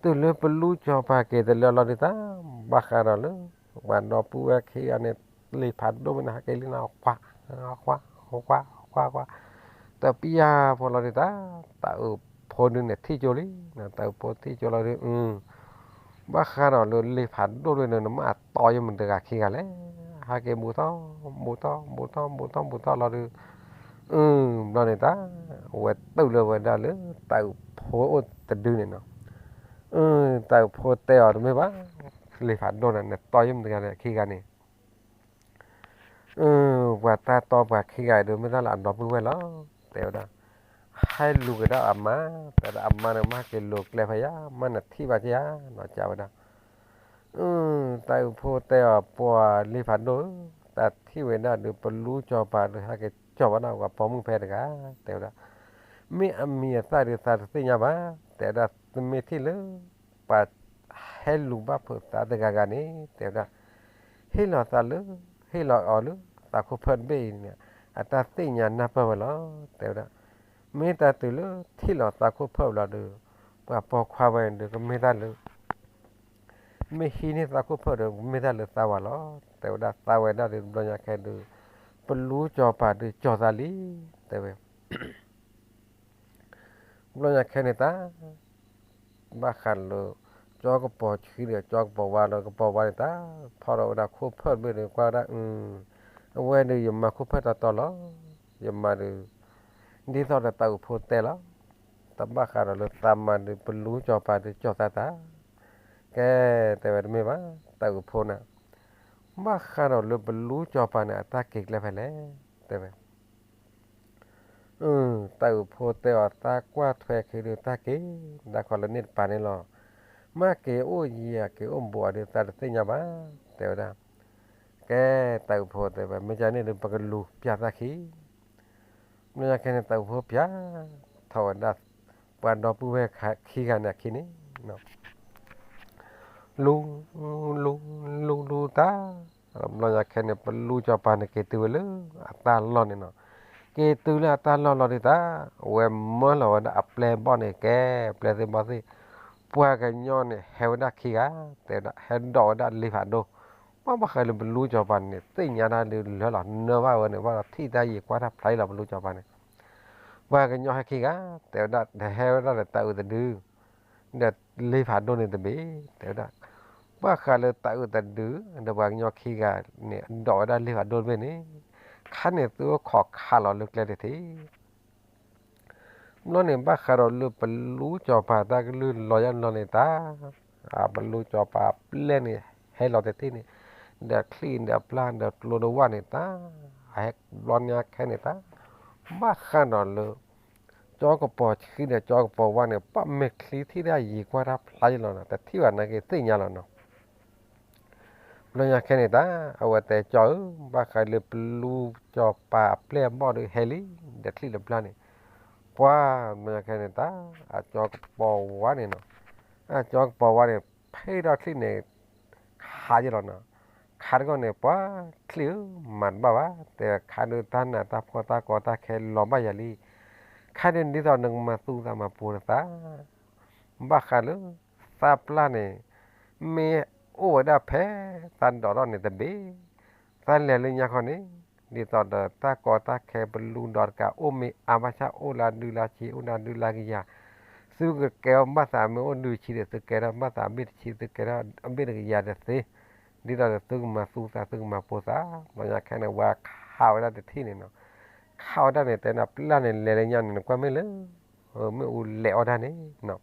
တုၤလၢပလူကၠီၤပၤက့ၤတလၢလီၤဒုးတၢ်, ဘၣ်ဃးဒီးလၢ ပှၤဒီပုၢ်ဝဲၢ်ခံဂၤန့ၣ် လံာ်ဖးဒိၣ်မ့ၢ်န့ၣ် ဟဲက့ၤလံနီၤ, ကွၢ်ကွၢ်ကွၢ်ကွၢ်, တပျၢ်ဖိလီၤဒုးတၢ်, တၤအုးဖိဒုန့ၣ်ထံၣ်ကၠိလံ, တၤအုးဖိထံၣ်ကၠိလီၤဒုး, ဘၣ်ဃးဒီးလၢလံာ်ဖးဒိၣ်ဒုန့ၣ် နမ့ၢ်အတီယမတဂၤခံဂၤလဲၣ်, ဟဲက့ၤဘူးထီၣ် ဘူးထီၣ် ဘူးထီၣ် ဘူးထီၣ် ဘူးထီၣ်လီၤဒုး, ဘျီန့ၣ်တၢ်, အဝဲတုၤလၢဝဲဒၣ်လၢတၤအုးဖိအိၣ်တဒုန့ၣ်နီၤ, တၤအုးဖိတဲအီၤတမ့ၢ်ဘၣ်, လံာ်ဖးဒိၣ်န့ၣ် နတီယမတဂၤခံဂၤန့ၣ် ပှၤတၢ်တီပှၤခံဂၤအံၤဒုး မ့ၢ်တၢ်လၢအဒီပုၢ်ဝဲၢ်လီၤ, တဲဝဲဒၣ်, ဟဲလူၤက့ၤဒၣ်အမါ, တဲဒၣ်အမါန့ၣ် မ့ၢ်ဟဲက့ၤလူၤကျဲဖဲယၤ, မ့ၢ်နထံၣ်ဘၣ်က့ၤယၤ, နီၢ်ကးဝဲဒၣ်, တၤအုးဖိတဲအီၤ ပှၤလံာ်ဖးဒိၣ်ဧၢ, တၢ်ထံၣ်ဝဲဒၣ်ဒုး ပလူကၠီၤပၤဒုး ဟဲက့ၤကၠီၤဘၣ်ဒၣ်ပှၤပိာ်မုၣ်ဖဲတဂၤ, တဲဝဲဒၣ်, မ့ၢ်အမံၤအသၣ်ဒုးသးတသ့ၣ်ညါဘၣ်, တဲဝဲဒၣ်, မ့ၢ်ထံၣ်လၢ ပှၤဟဲလူၤဘၣ်ဖုးသးတဂၤဂၤန့ၣ် တဲဝဲဒၣ်, ဟ့ၣ်လီၤသးလၢ ဟ့ၣ်လီၤအီၤလၢသးခိၣ်ဖၢၣ်တဘ့ၣ်အံၤန့ၣ် အတၢ်သ့ၣ်ညါနၢ်ပၢၢ်ဝဲလီၤ, တဲဝဲဒၣ်, မ့ၢ်တၢ်တုၤလၢထံၣ်လီၤသးခိၣ်ဖၢၣ်လီၤဒုး, ပှၤပိာ်ခွါဝဲဒုး ကမ့ၢ်တၢ်လၢ မ့ၢ်ဟံးန့ၢ်သးခိၣ်ဖၢၣ်ဒီး ကမ့ၢ်တၢ်လၢသးဝဲလီၤ, တဲဝဲဒၣ်, သးဝဲဒၣ်ဒုး ဘျီညါခဲဒုး, ပလူကၠီၤပၤဒုးကၠီၤသးလံ, တဲဝဲ ဘျီညါခဲန့ၣ်တၢ်, ဘၣ်ဃးလၢ ကၠီကပီၤဆှံဒီး ကၠီကပီၤဝါလၢ ကပီၤဝါန့ၣ်တၢ်, ဖီၣ်ထီၣ်ဝဲဒၣ်ခိၣ်ဖၢၣ်တဘ့ၣ်ဒီး ကွၢ်ဝဲဒၣ်, အဝဲဒုးယမၤခိၣ်ဖၢၣ်တီတီလီၤ, ယမၤဒုး, ဒ်သိးဒီးတၤအုးဖိတဲလီၤ, တၢ်ဘၣ်ဃးဒီးလၢသးမၤဒုး ပလူကၠီၤပၤဒုးကၠီၤသးတၢ်, ကဲ, တဲဝဲတမ့ၢ်ဘၣ်, တၢ်အုးဖိန့ၣ်, ဘၣ်ဃးဒီးလၢပလူစီၤပၤန့ၣ် အတၢ်က့ၤကျဲဖဲလဲၣ်, တဲဝဲ တၢ်အုးဖိတဲအီၤ သးကွၢ်ထွဲခံဒုး တၢ်က့ၤ ဒၣ်ခီလၢန့ၣ်တပၤန့ၣ်လီၤ. မ့ၢ်က့ၤအိၣ်ယံၤ က့ၤအိၣ်ဘူးအီၤဒုး သးတသ့ၣ်ညါဘၣ်, တဲဝဲဒၣ်. ကဲ, တၢ်အုးဖိတဲဝဲ မ့ၢ်ကန့ၣ်ဒုး ပကလူၤပျၢ်သးခံ. ဘျီညါခဲန့ၣ် တၢ်အုးဖိပျၢ်ထီၣ်ဝဲဒၣ် ပှၤဒီပုၢ်ဝဲၢ်ခံဂၤန့ၣ်အခံန့ၣ် လူၤ, လူၤ, လူၤ, လူၤတၢ်, ဘျီညါခဲန့ၣ် ပလူစီၤပၤန့ၣ် က့ၤတုၤဝဲလၢအတၢ်လီၢ်န့ၣ်နီၤ. က့ၤတုၤလၢအတၢ်လီၢ်လီၤဒုးတၢ်, အဝဲမၢလီၤဝဲဒၣ်အပျဲၢ်ဘီၣ်န့ၣ် ကဲ, ပျဲၢ်သ့ၣ်ဘီၣ်သ့ၣ်, ပှၤကညီန့ၣ် ဟဲဝဲဒၣ်ခံဂၤ, တဲဝဲဒၣ် ဟဲဒိးဝဲဒၣ်လ့ဖးဒိၣ်. ပှၤဘၣ်ဃးလၢပလူစီၤပၤန့ၣ် သ့ၣ်ညါတၢ်ဒုးလၢလီၤ နၢ်ဘၣ်ဝဲန့ၣ် ဘၣ်ဒီးထံၣ်တၢ်ယံာ်ကွၢ်တၢ်ဖျါလီၤ ပလူစီၤပၤန့ၣ် ပှၤကညီဟဲခံဂၤ, တဲဝဲဒၣ် တဟဲဝဲဒၣ်ဒီးတၢ်အုးတဒု ဒီးလ့ဖးဒိၣ်န့ၣ်တဘ့ၣ်, တဲဝဲဒၣ်. ဘၣ်ဃးလၢတၢ်အုးတဒု ဒီးပှၤကညီခံဂၤန့ၣ် ဒိးဝဲဒၣ်လ့ဖးဒိၣ်တဘ့ၣ်န့ၣ်, ခါန့ၣ်သုအိၣ်ခိးခးလီၤလၢကျဲတထံၣ်. ဘျီန့ၣ် ဘၣ်ဃးဒီးလၢပလူစီၤပၤတၢ်ကလုၢ်လီၤယါလီၤန့ၣ်တၢ်, ပလူစီၤပၤအပျဲၢ်န့ၣ် ဟဲလီၤတထံၣ်န့ၣ်, ဒီးချံၣ်ဒီးပျၢ်ဒီးကျိဒီးဝၣ်န့ၣ်တၢ်, အဟဲဘျီညါခဲန့ၣ်တၢ်, ဘၣ်ဃးဒီးလၢ ကၠီကပီၤခံဒီးကၠီကပီၤဝါန့ၣ် ပှၤမ့ၢ်ချံထံၣ်ဒၣ်ယံာ်ကွၢ်တၢ်ဖျါယလီၤနီၤ တထံၣ်ဘၣ်နာ်က့ၤသ့ၣ်ညါလီၤနီၤ. ဘျီညါခဲန့ၣ်တၢ် အဝဲတဲကၠီဧၢ, ဘၣ်ဃးလၢပလူစီၤပၤအပျဲၢ်အဘီၣ်ဒုးဟဲလံ, ဒီးချံၣ်ဒီးပျၢ်န့ၣ်, ပှၤဘျီညါခဲန့ၣ်တၢ် အကၠီကပီၤဝါန့ၣ်နီၤ, အကၠီကပီၤဝါန့ၣ် ဖဲထီၣ်ချံၣ်န့ၣ် ခးယလီၤနီၤ. ခးတဂီၢ်န့ၣ် ပှၤချံၣ်ဧၢ, မၤတဘၣ်ဘၣ်, တဲခါဒုးတၢ်နးတၢ်ဖှီၣ်တၢ်ကီတၢ်ခဲလီၤဘၣ်ယၤလံ. ခါဒုးဒ်သိးနကမၤသူၣ်သးမၤပူၤနသး ဘၣ်ဃးလၢသးပျၢ်န့ၣ် မ့ၢ်အိၣ်ဝဲဒၣ်ဖဲသးဒိးထီၣ်န့ၣ်တဘ့ၣ်, သးလဲၤလၢညါခီန့ၣ် ဒ်သိးဒီးတၢ်ကီတၢ်ခဲပလူဒီးတကးအိၣ်မ့ၢ်အါဘၣ်ဆၣ် အိၣ်လၢဒုလၢဆံ အိၣ်လၢဒုလၢကယၤ, သုကကဲထီၣ်ဘၣ်သးမ့ၢ်အိၣ်ဒုဆံဒီး သုကဲထီၣ်ဘၣ်သးဘ့ၣ်တဆံ သုကဲထီၣ်အဘ့ၣ်တကယၤတသ့, ဒ်သိးဒီးသုကမၤသူၣ်သး သုကမၤပူၤသး, ဘျီညါခဲန့ၣ် ဝဲခးဝဲဒၣ်တထံၣ်န့ၣ်နီၤ, ခးဝဲဒၣ်န့ၣ် တဲနၤပျၢ်န့ၣ် လဲၤလၢညါန့ၣ် နကွၢ်မ့ၢ်လၢ မ့ၣ်အူလဲၤအီၣ်ဒၣ်န့ၣ်နီၤ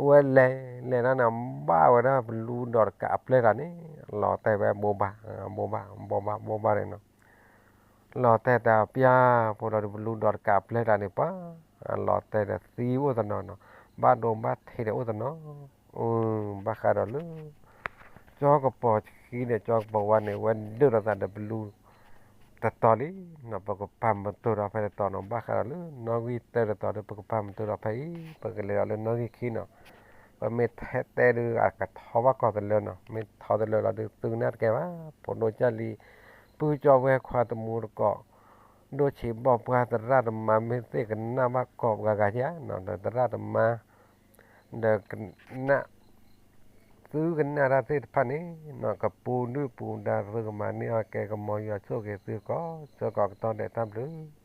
ဝဲလဲၤလဲၤဒၣ်န့ၣ် ဘၣ်ဝဲဒၣ်ပလူဒီးတကးအပျဲၢ်တၢ်န့ၣ်, လီၤတဲာ်ဝဲဘိးဘၣ်, ဘိးဘၣ်, ဘိးဘၣ်, ဘိးဘၣ်န့ၣ်နီၤ, လီၤတဲာ်တၢ်ပျၢ်ဖိဒီးပလူဒီးတကးအပျဲၢ်တၢ်န့ၣ် ပှၤ, လီၤတဲာ်ဒီးသံအိၣ်တနီၤနီၤ, ဘၣ်ဒိဘၣ်ထံးဒီးအိၣ်တနီၤ, ဘၣ်ဃးဒီးလၢ ကၠီကပီၤခံဒီးကၠီကပီၤဝါန့ၣ် ဝဲဒၢးဒီးသးဒီးပလူ တတီၤလံနီၤ, ပကပာ်မတူၢ်ဒီးဖဲတတီၤနီၤ, ဘၣ်ဃးဒီးလၢနီၣ်ဂံၢ်တၢတတီၤဒီး ပကပာ်မတူၢ်ဒီးဖဲအံၤ ပကလဲၤဒီးလၢနီၣ်ဂံၢ်ခံနီၤ, ပမ့ၢ်ထဲတဲဒုးအကထီဘၣ်ကီၢ်တလၢနီၤ, မ့ၢ်ထီတလၢလီၤဒုးသုကနၣ်တကဲဘၣ်, ဖိဒိၣ်ကၢ်လံၤ ပုၢ်ကၠီဝဲခွါတမူတကိး, ဒိၣ်ဆံးဘီၣ်ပှၢ်သရၣ်သမါမ့ၢ်သ့ၣ်ကနၣ်ဘၣ်ကီးပှၤဂၤဧါနီၤ, ဒီးသရၣ်သမါ ဒီးကနၣ် သုကနၣ်တၢ်သ့ၣ်တဖၣ်န့ၣ်နီၤ, ကပူၤဒုၣ်ပူၤဒါသုကမၤန့ၢ်အီၣ်ကဲ ကမီယွၤဆိၣ်ဂ့ၤသုကိးဆၢကိးကတီၢ်ဒဲး တၢ်ဘျုး